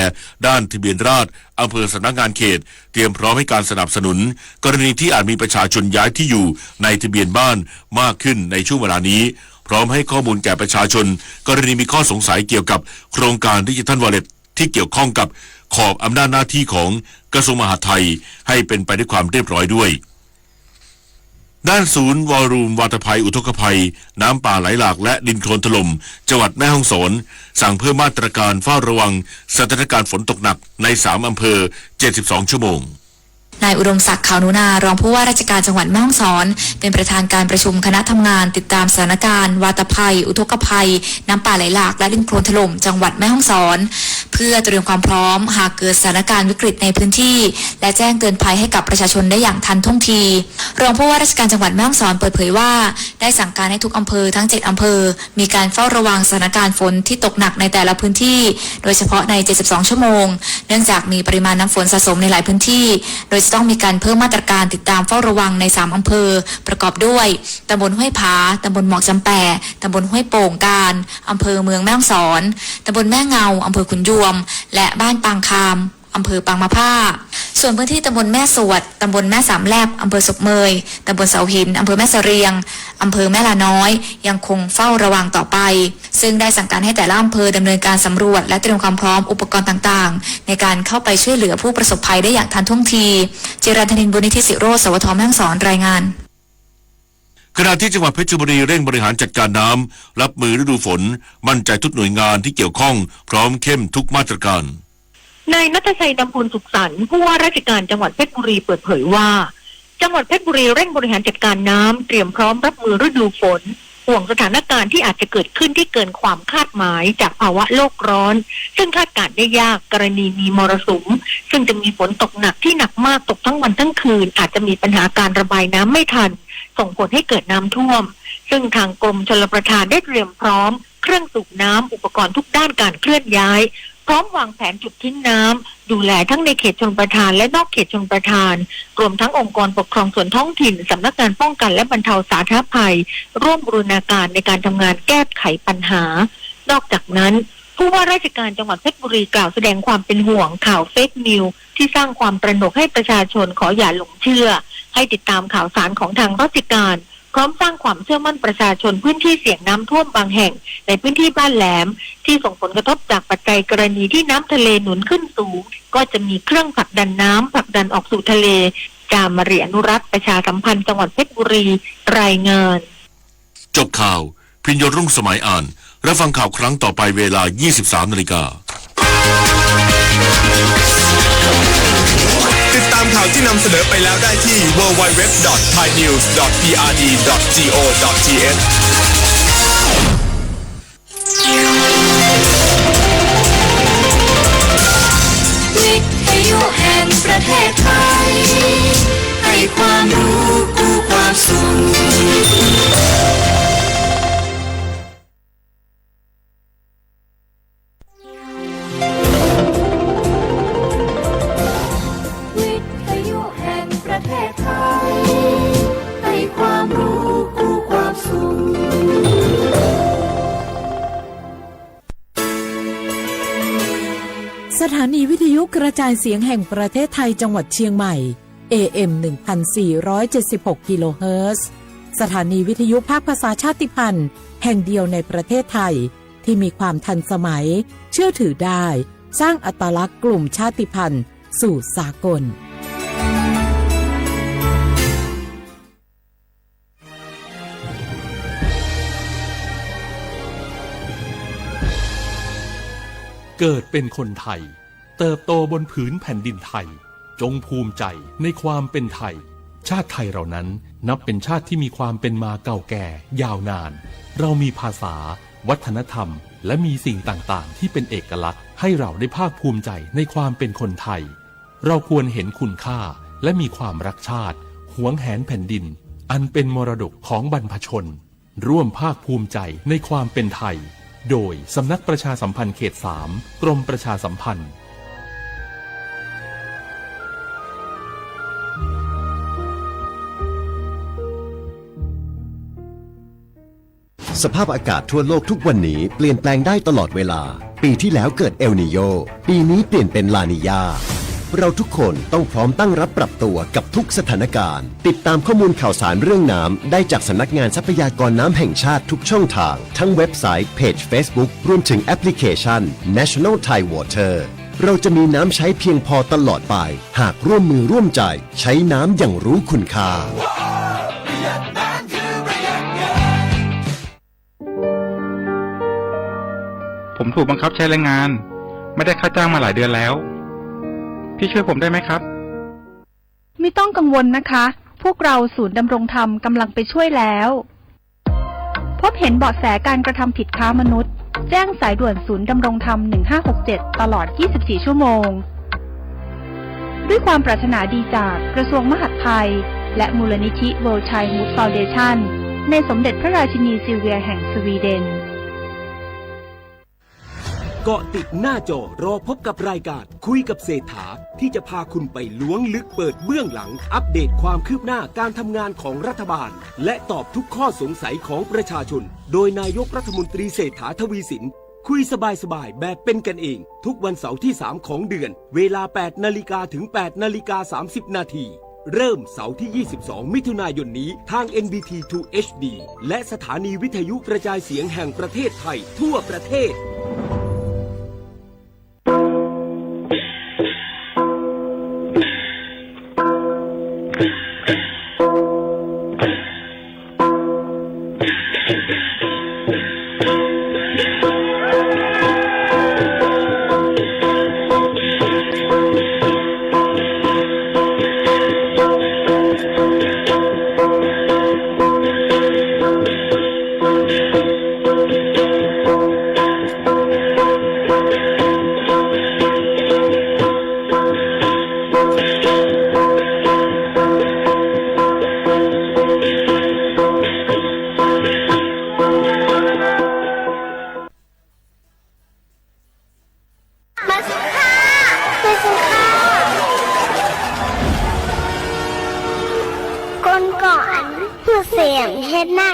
ด้านทะเบียนราษฎร์ อำเภอ สำนักงานเขต เตรียมพร้อมให้การสนับสนุน กรณีที่อาจมีประชาชนย้ายที่อยู่ในทะเบียนบ้านมากขึ้นในช่วงเวลานี้ พร้อมให้ข้อมูลแก่ประชาชน กรณีมีข้อสงสัยเกี่ยวกับโครงการดิจิทัลวอลเล็ตที่เกี่ยวข้องกับขอบอำนาจหน้าที่ของกระทรวงมหาดไทย ให้เป็นไปด้วยความเรียบร้อยด้วย ด้านศูนย์วอลลุ่มวาตภัยอุทกภัย น้ำป่าไหลหลากและดินโคลนถล่ม จังหวัดแม่ฮ่องสอน สั่งเพิ่มมาตรการเฝ้าระวังสถานการณ์ฝนตกหนักใน สาม อำเภอ เจ็ดสิบสอง ชั่วโมง นายอุดมศักดิ์ ขาวหนูนา รองผู้ว่าราชการจังหวัดแม่ฮ่องสอน เป็นประธานการประชุมคณะทำงานติดตามสถานการณ์วาตภัย อุทกภัย น้ำป่าไหลหลาก และดินโคลนถล่ม จังหวัดแม่ฮ่องสอน เพื่อเตรียมความพร้อมหากเกิดสถานการณ์วิกฤตในพื้นที่ และแจ้งเตือนภัยให้กับประชาชนได้อย่างทันท่วงที รองผู้ว่าราชการจังหวัดแม่ฮ่องสอนเปิดเผยว่า ได้สั่งการให้ทุกอำเภอทั้ง เจ็ด อำเภอ มีการเฝ้าระวังสถานการณ์ฝนที่ตกหนักในแต่ละพื้นที่ โดยเฉพาะใน เจ็ดสิบสอง ชั่วโมง เนื่องจากมีปริมาณน้ำฝนสะสมในหลายพื้นที่ โดยจะต้องมีการเพิ่มมาตรการติดตามเฝ้าระวังใน สาม อำเภอ ประกอบด้วย ตำบลห้วยผา ตำบลหมอกจำแป่ ตำบลห้วยโป่งกาญ อำเภอเมืองแม่ฮ่องสอน ตำบลแม่เงา อำเภอขุนยวม และบ้านปางคาม อำเภอปางมะผ้า ส่วนพื้นที่ตำบลแม่สวด ตำบลแม่สามแลบ อำเภอศพเมย ตำบลเสาหิน อำเภอแม่เสรียง อำเภอแม่ลาน้อย ยังคงเฝ้าระวังต่อไป ซึ่งได้สั่งการให้แต่ละอำเภอดำเนินการสำรวจและเตรียมความพร้อมอุปกรณ์ต่างๆ ในการเข้าไปช่วยเหลือผู้ประสบภัยได้อย่างทันท่วงที จิรันทนิน บุญนิธิสิโรจน์ สวท แม่ฮ่องสอน รายงาน ขณะที่จังหวัดเพชรบุรีเร่งบริหารจัดการน้ำรับมือฤดูฝน มั่นใจทุกหน่วยงานที่เกี่ยวข้องพร้อมเข้มทุกมาตรการ นายณัฐชัย ดำพูนสุขสันต์ ผู้ว่าราชการจังหวัดเพชรบุรีเปิดเผยว่า จังหวัดเพชรบุรีเร่งบริหารจัดการน้ำ เตรียมพร้อมรับมือฤดูฝน ห่วงสถานการณ์ที่อาจจะเกิดขึ้นที่เกินความคาดหมายจากภาวะโลกร้อน ซึ่งคาดการณ์ได้ยาก กรณีมีมรสุม ซึ่งจะมีฝนตกหนักที่หนักมากตกทั้งวันทั้งคืน อาจจะมีปัญหาการระบายน้ำไม่ทัน ส่งผลให้เกิดน้ำท่วม ซึ่งทางกรมชลประทานได้เตรียมพร้อมเครื่องสูบน้ำ อุปกรณ์ทุกด้านการเคลื่อนย้าย พร้อมวางแผนจุดทิ้งน้ำ ดูแลทั้งในเขตชลประทานและนอกเขตชลประทาน รวมทั้งองค์กรปกครองส่วนท้องถิ่น สำนักงานป้องกันและบรรเทาสาธารณภัย ร่วมบูรณาการในการทำงานแก้ไขปัญหา นอกจากนั้น ผู้ว่าราชการจังหวัดเพชรบุรีกล่าวแสดงความเป็นห่วงข่าว fake news ที่สร้างความตระหนกให้ประชาชน ขออย่าหลงเชื่อ ให้ติดตามข่าวสารของทางราชการ พร้อมสร้างความเชื่อมั่นประชาชนพื้นที่เสี่ยงน้ำท่วมบางแห่งในพื้นที่บ้านแหลม ที่ส่งผลกระทบจากปัจจัยกรณีที่น้ำทะเลหนุนขึ้นสูง ก็จะมีเครื่องผลักดันน้ำผลักดันออกสู่ทะเล จามรีอนุรักษ์ ประชาสัมพันธ์ จังหวัดเพชรบุรี รายงาน จบข่าว พิญโยรุ่งสมัยอ่าน รับฟังข่าวครั้งต่อไปเวลา ยี่สิบสามนาฬิกา ติดตามข่าวที่นำเสนอไปแล้วได้ที่ ดับเบิลยู ดับเบิลยู ดับเบิลยู ดอท ไทย นิวส์ ดอท พี อาร์ ดี ดอท จี โอ ดอท ที เอช วิทยุแห่งประเทศไทย ให้ความรู้คู่ความสุข วิทยุแห่งประเทศไทย ให้ความรู้คู่ความสุข สถานีวิทยุกระจายเสียงแห่งประเทศไทยจังหวัดเชียงใหม่ เอ เอ็ม หนึ่งพันสี่ร้อยเจ็ดสิบหก กิโลเฮิรตซ์ สถานีวิทยุภาคภาษาชาติพันธุ์แห่งเดียวในประเทศไทย ที่มีความทันสมัย เชื่อถือได้ สร้างอัตลักษณ์กลุ่มชาติพันธุ์สู่สากล เกิดเป็นคนไทย เติบโตบนผืนแผ่นดินไทย จงภูมิใจในความเป็นไทย ชาติไทยเรานั้นนับเป็นชาติที่มีความเป็นมาเก่าแก่ยาวนาน เรามีภาษา วัฒนธรรม และมีสิ่งต่างๆ ที่เป็นเอกลักษณ์ ให้เราได้ภาคภูมิใจในความเป็นคนไทย เราควรเห็นคุณค่า และมีความรักชาติ หวงแหนแผ่นดิน อันเป็นมรดกของบรรพชน ร่วมภาคภูมิใจในความเป็นไทย โดยสำนักประชาสัมพันธ์เขต สาม กรมประชาสัมพันธ์ สภาพอากาศทั่วโลกทุกวันนี้เปลี่ยนแปลงได้ตลอดเวลา ปีที่แล้วเกิดเอลนีโญ ปีนี้เปลี่ยนเป็นลานีญา เราทุกคนต้องพร้อมตั้งรับปรับตัวกับทุกสถานการณ์ ติดตามข้อมูลข่าวสารเรื่องน้ำได้จากสำนักงานทรัพยากรน้ำแห่งชาติทุกช่องทาง ทั้งเว็บไซต์ เพจ Facebook รวมถึงแอปพลิเคชัน National Thai Water เราจะมีน้ำใช้เพียงพอตลอดไป หากร่วมมือร่วมใจใช้น้ำอย่างรู้คุณค่า ผมถูกบังคับใช้แรงงาน ไม่ได้ค่าจ้างมาหลายเดือนแล้ว พี่ช่วยผมได้ไหมครับ ไม่ต้องกังวลนะคะ พวกเราศูนย์ดำรงธรรมกำลังไปช่วยแล้ว พบเห็นเบาะแสการกระทำผิดค้ามนุษย์ แจ้งสายด่วนศูนย์ดำรงธรรม หนึ่งห้าหกเจ็ด ตลอด ยี่สิบสี่ ชั่วโมง ด้วยความปรารถนาดีจากกระทรวงมหาดไทย และมูลนิธิ World Thai Hood Foundation ในสมเด็จพระราชินีซิลเวียแห่งสวีเดน เกาะติดหน้าจอรอพบกับรายการคุยกับเศรษฐา ที่จะพาคุณไปล้วงลึกเปิดเบื้องหลัง อัปเดตความคืบหน้าการทำงานของรัฐบาล และตอบทุกข้อสงสัยของประชาชน โดยนายกรัฐมนตรีเศรษฐา ทวีสิน คุยสบายๆ แบบเป็นกันเอง ทุกวันเสาร์ที่ สาม ของเดือน เวลา แปด นาฬิกาถึง แปด นาฬิกา สามสิบ นาที เริ่มเสาร์ที่ ยี่สิบสอง มิถุนายนนี้ ทาง เอ็น บี ที ทู เอช ดี และสถานีวิทยุกระจายเสียงแห่งประเทศไทยทั่วประเทศมาสิคะ มาสิคะ คนเกาะอัน ผู้เสี่ยงเฮ็ดได้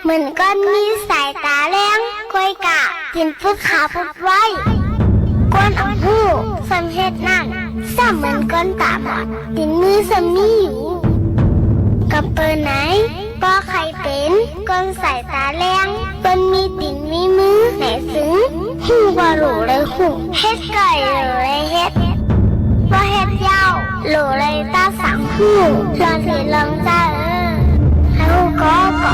เหมือนคนมีสายตาแลง คอยกะ ติ่นพุทธขาพุทธไว้ คนอับผู้สำเฮ็ดนั่น ซ้ำเหมือนคนตาบอด ติ่นมือสำมีอยู่ กับเปิดไหน ก็ใครเป็น คนสายตาแลง คนมีติ่นมีมือ ไหนถึง หู้ว่าหลูเลยหู้ เฮ็ดก่อยหลูเลยเฮ็ด บ่เฮ็ดยาว หลูเลยตาสังหู้ ลองสิลองจ้าเออ ให้ฮู้ก็ก็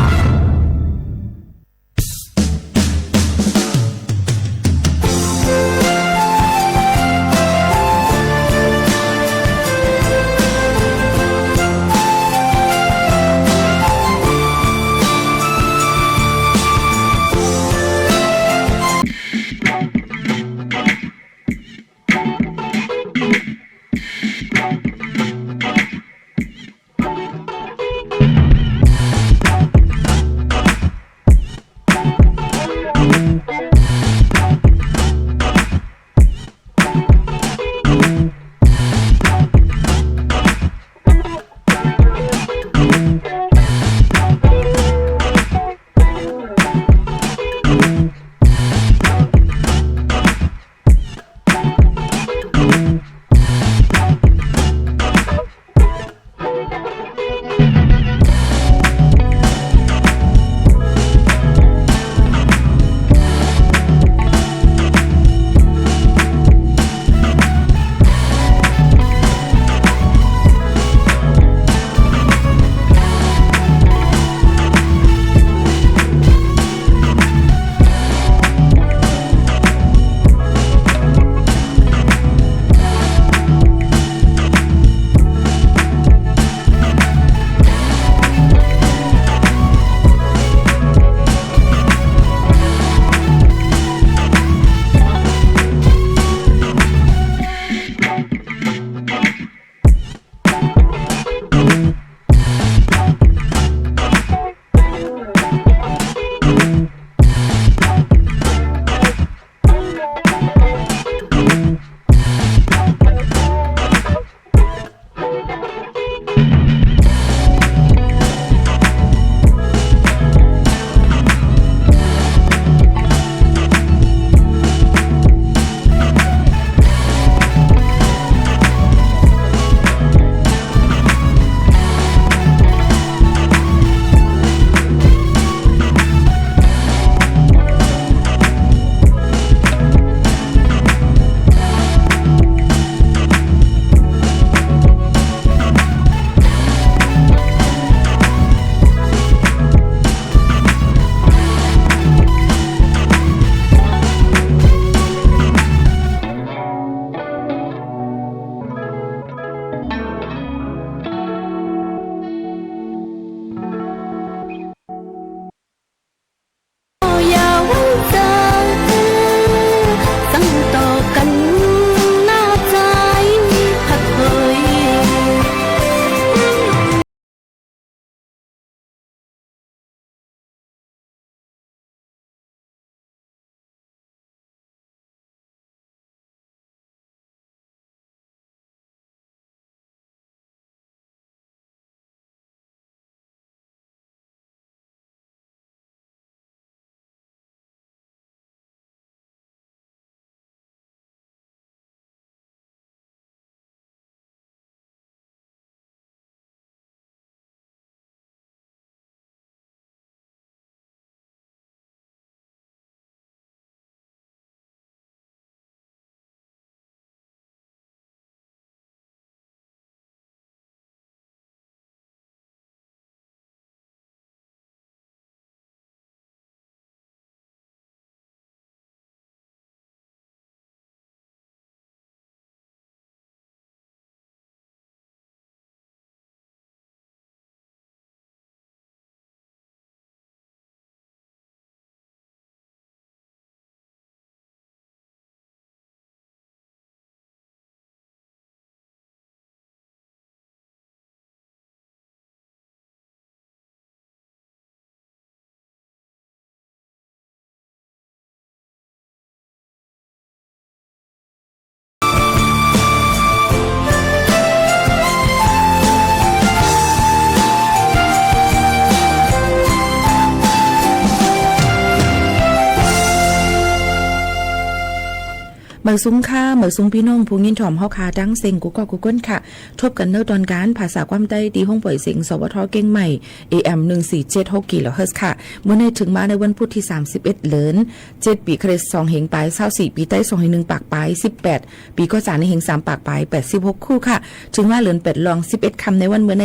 မႂ်ႇသုင်ၶႃႈ မႂ်ႇသုင်ပီႈၼွင်ႉ ၽူႈငိၼ်းထွမ်ႇႁဝ်းၶႃႈ တင်းသဵင်ႈ ၵူႈၵေႃႉၵူႈၵူၼ်းၶႃႈ။ ထူပ်းၵၼ် ၼႂ်းတွၼ်ႈၵၢၼ် ၽႃႇသႃႇၵႂၢမ်းတႆး တီႈႁွင်ႈပွႆႇသဵင် သဝထ ၵဵင်းမႆႇ ဢေႇဢႅမ်ႇ ၼိုင်ႈသီႇၸဵတ်းႁူၵ်း ၵီႇလူဝ်ႇႁိူတ်ႉၶႃႈ။ မိူဝ်ႈၼႆႉ ထိုင်မႃးၼႂ်းဝၼ်းပုတ်ႉ ထီႉသၢမ်သိပ်းဢဵတ်း လိူၼ်ၸဵတ်း ပီၶရိတ်ႉ သွင်ႁဵင်ပၢႆသၢဝ်းသီႇ၊ ပီတႆး သွင်ႁဵင်ၼိုင်ႈပၢၵ်ႇပၢႆသိပ်းပႅတ်ႇ၊ ပီၵေႃးၸႃႇၼႆႉ ႁဵင်သၢမ်ပၢၵ်ႇပၢႆပႅတ်ႇသိပ်းႁူၵ်း ၶူႉၶႃႈ။ ထိုင်မႃး လိူၼ်ပႅတ်ႇလွင်ႈသိပ်းဢဵတ်းၶမ်ႈ ၼႂ်းဝၼ်းမိူဝ်ႈၼႆႉသေ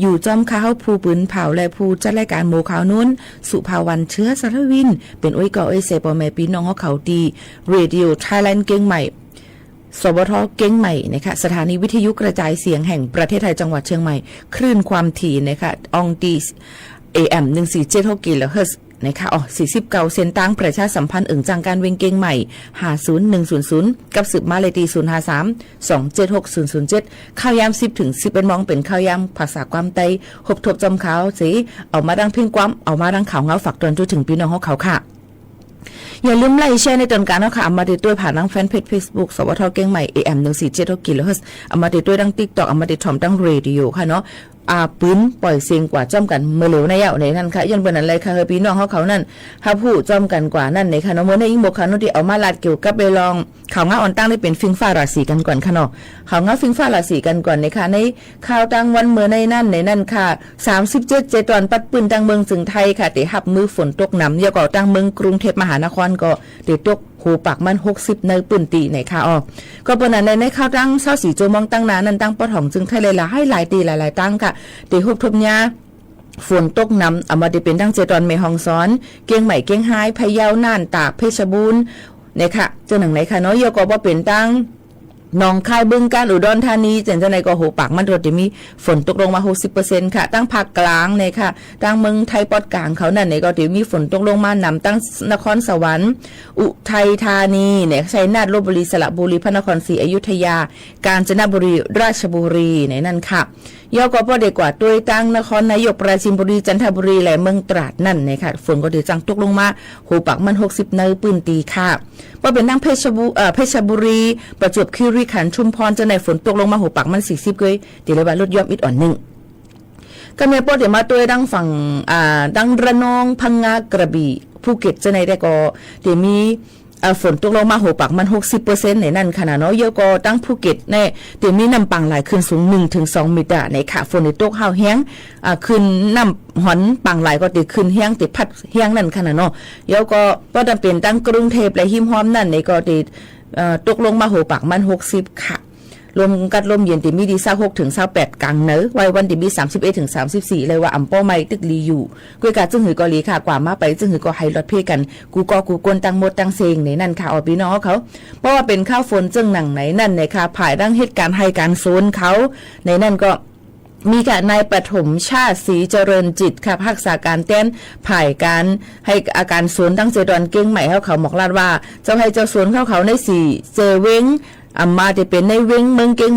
ယူႇၸွမ်းၶႃႈႁဝ်း ၽူႈပိုၼ်ၽၢဝ်ႇလႄႈ ၽူႈၸတ်းလၢႆးၵၢၼ် မူဝ်ၶၢဝ်ၼူၼ်း သုၽႃႇဝၼ်ႇ ၶျိူဝ်းသရဝိၼ်း ပဵၼ်ဢူၺ်းၵေႃႉဢူၺ်းသႄႈ ပေႃႈမႄႈပီႈၼွင်ႉႁဝ်းၶဝ် တီႈ ရေႇတီႇယူဝ်ႇ ไทยแลนด์ เชียงใหม่ สวท เชียงใหม่ นะคะ สถานีวิทยุกระจายเสียงแห่งประเทศไทย จังหวัดเชียงใหม่ คลื่นความถี่ นะคะ อองตี เอ เอ็ม หนึ่งสี่เจ็ดหก กิโลเฮิรตซ์ นะคะ ဢေႃႈ သီႇသိပ်းၵဝ်ႈ သဵၼ်ႈတၢင်း ประชาสัมพันธ์ ဢိူင်ႇၸၢင်ႈၵၢၼ်ဝဵင်းၵဵင်းမႆႇ ႁႃႈသုၼ်ၼိုင်ႈသုၼ်သုၼ် ၵပ်းသိုပ်ႇမႃးလႄႈတီႈ သုၼ်ႁႃႈသၢမ် သွင်ၸဵတ်းႁူၵ်း သုၼ်သုၼ်ၸဵတ်း ၶၢဝ်းယၢမ်း သိပ်း ထိုင် သိပ်းဢဵတ်းမူင်း ပဵၼ်ၶၢဝ်းယၢမ်း ၽႃႇသႃႇၵႂၢမ်းတႆး ႁူပ်ႉထူပ်းၸွမ်းၶႃႈသေ ဢဝ်မႃးတင်းၽဵင်းၵႂၢမ်း ဢဝ်မႃးတင်းၶၢဝ်ႇငၢဝ်း ၾၢၵ်ႇတွၼ်ႈၸူးထိုင် ပီႈၼွင်ႉႁဝ်းၶဝ်ၶႃႈ။ ယႃႇလိုမ်း ไลค์ แชร์ ၼႂ်းတွၼ်ႈၵၢၼ်ႁဝ်းၶႃႈ။ ဢမ်ႇမႃးတေတူၺ်း ผ่านทาง แฟนเพจ Facebook สวท เชียงใหม่ เอ เอ็ม หนึ่งสี่เจ็ดหก กิโลเฮิรตซ์ ဢမ်ႇမႃးတေတူၺ်းတၢင်း ติ๊กต็อก ဢမ်ႇမႃးတေထွမ်ႇတၢင်း ရေႇတီႇယူဝ်ႇ ၶႃႈၼေႃႈ ဢႃႇ ပိုၼ်ပွႆႇသဵင်ၵႂႃႇၸွမ်းၵၼ် မိူဝ်ႈလဵဝ်ၼႆႉယဝ်ႉၼႆၼၼ်ႉၶႃႈ။ ယွၼ်ႉပိူဝ်ႈၼၼ် လႆႈၶႃႈႁႂ်ႈပီႈၼွင်ႉႁဝ်းၶဝ်ၼၼ်ႉ ႁပ်ႉႁူႉၸွမ်းၵၼ်ၵႂႃႇၼၼ်ႉၼႆၶႃႈၼေႃႈ။ မိူဝ်ႈၼႆႉ ယိင်းမူဝ်ၶၢဝ်ၼူတ်ႉ တေဢဝ်မႃးလၢတ်ႈ ၵဵဝ်ႇၵပ်းပႃးလွင်ႈ ၶၢဝ်ႇငၢဝ်းဢွၼ်တၢင်း လႆႈပဵၼ်ၾိင်ႈၾႃႉရႃႇသီႇၵၼ်ၵွၼ်ႇၶႃႈၼေႃႈ။ ၶၢဝ်ႇငၢဝ်းၾိင်ႈၾႃႉရႃႇသီႇၵၼ်ၵွၼ်ႇၼႆၶႃႈ။ ၼႂ်းၶၢဝ်းတၢင်းဝၼ်းမိူဝ်ႈၼႆႉၼၼ်ႉၼႆၼၼ်ႉၶႃႈ သၢမ်သိပ်းၸဵတ်း ၸႄႈတွၼ်ႈပတ်းပိုၼ်ႉ တၢင်းမိူင်းၸိုင်ႈထႆးၶႃႈ တေႁပ်ႉမိုဝ်းၾူၼ်တူၵ်းၼမ် ယဝ်ႉၵေႃႈ တၢင်းမိူင်း กรุงเทพมหานคร ၵေႃႈ တေတူၵ်း ႁူဝ်ပၢၵ်ႇမၼ်းႁူၵ်းသိပ်း ၼႂ်းပိုၼ်ႉတီႈၼႆၶႃႈဢေႃႈ။ ၵွပ်ႈပိူဝ်ႈၼၼ်လႄႈ ၼႂ်းၶၢဝ်းတၢင်းသၢဝ်းသီႇၸူဝ်ႈမူင်းတၢင်းၼႃႈၼၼ်ႉ တၢင်းပွတ်းႁွင်ႇၸိုင်ႈထႆး လႆႈလၢႆလၢႆတီႈ လၢႆလၢႆတၢင်းၶႃႈ တေႁူပ်ႉထူပ်းၺႃး ၾူၼ်တူၵ်းၼမ် ဢမ်ႇဝႃႈတေပဵၼ် တၢင်းၸႄႈတွၼ်ႈမႄႈႁွင်ႈသွၼ် ၵဵင်းမႆႇ ၵဵင်းႁၢႆး ၽယဝ်း ၼၢၼ်ႉ တၢၵ်ႇ เพชรบูรณ์ ၼႆၶႃႈ ၸိူဝ်ႉၼင်ႇၼႆၶႃႈၼေႃႈ။ ယဝ်ႉၵေႃႈ ပေႃးပဵၼ်တၢင်း หนองคาย บึงกาฬ อุดรธานี ၸိူဝ်ႉၼႆၵေႃႈ ႁူဝ်ပၢၵ်ႇမၼ်း တေမီးၾူၼ်တူၵ်းလူင်းမႃး ႁူၵ်းသိပ်း เปอร์เซ็นต์ ၶႃႈ။ တၢင်းၽၢၵ်ႈၵၢင်ၼႆၶႃႈ တၢင်းမိူင်းထႆးပွတ်းၵၢင်ၶဝ်ၼၼ်ႉၼႆၵေႃႈ တေမီးၾူၼ်တူၵ်းလူင်းမႃးၼမ် တၢင်း นครสวรรค์ อุทัยธานี ၼႆ ชัยนาท ลพบุรี สระบุรี พระนครศรีอยุธยา กาญจนบุรี ราชบุรี ၼႆၼၼ်ႉၶႃႈ။ ယဝ်ႉၵေႃႈ ပေႃးတေၵႂႃႇတူၺ်းတၢင်း นครนายก ปราจีนบุรี จันทบุรี လႄႈ เมืองตราดၼၼ်ႉၼႆၶႃႈ ၾူၼ်ၵေႃႈတေၸၢင်ႈတူၵ်းလူင်းမႃး ႁူဝ်ပၢၵ်ႇမၼ်းႁူၵ်းသိပ်း ၼႂ်းပိုၼ်ႉတီႈၶႃႈ။ ပေႃးပဵၼ်တၢင်း เพชรบู- ဢိူဝ်ႇ เพชรบุรี ประจวบคีรีขันธ์ ชุมพร ၸိူဝ်းၼႆႉ ၾူၼ်တူၵ်းလူင်းမႃး ႁူဝ်ပၢၵ်ႇမၼ်းသီႇသိပ်းၵူၺ်း တေလႆႈဝႃႈ လူတ်းယွမ်းဢိတ်းဢွၼ်ႇၼိုင်ႈ ၵမ်းၼႆႉ ပေႃးတေမႃးတူၺ်းတၢင်းၾင်ႇ ဢႃႇ တၢင်း ระนอง พังงา กระบี่ ภูเก็ต ၸိူဝ်းၼႆႉတႄႉၵေႃႈ တေမီး ဢႃႇ ၾူၼ်တူၵ်းလူင်းမႃး ႁူဝ်ပၢၵ်ႇမၼ်းႁူၵ်းသိပ်း เปอร์เซ็นต์ ၼႆၼၼ်ႉၶႃႈၼေႃႈ။ ယဝ်ႉၵေႃႈ တၢင်း ภูเก็ต ၼႆႉ တေမီးၼမ်ႉပၢင်ႇလၢႆႇ ၶိုၼ်ႈသုင် ၼိုင်ႈထိုင်သွင် မီႇတႃႇ ၼႆၶႃႈ။ ၾူၼ်တေတူၵ်းႁၢဝ်ႈႁႅင်း ဢႃႇ ၶိုၼ်ႈ ၼမ်ႉႁွၼ်ပၢင်ႇလၢႆႇၵေႃႈ တေၶိုၼ်ႈႁႅင်း တေၽတ်ႉႁႅင်းၼၼ်ႉၶႃႈၼေႃႈ။ ယဝ်ႉၵေႃႈ ပေႃးတေပဵၼ်တၢင်း กรุงเทพ လႄႈ ႁိမ်းႁွမ်းၼၼ်ႉၼႆၵေႃႈ တေ ဢိူဝ်ႇ တူၵ်းလူင်းမႃး ႁူဝ်ပၢၵ်ႇမၼ်းႁူၵ်းသိပ်းၶႃႈ။ လူမ်းၵတ်းလူမ်းယဵၼ် တေမီးတီႈ သၢဝ်းႁူၵ်းထိုင် သၢဝ်းပႅတ်ႇ ၵၢင်ၼႂ် ဝၢႆးဝၼ်းတေမီး သၢမ်သိပ်းဢဵတ်းထိုင် သၢမ်သိပ်းသီႇ လႆႈဝႃႈ ဢမ်ႇပေႃးမႆႈ တိုၵ်ႉလီယူႇ။ ၵူၺ်းၵႃႈ ၸိူင်ႉႁိုဝ်ၵေႃႈလီၶႃႈ ၵႂႃႇမႃးပႆ ၸိူင်ႉႁိုဝ်ၵေႃႈ ႁႂ်ႈလွတ်ႈၽေးၵၼ် ၵူႈၵေႃႉၵူႈၵူၼ်း တင်းမူတ်းတင်းသဵင်ႈ ၼႆၼၼ်ႉၶႃႈဢေႃႈ ပီႈၼွင်ႉႁဝ်းၶဝ်။ ပေႃးဝႃႈပဵၼ်ၶၢဝ်းၾူၼ်ၸိူင်ႉၼင်ႇၼႆၼၼ်ႉၼႆၶႃႈ ၽၢႆႇတၢင်းႁဵတ်းၵၢၼ်ႁႆႈၵၢၼ်သူၼ်ၶဝ် ၼႆၼၼ်ႉၵေႃႈ မီးၶႃႈ นายปฐมชาติ ศรีเจริญจิต ၶႃႈ รักษาการแทน ၽၢႆႇၵၢၼ်ႁႆႈ ဢႃႇ ၵၢၼ်သူၼ် တၢင်းၸ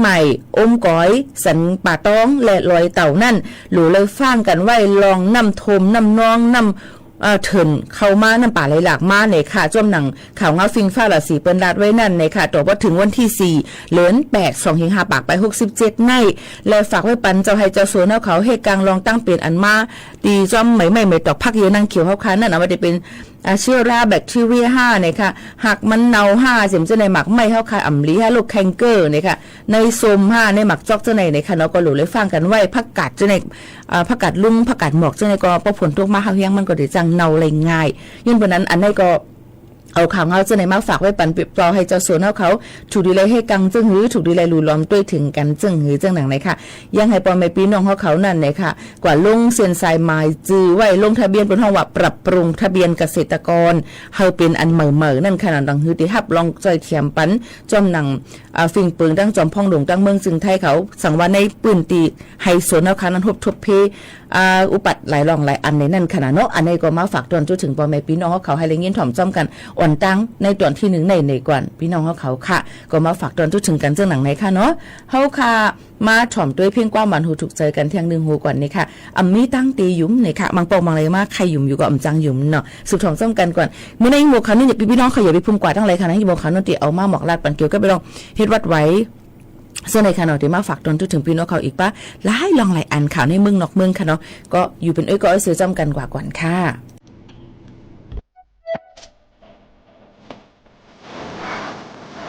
ႄႈတွၼ်ႈၵဵင်းမႆႇႁဝ်းၶဝ် မွၵ်ႇလၢတ်ႈဝႃႈ ၸဝ်ႈႁႆႈၸဝ်ႈသူၼ်ႁဝ်းၶဝ် ၼႂ်းသီႇၸႄႈဝဵင်း ဢမ်ႇမႃးတေပဵၼ်ၼႂ်းဝဵင်းမိူင်းၵဵင်းမႆႇ ဢူမ်ၵွႆ သၼ်ပႃႇတွင်း လႄႈ လွႆတဝ်ႇၼၼ်ႉ လူဝ်ႇလႆႈၾၢင်ႉၵၼ်ဝႆႉ လွင်ႈၼမ်ႉထူမ်ႈၼမ်ႉၼွင်း ၼမ်ႉ ဢိူဝ်ႇ ထိူၼ်ႇၶဝ်ႈမႃး ၼမ်ႉပႃႇလႆလၢၵ်ႇမႃးၼႆၶႃႈ။ ၸွမ်းၼင်ႇ ၶၢဝ်ႇငၢဝ်းၾိင်ႈၾႃႉရႃႇသီႇ ပိူၼ်ႈလၢတ်ႈဝႆႉၼၼ်ႉၼႆၶႃႈ တေႃႇပေႃးထိုင်ဝၼ်းထီႉသီႇ လိူၼ်ပႅတ်ႇ သွင်ႁဵင်ႁႃႈပၢၵ်ႇပၢႆႁူၵ်းသိပ်းၸဵတ်းၼႆႉ လႄႈ ၾၢၵ်ႇဝႆႉပၼ် ၸဝ်ႈႁႆႈၸဝ်ႈသူၼ်ႁဝ်းၶဝ် ႁဵတ်းၵၢၼ်လွင်ႈတၢင်းပဵၼ်ဢၼ်မႃး တီႈၸွမ်းမႂ်ႇမႆႉမႂ်ႇတွၵ်ႇ ၽၵ်းယိူဝ်ႈၼင်ႈၶဵဝ်ႁဝ်းၶႃႈၼၼ်ႉ ဢဝ်မႃးတေပဵၼ် ဢႃႇ เชื้อรา แบคทีเรีย ႁႃႉၼႆၶႃႈ ႁၢၵ်ႈမၼ်းၼဝ်ႈႁႃႉ ၸဵမ်ၸိူဝ်းၼႆႉ မၢၵ်ႇမႆႉႁဝ်းၶႃႈ ဢမ်ႇလီႁႃႉ โรคแคนเกอร์ ၼႆၶႃႈ ၼႂ်းသူမ်ႈႁႃႉ ၼႂ်းမၢၵ်ႇၸွၵ်းၸိူဝ်းၼႆႉၼႆၶႃႈၼေႃႈ ၵေႃႈလူဝ်ႇလႆႈၾၢင်ႉၵၼ်ဝႆႉ။ ၽၵ်းၵၢတ်ႇၸိူဝ်းၼႆႉ ဢႃႇ ၽၵ်းၵၢတ်ႇလုင်း ၽၵ်းၵၢတ်ႇမွၵ်ႇၸိူဝ်းၼႆႉၵေႃႈ ပေႃးၾူၼ်တူၵ်းမႃး ႁၢဝ်ႈႁႅင်း မၼ်းၵေႃႈတေၸၢင်ႈၼဝ်ႈလႆႈငၢႆႈ။ ယွၼ်ႉပိူဝ်ႈၼၼ် ဢၼ်ၼႆႉၵေႃႈ ဢဝ်ၶၢဝ်ႇငၢဝ်းၸိူဝ်းၼႆႉ မႃးၾၢၵ်ႇဝႆႉပၼ် ပျီႇပေႃႈႁႆႈၸဝ်ႈသူၼ်ႁဝ်းၶဝ် ထုၵ်ႇလီလႆႈႁဵတ်းၵၢၼ်ၸိူင်ႉႁိုဝ် ထုၵ်ႇလီလႆႈလူလွမ်တူၺ်းထိုင်ၵၼ်ၸိူင်ႉႁိုဝ် ၸိူင်ႉၼင်ႇၼႆၶႃႈ။ ယင်းႁႂ်ႈပေႃႈမႄႈပီႈၼွင်ႉႁဝ်းၶဝ်ၼၼ်ႉၼႆၶႃႈ ၵႂႃႇလူင်းသဵၼ်ႈသၢႆမၢႆၸိုဝ်ႈဝႆႉ ลงทะเบียน ပိူၼ်ႈႁွင်ႉဝႃႈ ปรับปรุงทะเบียนเกษตรกร ႁႂ်ႈပဵၼ်ဢၼ်မႂ်ႇမႂ်ႇၼၼ်ႉၶႃႈၼေႃႈ ၼင်ႇႁိုဝ်တေႁပ်ႉလွင်ႈၸွႆႈထႅမ်ပၼ် ၸွမ်းၼင်ႇ ဢႃႇ ၾိင်ႈပိူင် တင်းၸွမ်ၽွင်းလူင် တင်းမိူင်းၸိုင်ႈထႆးၶဝ် သင်ဝႃႈၼႂ်းပိုၼ်ႉတီႈ ႁႆႈသူၼ်ႁဝ်းၶႃႈၼၼ်ႉ ႁူပ်ႉထူပ်းၽေး ဢႃႇ ဢုပၢတ်ႈလၢႆလွင်ႈလၢႆဢၼ်ၼႆၼၼ်ႉၶႃႈၼေႃႈ။ ဢၼ်ၼႆႉၵေႃႈ မႃးၾၢၵ်ႇတွၼ်ႈၸူးထိုင် ပေႃႈမႄႈပီႈၼွင်ႉႁဝ်းၶဝ် ႁႂ်ႈလႆႈငိၼ်းထွမ်ႇၸွမ်းၵၼ် ဢွၼ်တၢင်း ၼႂ်းတွၼ်ႈထီႉၼိုင်ႈၼႆႉၼႆၵွၼ်ႇ ပီႈၼွင်ႉႁဝ်းၶဝ်ၶႃႈ။ ၵေႃႈမႃးၾၢၵ်ႇတွၼ်ႈၸူးထိုင်ၵၼ်ၸိူင်ႉၼင်ႇၼႆၶႃႈၼေႃႈ။ ႁဝ်းၶႃႈ မႃးထွမ်ႇတူၺ်းၽဵင်းၵႂၢမ်းမၢၼ်ႁူထုၵ်ႇၸႂ်ၵၼ်ထႅင်ႈၼိုင်ႈႁူဝ်ၵွၼ်ႇၼႆၶႃႈ။ ဢမ်ႇမီးတၢင်းတေယုမ်ႇၼႆၶႃႈ မၢင်ပွၵ်ႈမၢင်လႂ်မႃး ၶႂ်ႈယုမ်ႇယူႇၵေႃႈ ဢမ်ႇၸၢင်ႈယုမ်ႇၼေႃႈ သိုပ်ႇထွမ်ႇၸွမ်းၵၼ်ၵွၼ်ႇ။ မိူဝ်ႈၼႆႉ ယိင်းမူဝ်ၶၢဝ်ၼူၼ်း ပီႈၼွင်ႉၶႃႈ ယႃႇပေၽုင်ႈၵႂႃႇတၢင်းလႂ်ၶႃႈၼႃႈ ယိင်းမူဝ်ၶၢဝ်ၼူၼ်းတေဢဝ်မႃးမွၵ်ႇလၢတ်ႈပၼ် ၵဵဝ်ႇၵပ်းလွင်ႈ ႁဵတ်းဝတ်းဝႆႉ ၸိူဝ်းၼႆႉၶႃႈၼေႃႈ တေမႃးၾၢၵ်ႇတွၼ်ႈၸူးထိုင် ပီႈၼွင်ႉၶဝ်ဢိၵ်ႇပႃး လၢႆလွင်ႈလၢႆဢၼ် ၶၢဝ်ႇၼႂ်းမိူင်းၼွၵ်ႈမိူင်းၶႃႈၼေႃႈ ၵေႃႈယူႇပဵၼ်ဢူၺ်းၵေႃႉဢူၺ်းသႄႈၸွမ်းၵၼ်ၵႂႃႇၵွၼ်ႇၶႃႈ။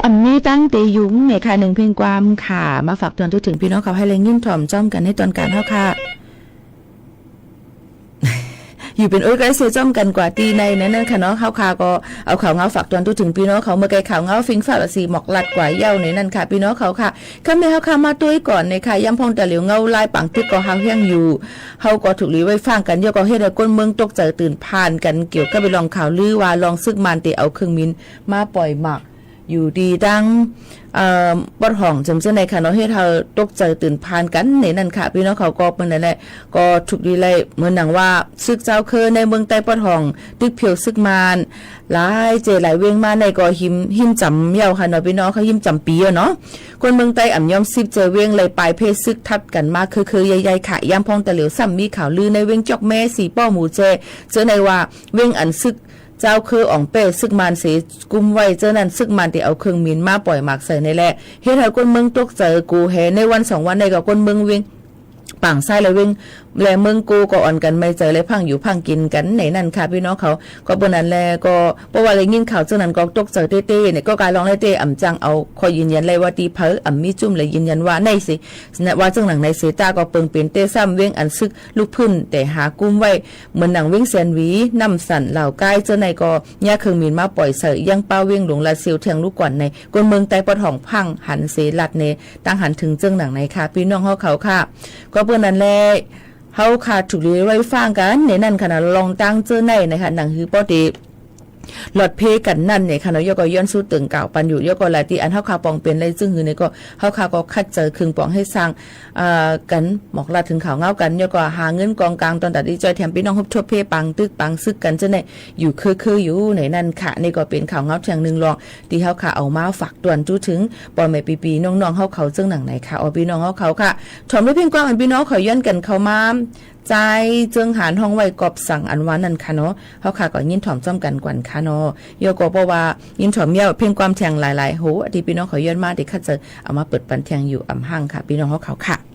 ꓮꓽ မ့ၢ်တၢင်းတေယုမ်ႇ မ့ၢ်ၶႃႈ ၼိုင်ႈၽဵင်းၵႂၢမ်းၶႃႈ မႃး ฝาก တွၼ်ႈ တူဝ်ထိုင် ပီႈၼွင်ႉၶဝ် ႁႂ်ႈလႆႈ ငိၼ်းထွမ်ႇ ၸွမ်းၵၼ် ၼႂ်းတွၼ်ႈၵၢၼ် ႁဝ်းၶႃႈ ယူႇပဵၼ် ဢူၺ်းၵႆႉသေ ၸွမ်းၵၼ် ၵႂႃႇ တီႈၼႆႈ ၼႆၼၼ်ႉ ၶႃႈၼေႃႈ။ ႁဝ်းၶႃႈၵေႃႈ ဢဝ် ၶၢဝ်ႇငၢဝ်း ฝาก တွၼ်ႈ တူဝ်ထိုင် ပီႈၼွင်ႉၶဝ် မိူဝ်ႈၵႆႈ ၶၢဝ်ႇငၢဝ်း ၾိင်ႈၾႃႉရသီ မွၵ်ႇလၢတ်ႈ ၵႂႃႇယဝ်ႉ ၼႆၼၼ်ႉ ၶႃႈ ပီႈၼွင်ႉၶဝ် ၶႃႈ။ ၵမ်းၼႆႉ ႁဝ်းၶႃႈ မႃးတူၺ်းၵွၼ်ႇ ၼႆၶႃႈ ယၢမ်းၽွင်း တေႃႈလဵဝ် ငဝ်းလၢႆး ပၢင်တိုၵ်းၵေႃႈ ႁၢဝ်ႈႁႅင်းယူႇ ႁဝ်းၵေႃႈ ထုၵ်ႇလီဝႆႉၾၢင်ႉၵၼ် ယဝ်ႉၵေႃႈ ႁဵတ်းႁႂ်ႈ ၵူၼ်းမိူင်း တူၵ်းၸႂ်တိုၼ်ႇၽၢၼ်ႇၵၼ် ၵဵဝ်ႇၵပ်း လွင်ႈၶၢဝ်ႇလိုဝ်းဝႃႈ လွင်ႈသိုၵ်းမၢၼ်ႈ တေဢဝ်ၶိူင်ႈမိၼ် မႃးပွႆႇမၢၵ်ႇ ယူႇတီႈတၢင်း ပွတ်းႁွင်ႇ ၸိူဝ်းၼႆႉ ၶႃႈၼေႃႈ ႁဵတ်းႁႂ်ႈ တူၵ်းၸႂ်တိုၼ်ႇၽၢၼ်ႇၵၼ် ၼႆၼၼ်ႉ ၶႃႈ ပီႈၼွင်ႉၶဝ်။ ၵွပ်ႈပိူဝ်ႈၼၼ်လႄႈ ၵေႃႈ ထုၵ်ႇလီလႆႈ မိူၼ်ၼင်ႇဝႃႈ သိုၵ်းၸၢဝ်းၶိူဝ်း ၼႂ်းမိူင်းတႆးပွတ်းႁွင်ႇ တိုၵ်းၽဵဝ်ႈသိုၵ်းမၢၼ်ႈ လၢႆၸႄႈလၢႆဝဵင်းမႃးၼႆႉၵေႃႈ ႁိမ်း ႁိမ်းၸမ်ယဝ်ႉ ၶႃႈၼေႃႈ ပီႈၼွင်ႉၶဝ် ႁိမ်းၸမ်ပီယဝ်ႉၼေႃႈ။ ၵူၼ်းမိူင်းတႆး ဢမ်ႇယွမ်းသိပ်းၸႄႈဝဵင်း လႆႈပၢႆႈၽေးသိုၵ်း ထတ်းၵၼ်မႃး ၶိူဝ်းၶိူဝ်းယႂ်ႇယႂ်ႇ ၶႃႈ။ ယၢမ်းၽွင်းတေႃႈလဵဝ် သမ်ႉမီးၶၢဝ်ႇလိုဝ်း ၼႂ်းဝဵင်းၵျွၵ်ႉမႄး သီႇပေႃႉ မူႇၸေႊ ၸိူဝ်းၼႆႉဝႃႈ ဝဵင်းဢၼ်သိုၵ်း ၸၢဝ်းၶိူဝ်းဢွင်ႇပႄႉ သိုၵ်းမၢၼ်ႈသေ ၵုမ်းဝႆႉ ၸိူဝ်းၼၼ်ႉ သိုၵ်းမၢၼ်ႈ တေဢဝ်ၶိူင်ႈမိၼ် မႃးပွႆႇမၢၵ်ႇသႂ်ႇ ၼႆလႄႈ ႁဵတ်းႁႂ်ႈ ၵူၼ်းမိူင်း တူၵ်းၸႂ်ၵူဝ်ႁႄ။ ၼႂ်းဝၼ်းသွင်ဝၼ်းၼႆႉၵေႃႈ ၵူၼ်းမိူင်းဝဵင်း ပၢင်သၢႆး လႄႈ ဝဵင်း လႄႈ မိူင်းၵူဝ်းၵေႃႈ ဢွၼ်ၵၼ်မႆႈၸႂ် လႄႈ ၽၢင်ႉယူႇၽၢင်ႉၵိၼ်ၵၼ် ၼႆၼၼ်ႉ ၶႃႈ ပီႈၼွင်ႉၶဝ်။ ၵွပ်ႈပိူဝ်ႈၼၼ်လႄႈ ၵေႃႈ ပေႃးဝႃႈလႆႈငိၼ်းၶၢဝ်ႇၸိူဝ်းၼၼ်ႉၵေႃႈ တူၵ်းၸႂ်တႄႉတႄႉ ၼႆၵေႃႈ ၵႃႈလွင်ႈၼႆႉတႄႉ ဢမ်ႇၸၢင်ႈဢဝ် ၶေႃႈယိုၼ်ယၼ်လႆႈဝႃႈ တီႈၽႂ် ဢမ်ႇမီးၸုမ်းလႂ် ယိုၼ်ယၼ်ဝႃႈၼႆသေ ဝႃႈၸိူင်ႉၼင်ႇၼႆသေတႃႉၵေႃႈ ပိူင်ပဵၼ်တႄႉ သမ်ႉဝဵင်းဢၼ်သိုၵ်းလုၵ်ႉၽိုၼ်ႉ တႄႇႁႃၵုမ်းဝႆႉ မိူၼ်ၼင်ႇ ဝဵင်းသႅၼ်ဝီ ၼမ်ႉသၼ်ႇ လၢဝ်ႇၵၢႆႇ ၸိူဝ်းၼႆႉၵေႃႈ ၺႃးၶိူင်ႈမိၼ်မႃးပွႆႇသႂ်ႇ ယင်းပႃးဝဵင်းလူင်လႃႈသဵဝ်ႈ ထႅင်ႈလူးၵွၼ်ႇၼႆ ၵူၼ်းမိူင်းတႆးပွတ်းႁွင်ႇ ၽၢင်ႉႁၼ်သေလၢတ်ႈၼႄ တၢင်းႁၼ်ထိုင်ၸိူင်ႉၼင်ႇၼႆၶႃႈ ပီႈၼွင်ႉႁဝ်းၶဝ်ၶႃႈ။ ၵွပ်ႈပိူဝ်ႈၼၼ်လႄႈ ႁဝ်းၶႃႈ ထုၵ်ႇလီဝႆႉၾၢင်ႉၵၼ် ၼႆၼၼ်ႉ ၶႃႈၼေႃႈ လွင်ႈတၢင်းၸိူဝ်းၼႆႉ ၼႆၶႃႈ ၼင်ႇႁိုဝ်ပေႃးတေ လွတ်ႈၽေးၵၼ်ၼၼ်ႉ ၼႆၶႃႈၼေႃႈ။ ယဝ်ႉၵေႃႈ ယွၼ်းသူးတိူင်ႇၵၢဝ်ႇပၼ်ယူႇ ယဝ်ႉၵေႃႈ လႆႈတီႈဢၼ်ႁဝ်းၶႃႈ ပွင်ပဵၼ်လႆႈၸိူင်ႉႁိုဝ်ၼႆၵေႃႈ ႁဝ်းၶႃႈၵေႃႈ ၶတ်းၸႂ်ၶိုင်ပွင်ႁဵတ်းသၢင်ႈ ၵၼ် မွၵ်ႇလၢတ်ႈထိုင်ၶၢဝ်ႇငၢဝ်းၵၼ် ယဝ်ႉၵေႃႈ ႁႃငိုၼ်းၵွင်ႈၵၢင် တွၼ်ႈတႃႇတေၸွႆႈထႅမ် ပီႈၼွင်ႉ ႁူပ်ႉထူပ်းၽေးပၢင်တိုၵ်းပၢင်သိုၵ်းၵၼ်ၸိူဝ်းၼႆႉ ယူႇၶိူဝ်းၶိူဝ်းယူႇ ၼႆၼၼ်ႉၶႃႈ။ ၼႆႉၵေႃႈ ပဵၼ်ၶၢဝ်ႇငၢဝ်းထႅင်ႈၼိုင်ႈလွင်ႈ တီႈႁဝ်းၶႃႈ ဢဝ်မႃး ฝาก တွၼ်ႈ တူဝ်ထိုင် ပေႃႈမႄႈပီႈပီႈၼွင်ႉၼွင်ႉႁဝ်းၶဝ် ၸိူင်ႉၼင်ႇၼႆၶႃႈ ဢေႃႈ ပီႈၼွင်ႉႁဝ်းၶဝ်ၶႃႈ။ ထွမ်ႇလူၺ်ႈၽဵင်းၵႂၢမ်း ဢၼ်ပီႈၼွင်ႉၶဝ် ယွၼ်းၵၼ်ၶဝ်ႈမႃး ၸၢႆးၸိူင်းႁၢၼ် ႁွင်ႉဝႆႉ ၵွပ်ႈသင် ဢၼ်ဝႃႈၼၼ်ႉၶႃႈၼေႃႈ ႁဝ်းၶႃႈၵေႃႈ ငိၼ်းထွမ်ႇၸွမ်းၵၼ်ၵွၼ်ႇၶႃႈၼေႃႈ။ ယဝ်ႉၵေႃႈ ပေႃးဝႃႈ ငိၼ်းထွမ်ႇယဝ်ႉ ၽဵင်းၵႂၢမ်းထႅင်ႈလၢႆလၢႆႁူဝ် ဢၼ်တီႈပီႈၼွင်ႉၶဝ် ယွၼ်းမႃး တေၶတ်းၸႂ် ဢဝ်မႃးပိုတ်ႇပၼ်ထႅင်ႈယူႇ ဢမ်ႇႁၢင်ႉၶႃႈ ပီႈၼွင်ႉႁဝ်းၶဝ်ၶႃႈ။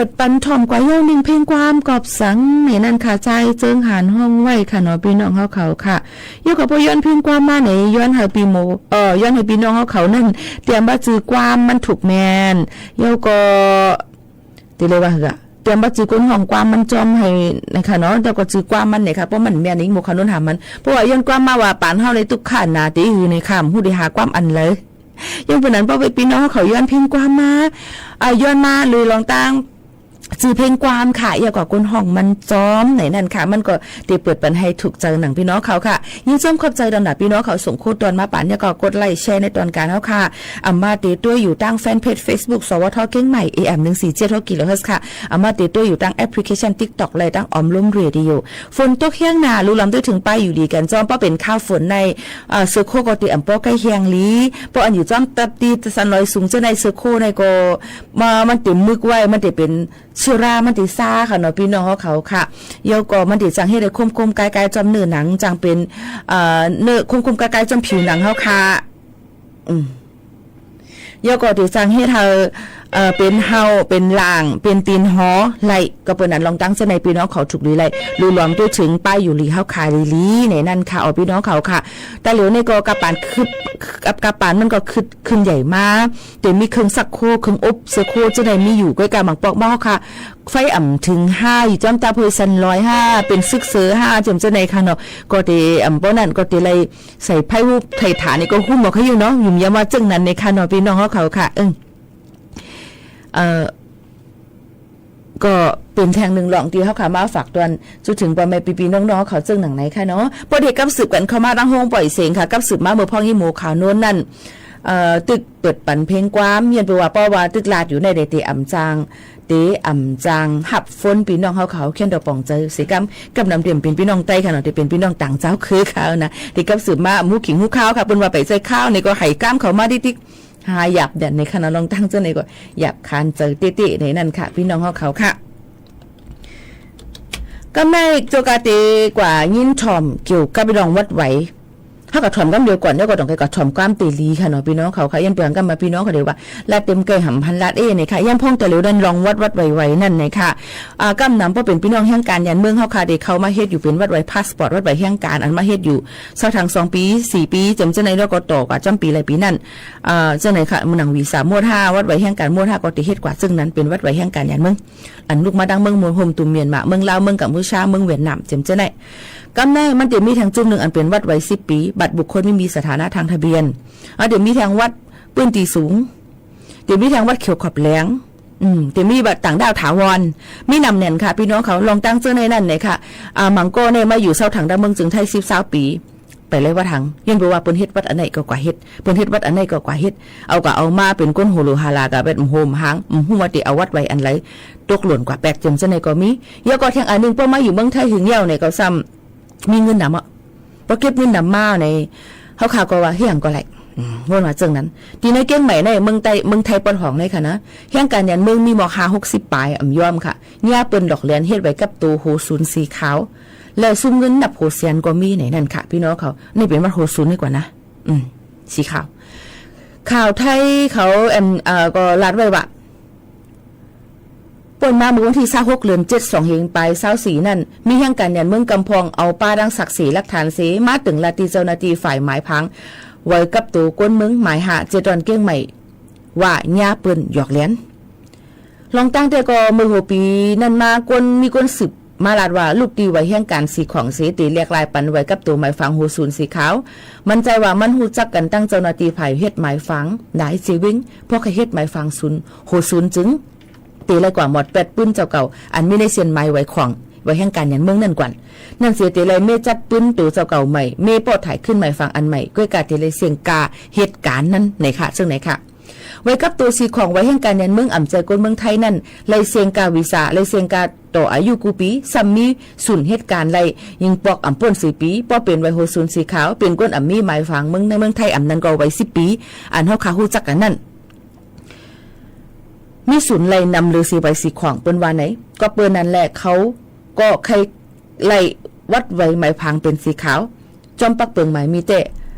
เปิดปันถ่อมกว่าเย้า ninh เพลงความกอบสัง ในนั้นค่ะ ใจเจิงหานห้องไว้ค่ะเนาะ พี่น้องเฮาเขาค่ะ เย้าก็พอย้อนเพลงความมาใน ย้อนเฮอปีโม เอ่อ ย้อนเฮอปีน้องเฮาเขานั่น เตรียมว่าจือความมันถูกแมน เย้าก็ ตีเลยว่าเหอะ เตรียมว่าจือคนห้องความมันจอมให้นะคะเนาะ เย้าก็จือความมันเนี่ยค่ะ เพราะมันแมนอีกโมคานุนหามัน เพราะว่าย้อนความมาว่าปานเฮาในตุกข์ขนาดตีหือในคำหูได้หาความอันเลย ยังเป็นนั้น เพราะว่าพี่น้องเขาย้อนเพลงความมา อ่า ย้อนมาเลยลองตั้ง จือเพลงความค่ะ เย้าก็คนห้องมันจอมในนั้นค่ะ มันก็เตเปิดปันให้ถูกใจหนังพี่น้องเขาค่ะ ยินดีชมขอบใจดำหนาพี่น้องเขาส่งโค้ดตอนมาปัน เย้าก็กดไลค์แชร์ในตอนการเขาค่ะ อำมาเตตัวอยู่ตั้งแฟนเพจ Facebook สวท เก้งใหม่ เอ เอ็ม หนึ่งสี่เจ็ดหก กิโลเฮิรตซ์ค่ะ อำมาเตตัวอยู่ตั้งแอปพลิเคชัน TikTok และตั้งออมล้มเรดิโอ ฝนตกแห้งหนา รู้ลำด้วยถึงป้ายอยู่ดีกันจ้อม เพราะเป็นข้าวฝนใน เอ่อ เสื้อโค้ก็เตรียมป้อใกล้แห้งลี เพราะอันอยู่จ้อมตับตีสันลอยสูงเจ้าในเสื้อโค้ในก็ มา มันเต็มมึกไว้ มันเต็มเป็นเชื้อรา มันเต็มซ่าค่ะเนาะ พี่น้องเขาค่ะ เย้าก็มันเต็มจางเฮ็ดให้คมๆ ใกล้ๆ จ้อมเนื้อหนัง จางเป็น เอ่อ เนื้อคมๆ ใกล้ๆ จ้อมผิวหนังเขาค่ะ อืม เย้าก็เต๋อจางเฮเธอ เอ่อ เป็นเฮา เป็นหล่าง เป็นตีนหอ ไหล่ ก็เปิดนั้นลองตั้งเจ้าในพี่น้องเขาถูกหรือไหล่ รู้ล้อมด้วยถึงป้ายอยู่หลีเฮาขายหลีหลีในนั้นค่ะ อ๋อ พี่น้องเขาค่ะ แต่เหลียวนี่ก็กระปานคืบ กระปานมันก็คืบขึ้นใหญ่มาก เต๋อมีเครื่องซักโครก เครื่องอบเสื้อโครกเจ้าในมีอยู่ ก้อยกาบางปอกบ้าค่ะ ไฟอ่ำถึงห้า อยู่จ้อมตาเพยซันร้อยห้า เป็นซึกเซอร์ห้า เจิมเจ้าในค่ะเนาะ ก็เต๋ออ่ำป้อนั่นก็เต๋อเลย ใส่ไพ่หุบไถ่ถานี่ก็หุ้มออกให้อยู่เนาะ หยุมย้ำว่าเจิ่งนั้นในค่ะเนาะ พี่น้องเขาค่ะ เออ เอ่อ ก็เป็นแทงหนึ่งหล่องตีเขาค่ะ มาฝากตอนจุดถึงปอแม่ปีปีน้องๆเขาเจิ่งหนังไหนค่ะเนาะ พอเด็กกับสืบกันเข้ามาตั้งห้องปล่อยเสียงค่ะ กับสืบมาเมื่อพ่อยี่โมขาวโน้นนั่น เอ่อ ตึกเปิดปันเพลงความ เยียนไปว่าป้อว่าตึกลาดอยู่ในเดเตอ่ำจาง เตอ่ำจางหับฟ้นปีน้องเขาเขาเขียนต่อป่องใจเสียกำ กับนำเตรียมเป็นพี่น้องใต้ค่ะเนาะ เตรียมเป็นพี่น้องต่างเจ้าคือเขานะ เตรียมกับสืบมาหมู่ขิงหมู่ข้าวค่ะ เปิ้นว่าไปใส่ข้าวนี่ก็ไหกล้ามเขามาดิ๊กๆ หาหยาบแดดในขณะลองตั้งเจ้าในก็หยาบคานเจอเต๊ะๆในนั่นค่ะ พี่น้องเขาเขาค่ะ กำในโจกาเตกว่ายินถ่อมเกี่ยวกับไปลองวัดไหว ถ้ากับถ่อมกำเดียวก่อนเนี่ยก็ต้องไปกับถ่อมความเตลีค่ะเนาะ พี่น้องเขาค่ะ ยังเปลืองกันมาพี่น้องเขาเดียวว่า ลาดเต็มไก่หำพันลาดเอ้ในค่ะ ยังพ่องแต่เหลียวดันลองวัดวัดไหวไหวนั่นในค่ะ อ่า กำนำเพราะเป็นพี่น้องแห่งการยันเมืองเขาค่ะ เด็กเขามาเฮ็ดอยู่เป็นวัดไหวพาสปอร์ต วัดไหวแห่งการ อันมาเฮ็ดอยู่ เศร้าทางสองปี สี่ปี เจิมเจ้าในแล้วก็ต่อกว่าจ้ำปีหลายปีนั่น อ่า เจ้าในค่ะ มือหนังวีซ่าหมดห้า วัดไหวแห่งการหมดห้า ก็ติเฮ็ดกว่า ซึ่งนั้นเป็นวัดไหวแห่งการยันเมือง อันลุกมาดั้งเมืองโฮมตุ่มเมียนมา เมืองลาว เมืองกัมพูชา เมืองเวียดนาม เจิมเจ้าใน กำในมันเต๋อมีแทงจุ่มหนึ่งอันเป็นวัดวัยสิบปี บัตรบุคคลไม่มีสถานะทางทะเบียน อันเต๋อมีแทงวัดปื้นตีสูง เต๋อมีแทงวัดเขียวขอบแหลง อืม เต๋อมีบัตรต่างด้าวถาวร มีหนำแหน่นค่ะ พี่น้องเขา ลองตั้งเจ้าในนั่นหน่อยค่ะ อ่า มังโก้เนี่ยมาอยู่เศร้าถังด้านเมืองจึงไทยสิบสามปี ไปเลยวัดหัง ย้อนไปว่าเปิ้นเฮ็ดวัดอันไหนก็กว่าเฮ็ด เปิ้นเฮ็ดวัดอันไหนก็กว่าเฮ็ด เอาก็เอามาเป็นก้นโหโลหาลากับแบบโฮมหัง อืม หูว่าเต๋อเอาวัดไว้อันไหน ตกหล่นกว่าแปลกเจิมเจ้าในก็มี แล้วก็แทงอันหนึ่ง พอมาอยู่เมืองไทยหึงเยี่ยวเนี่ยก็ซ้ำ มีเงินหนำอ่ะ พอเก็บเงินหนำมาใน เขาข่าวก็ว่าเฮี้ยงก็ไหล อืม วนมาเจิงนั้น ตีในเก้งใหม่ในเมืองใต้ เมืองไทยปอดหองในค่ะนะ แห่งการยันเมืองมีหมอกห้าหกสิบปลาย อ่ำยอมค่ะ เนี่ยเปิ้นดอกแหลนเฮ็ดไว้กับโตโหศูนย์สีขาว และซุ่มเงินนับโหแสนก็มีในนั่นค่ะ พี่น้องเขา นี่เป็นวัดโหศูนย์นี่กว่านะ อืม สีขาว ข่าวไทยเขา แอม เอ่อ ก็ลาดไว้ว่า ป่นมาเมื่อวันที่ซาวหก เดือนเจ็ด สองเฮงปลายซาวสี่นั่น มีแห่งการยันเมืองกำพองเอาป้าดั้งศักดิ์ศรีหลักฐานเส มาตึงลาตีเจ้าหน้าที่ฝ่ายหมายพัง ไว้กับโตก้นเมืองหมายหาเจดอนเก้งใหม่ ว่าญาเปิ้นหยอกแหลน ลองตั้งแต่ก็เมื่อหัวปีนั่นมา ก้น มีก้นสืบมาลาดว่า ลูกตีไว้แห่งการสีของเส ตีแหลกลายปันไว้กับโตหมายฝังโหศูนย์สีขาว มันใจว่ามันฮู้จักกันตั้งเจ้าหน้าที่ฝ่ายเฮ็ดหมายฝัง หลายเจเว้ง เพราะใครเฮ็ดหมายฝังศูนย์ โหศูนย์จึง เต๋อไล่กว่าหมดแปดปื้นเจ้าเก่า อันมีในเซียนไม้ไว้ขวาง ไว้แห่งการยันเมืองนั่นกว่า นั่นเสียเต๋อไล่เมจัดปื้นตัวเจ้าเก่าใหม่ เมป้อถ่ายขึ้นไม้ฝังอันใหม่ ก้อยกาเต๋อไล่เสี่ยงกาเหตุการณ์นั้นไหนคะ ซึ่งไหนคะ ไว้กับตัวสีของไว้แห่งการยันเมืองอ่ำใจก้นเมืองไทยนั่น ไล่เสี่ยงกาวีซ่า ไล่เสี่ยงกาต่ออายุกูปี ซ้ำมีศูนย์เหตุการณ์ไล่ ยิงปอกอ่ำป่นสี่ปี ป้อเป็นไว้โหศูนย์สีขาว เป็นก้นอ่ำมีไม้ฝังเมืองในเมืองไทยอ่ำนั้นก็ไว้สิบปี อันเฮาคาฮู้จักกันนั่น มีศูนย์ไล่นำฤๅษีไว้สีขวางเปิ้นว่าไหน ก็เปิ้นนั่นแหละเขาก็ใครไล่วัดไว้หมายผางเป็นสีขาว จอมปักเปิงหมายมีแต่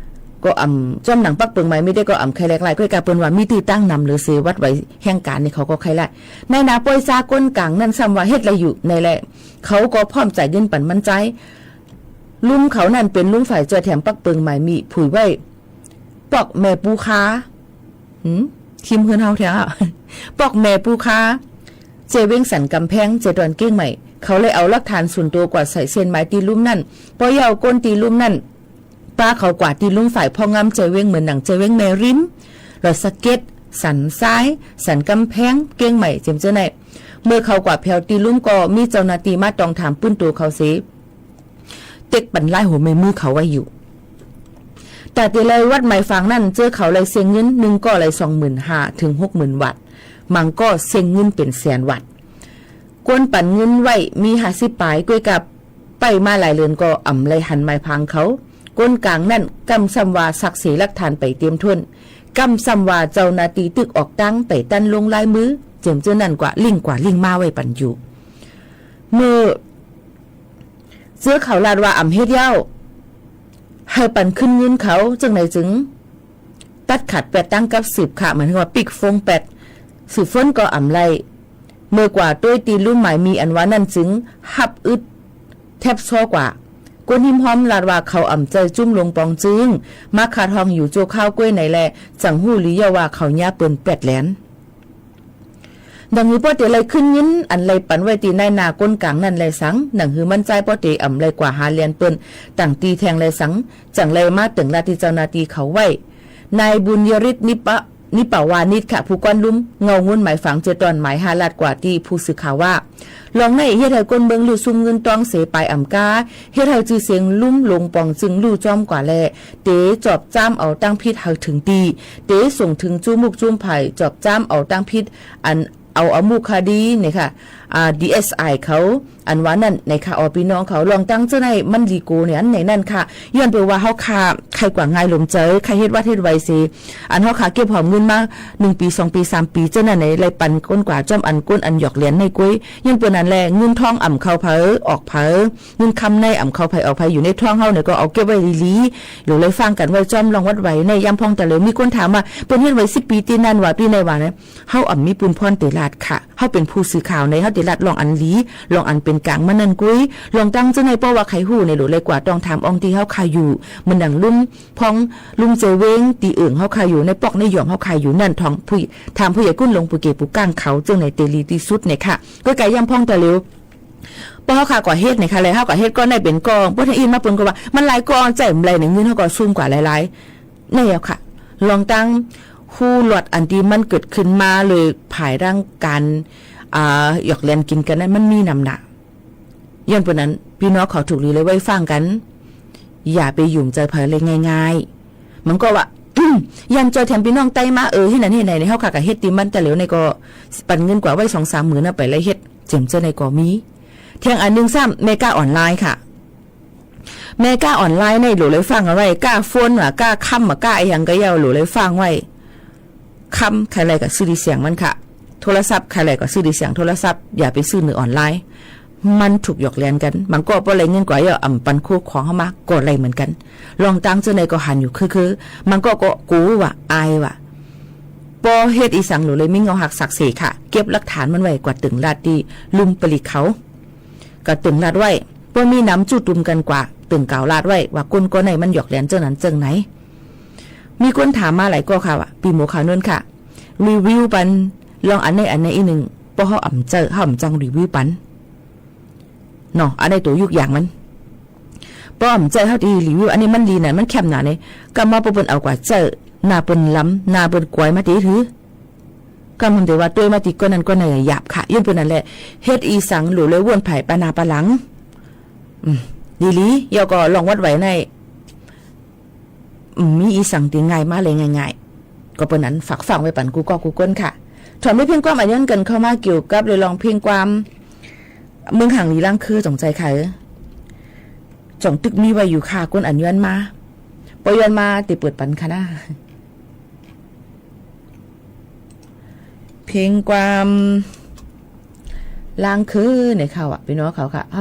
k'o, ၸွမ်းၼင်ႇ ပၵ်းပိူင်မၢႆမီႈတႄႉ k'o ဢမ်ႇ ใครแหลกลาย k'oˆ ၵႃႈပိူၼ်ႈဝႃႈ မီးတိုဝ်ႉတၢင်းၼမ်လိူဝ်သေ วัดไหว แห่งการ ၼႆ ၶဝ်ၵေႃႈ ใครแหลกลาย ၼႆႉၼႃႇ ပွႆးၸႃးၵူၼ်းၵၢင်ၼၼ်ႉ သမ်ႉဝႃႈ ႁဵတ်းလႆႈယူႇၼႆလႄႈ ၶဝ်ၵေႃႈ ၽွမ်ႉၸၢႆႇငိုၼ်းပၼ်မၼ်းၸၢႆး လုမ်းၶဝ်ၼၼ်ႉ ပဵၼ်လုမ်းၾၢႆႇၸွႆႈထႅမ် ပၵ်းပိူင်မၢႆမီႈ ၽုၺ်ႇဝႆႉ ပွၵ်ႉမႄႈပူးၶႃး ႁိမ်ႁိူၼ်းႁဝ်းထႅင်ႈ ပွၵ်ႉမႄႈပူးၶႃး ၸႄႈဝဵင်းသၼ်ၵမ်ႇၽႅင်း ၸႄႈတွၼ်ႈၵဵင်းမႆႇ ၶဝ်လႆႈဢဝ်လၵ်းထၢၼ်သုၼ်ႇတူဝ် ၵႂႃႇသႂ်ႇသဵၼ်ႈမၢႆတီႈလုမ်းၼၼ်ႉ ပေႃးယဝ်ႉ ၵူၼ်းတီႈလုမ်းၼၼ်ႉ ပႃးၶဝ်ၵႂႃႇတီႈလုမ်းၾၢႆႇၽွင်းငမ်း ၸႄႈဝဵင်း မိူၼ်ၼင်ႇ ၸႄႈဝဵင်းမႄႈရိမ်း လွႆသၵဵတ်း သၼ်သၢႆး သၼ်ၵမ်ႇၽႅင်း ၵဵင်းမႆႇ ၸဵမ်ၸိူဝ်းၼႆႉ မိူဝ်ႈၶဝ်ၵႂႃႇၽႅဝ်တီႈလုမ်းၵေႃႈ မီးၸဝ်ႈၼႃႈတီႈမႃးတွင်ႈထၢမ်ပိုၼ်းတူဝ်ၶဝ်သေ တဵၵ်းပၼ်လၢႆးႁူဝ်မႄႈမိုဝ်းၶဝ်ဝႆႉယူႇ တႃႇတေလႆႈ วัดไหว แห่งการ ၼၼ်ႉ ၸိူဝ်းၶဝ်လႆႈသဵင်ႈငိုၼ်း ၼိုင်ႈၵေႃႉလႆႈ สองหมื่นห้าถึงหกหมื่นบาท မၢင်ၵေႃႉသဵင်ႈငိုၼ်းပဵၼ်သႅၼ်ဝၢတ်ႇ ၵူၼ်းပၼ်ငိုၼ်းဝႆႉ မီးႁႃႈသိပ်းပၢႆ ၵူၺ်းၵႃႈ ပႂ်ႉမႃးလၢႆလိူၼ်ၵေႃႈ ဢမ်ႇလႆႈႁၼ်မၢႆၽၢင်ၶဝ် ၵူၼ်းၵၢင်ၼၼ်ႉ ၵမ်ႉသမ်ႉဝႃႈ သၢၵ်ႈသေႇလၵ်းထၢၼ်ပႆႇတဵမ်ထူၼ်ႈ ၵမ်ႉသမ်ႉဝႃႈ ၸဝ်ႈၼႃႈတီႈတိုၵ်ႉဢွၵ်ႇတၢင်းပႆႇတၼ်းလူင်းလၢႆးမိုဝ်း ၸဵမ်ၸိူဝ်းၼၼ်ႉၵႂႃႇ လိင်ႉၵႂႃႇလိင်ႉမႃးဝႆႉပၼ်ယူႇ မိူဝ်ႈ ၸိူဝ်းၶဝ်လၢတ်ႈဝႃႈ ဢမ်ႇႁဵတ်းယဝ်ႉ ႁႂ်ႈပၼ်ၶိုၼ်းငိုၼ်းၶဝ် ၸိူင်ႉၼႆၸိုင် တတ်းขาดပႅတ်ႈတၢင်းၵပ်းသိုပ်ႇၶႃႈ မၼ်းဝႃႈ ပိၵ်ႉၾူင်းပႅတ်ႈ သိုပ်ႇၾူၼ်းၵေႃႈဢမ်ႇလႆႈ မိူဝ်ႈၵႂႃႇတူၺ်းတီႈလုမ်းမၢႆမီႈဢၼ်ဝႃႈၼၼ်ႉၸိုင် ႁပ်ႉဢိုတ်း ထႅပ်းသေႃးၵႂႃႇ ၵူၼ်းႁိမ်းႁွမ်းလၢတ်ႈဝႃႈ ၶဝ်ဢမ်ႇၸႂ်ႈၸုမ်းလူင်ပွင်ၸိုင်ႈ မႃးၶၢတ်ႈႁွင်ႈယူႇၸူဝ်ႈၶၢဝ်းၵူၺ်းၼႆလႄႈ ၸင်ႇႁူႉလီယဝ်ႉဝႃႈ ၶဝ်ၺႃးပိူၼ်ႈပႅတ်ႉလႅၼ် ၼင်ႇႁိုဝ်ပေႃးတေလႆႈၶိုၼ်းငိုၼ်း ဢၼ်လႆႈပၼ်ဝႆႉတီႈၼၢႆးၼႃႈၵူၼ်းၵၢင်ၼၼ်ႉလႄႈသင် ၼင်ႇႁိုဝ်မၼ်းၸၢႆးပေႃးတေဢမ်ႇလႆႈၵႂႃႇႁႃလႅၼ်ပိူၼ်ႈ တၢင်ႇတီႈထႅင်ႈလႄႈသင် ၸင်ႇလႆႈမႃးတိူင်ႇလၢတ်ႈတီႈၸဝ်ႈၼႃႈတီႈၶဝ်ဝႆႉ นายบุญยฤทธิ์ นิปะ- นิปะวานิช ၶႃႈ ၽူႈၵွၼ်းလုမ်း ငဝ်ႈငုၼ်းမၢႆၾၢင် ၸႄႈတွၼ်ႈမၢႆႁႃႈ လၢတ်ႈၵႂႃႇတီႈၽူႈသိုဝ်ႇၶၢဝ်ႇဝႃႈ လွင်ႈၼႆႉ ႁဵတ်းႁႂ်ႈၵူၼ်းမိူင်းလူႉသုမ်းငိုၼ်းတွင်းသေပၢႆ ဢမ်ႇၵႃး ႁဵတ်းႁႂ်ႈၸိုဝ်ႈသဵင်လုမ်းလူင်ပွင်ၸိုင်ႈလူႉၸွမ်းၵႂႃႇလႄႈ တေၸွပ်ႇၸၢမ်းဢဝ်တၢင်းၽိတ်းႁႂ်ႈထိုင်တီႈ တေသူင်ႇထိုင်ၸူးမုၵ်ႉၸုမ်းၽၢႆႇ ၸွပ်ႇၸၢမ်းဢဝ်တၢင်းၽိတ်း ဢၼ်ဢဝ် อำนาจคดี ၼႆၶႃႈ DSI ၶဝ် ဢၼ်ဝႃႈၼၼ်ႉၼႆၶႃႈ ဢေႃႈ ပီႈၼွင်ႉၶဝ် လွင်ႈတၢင်းၸိူဝ်းၼႆႉ မၼ်းလီၵူဝ်ၼႆ ဢၼ်ၼႆၼၼ်ႉၶႃႈ ယွၼ်ႉပိူဝ်ႈဝႃႈ ႁဝ်းၶႃႈ ၶႂ်ႈၵႂႃႇငၢႆႈလူမ်ၸႂ် ၶႂ်ႈႁဵတ်းဝတ်းႁဵတ်းဝႂ်သေ ဢၼ်ႁဝ်းၶႃႈ ၵဵပ်းႁွမ်ငိုၼ်းမႃး ၼိုင်ႈပီ သွင်ပီ သၢမ်ပီ ၸိူဝ်းၼၼ်ႉၼႆ လႆႈပၼ်ၵူၼ်းၵႂႃႇ ၸွမ်းဢၼ်ၵူၼ်းဢၼ်ယွၵ်ႇလႅၼ်ၼႆႉၵူၺ်း ယွၼ်ႉပိူဝ်ႈၼၼ်လႄႈ ငိုၼ်းထွင်းဢမ်ႇၶဝ်ႈၽႂ် ဢွၵ်ႇၽႂ် ငိုၼ်းၶမ်းၼႆႉ ဢမ်ႇၶဝ်ႈၽႂ် ဢွၵ်ႇၽႂ် ယူႇၼႂ်းထွင်းႁဝ်းၼႆၵေႃႈ ဢဝ်ၵဵပ်းဝႆႉလီလီ လူဝ်ႇလႆႈၾၢင်ႉၵၼ်ဝႆႉ ၸွမ်းလွင်ႈဝတ်းဝႂ်ၼႆႉ ယၢမ်းၽွင်းတေႃႈလဵဝ် မီးၵူၼ်းထၢမ်ဝႃႈ ပိူၼ်ႈႁဵတ်းဝႆႉသိပ်းပီ တီႈၼၼ်ႈဝႃႈ တီႈၼႆႈဝႃႈၼႆ ႁဝ်းဢမ်ႇမီးပုၼ်ႈၽွၼ်းတေလၢတ်ႈၶႃႈ ႁဝ်းပဵၼ်ၽူႈသိုဝ်ႇၶၢဝ်ႇၼႆ ႁဝ်းတေလၢတ်ႈလွင်ႈဢၼ်လီ လွင်ႈဢၼ်ပဵၼ်ၵၢင်မၼ်းၼၼ်ႉၵူၺ်း လွင်ႈတၢင်းၸိူဝ်းၼႆႉ ပေႃးဝႃႈၶႂ်ႈႁူႉၼႆ လူဝ်ႇလႆႈၵႂႃႇတွင်ႈထၢမ်ဢွင်ႈတီႈႁဝ်းၶႃႈယူႇ မိူၼ်ၼင်ႇလုမ်းၽွင်း လုမ်းၸႄႈဝဵင်း တီႈဢိူင်ႇႁဝ်းၶႃႈယူႇၼႆႉ ပွၵ်ႉၼႂ်းယွင်ႇႁဝ်းၶႃႈယူႇၼၼ်ႉ ထွင်ႇၽူႈ ထၢမ်ၽူႈယႂ်ႇၵုၼ်းလူင် ပူႇၵႄႇပူႇၵၢင်ႉၶဝ် ၸိူင်ႉၼႆတေလီတီႈသုတ်းၼႆၶႃႈ ၵူၺ်းၵႃႈယၢမ်းၽွင်းတေႃႈလဵဝ် ပေႃးႁဝ်းၶႃႈၵႂႃႇႁဵတ်းၼႆၶႃႈလႄႈ ႁဝ်းၵႂႃႇႁဵတ်းၵေႃႉၼႆႉပဵၼ်ၵေႃႉ ပေႃးထႅင်ႈဢိတ်းမႃး ပိူၼ်ႈၵေႃႈဝႃႈ မၼ်းလၢႆၵေႃႉ ၸႂ်ႉဢမ်ႇလႆႈၼႆ ငိုၼ်းႁဝ်းၵေႃႈသုမ်းၵႂႃႇလၢႆလၢႆ ၼႆႉယဝ်ႉၶႃႈ လွင်ႈတၢင်း ႁူးလွတ်ႈဢၼ်တီႈမၼ်းၵိူတ်ႇၶိုၼ်ႈမႃးလူၺ်ႈၽၢႆႇတၢင်းၵၢၼ် ဢႃႇ ယွၵ်ႇလႅၼ်ၵိၼ်ၵၼ်ၼႆႉ မၼ်းမီးၼမ်ၼႃႇ ယွၼ်ႉပိူဝ်ႈၼၼ် ပီႈၼွင်ႉၶဝ်ထုၵ်ႇလီလႆႈဝႆႉၾၢင်ႉၵၼ် ယႃႇပေယုမ်ႇၸႂ်ၽႂ်လႆႈငၢႆႈငၢႆႈ မၼ်းၵေႃႈဝႃႈ ယၢမ်ႈၸွႆႈထႅမ်ပီႈၼွင်ႉတႆးမႃး ဢိူဝ် ႁဵတ်းၼၼ်ႁဵတ်းၼႆၼႆ ႁဝ်းၶႃႈၵႂႃႇႁဵတ်းတီႈမၼ်းတေႃႈလဵဝ်ၼႆႉၵေႃႈ ပၼ်ငိုၼ်းၵႂႃႇဝႆႉသွင်သၢမ်မိုၼ်ႇၼႃႇ ပႆႇလႆႈႁဵတ်း ၸဵမ်ၸိူဝ်းၼႆႉၵေႃႈမီး ထႅင်ႈဢၼ်ၼိုင်ႈသမ်ႉ แม่ค้าออนไลน์ ၶႃႈ แม่ค้าออนไลน์ ၼႆႉ လူဝ်ႇလႆႈၾၢင်ႉဢဝ်ဝႆႉ ၵႃႉၾူၼ်းဝႃႈ ၵႃႉၶမ်းဝႃႈ ၵႃႉဢီသင်ၵေႃႈယဝ်ႉ လူဝ်ႇလႆႈၾၢင်ႉဝႆႉ ၶမ်း ใครไลก็ซื้อดีเสียงมันค่ะ โทรศัพท์ ใครไลก็ซื้อดีเสียงโทรศัพท์ ယႃႇပေသိုဝ်ႉၼိူဝ် ออนไลน์ မၼ်းထုၵ်ႇယွၵ်ႇလႅၼ်ၵၼ် မၢင်ၵေႃႉပေႃးလႆႈငိုၼ်းၵႂႃႇယဝ်ႉ ဢမ်ႇပၼ်ၶူဝ်းၶွင်ႁဝ်းမႃးၵေႃႈလႆႈမိူၼ်ၵၼ် လွင်ႈတၢင်းၸိူဝ်းၼႆႉၵေႃႈႁၼ်ယူႇၶိူဝ်းၶိူဝ်း မၢင်ၵေႃႉၵေႃႈၵူဝ်ဝႃႈ ဢၢႆဝႃႈ ပေႃးႁဵတ်းဢီသင် လူဝ်ႇလႆႈမီးငဝ်ႈႁၢၵ်ႈသၢၵ်ႈသေႇၶႃႈ ၵဵပ်းလၵ်းထၢၼ်မၼ်းဝႆႉ ၵႂႃႇတိူင်ႇလၢတ်ႈတီႈ လုမ်းပလိၵ်ႈၶဝ် ၵႂႃႇတိူင်ႇလၢတ်ႈဝႆႉ ပေႃးမီးၼမ်ၸုတုမ်ၵၼ်ၵႂႃႇ တိူင်ႇၵၢဝ်ႇလၢတ်ႈဝႆႉဝႃႈ ၵူၼ်းၵေႃႉၼႆႉ မၼ်းယွၵ်ႇလႅၼ်ၸိူဝ်ႉၼၼ်ၸိူဝ်ႉၼႆ မီးၵူၼ်းထၢမ်မႃးလၢႆၵေႃႉၶႃႈဝႃႈ ပီႈမူဝ်ၶႃႈၼၼ်ႉၶႃႈ รีวิว ပၼ် လွင်ႈဢၼ်ၼႆႉဢၼ်ၼႆႉဢိတ်းၼိုင်ႈ ပေႃးႁဝ်းဢမ်ႇၸႂ်ႉ ႁဝ်းဢမ်ႇၸၢင်ႈ รีวิว ပၼ် ၼေႃႈ ဢၼ်ၼႆႉတူဝ်ယုၵ်ႉယၢင်ႇမၼ်း ပေႃးဢမ်ႇၸႂ်ႉ ႁဝ်းတေ รีวิว ဢၼ်ၼႆႉမၼ်းလီၼႃႇ မၼ်းၶႅမ်ႉၼႃႇၼႆ ၵမ်းမႃးပေႃးပိူၼ်ႈဢဝ်ၵႂႃႇၸႂ်ႉ ၼႃႈပိူၼ်ႈလမ် ၼႃႈပိူၼ်ႈၵွႆမႃးတေႉႁိုဝ် ၵမ်းၼႆႉတေဝႃႈတူၺ်းမႃးတီႈၵေႃႉၼၼ်ႉၵေႃႉၼႆႉ ယၢပ်ႇၶႃႈ ယွၼ်ႉပိူဝ်ႈၼၼ်လႄႈ ႁဵတ်းဢီသင်လူဝ်ႇလႆႈဝူၼ်ႉၽၢႆႇပႃႈၼႃႈပႃႈလင် လီလီ ယဝ်ႉၵေႃႈလွင်ႈဝတ်းဝႆႉၼႆႉ ဢမ်ႇမီးဢီသင်တေငၢႆႈမႃးလႆႈငၢႆႈငၢႆႈ ၵွပ်ႈပိူဝ်ႈၼၼ် ၾၢၵ်ႇၾၢင်ႉဝႆႉပၼ်ၵူႈၵေႃႉၵူႈၵူၼ်းၶႃႈ ထွမ်ႇတူၺ်းၽဵင်းၵႂၢမ်း ဢၼ်ယွၼ်းၵၼ်ၶဝ်ႈမႃး ၵဵဝ်ႇၵပ်းလူၺ်ႈလွင်ႈၽဵင်းၵႂၢမ်း မိူင်းႁၢင်ႈလီလၢင်းၶိူဝ်း ၸွင်ႇၸႂ်ႈၶႃႈႁိုဝ် ၸွင်ႇတိုၵ်ႉမီးဝႆႉယူႇၶႃႈ ၵူၼ်းဢၼ်ယွၼ်းမႃး ပေႃးယွၼ်းမႃးတေပိုတ်ႇပၼ်ၶႃႈၼႃႈ ၽဵင်းၵႂၢမ်း လၢင်းၶိူဝ်းၼႆႉၶႃႈဝႃႈ ပီႈၼွင်ႉၶဝ်ၶႃႈ ႁဝ်းၶႃ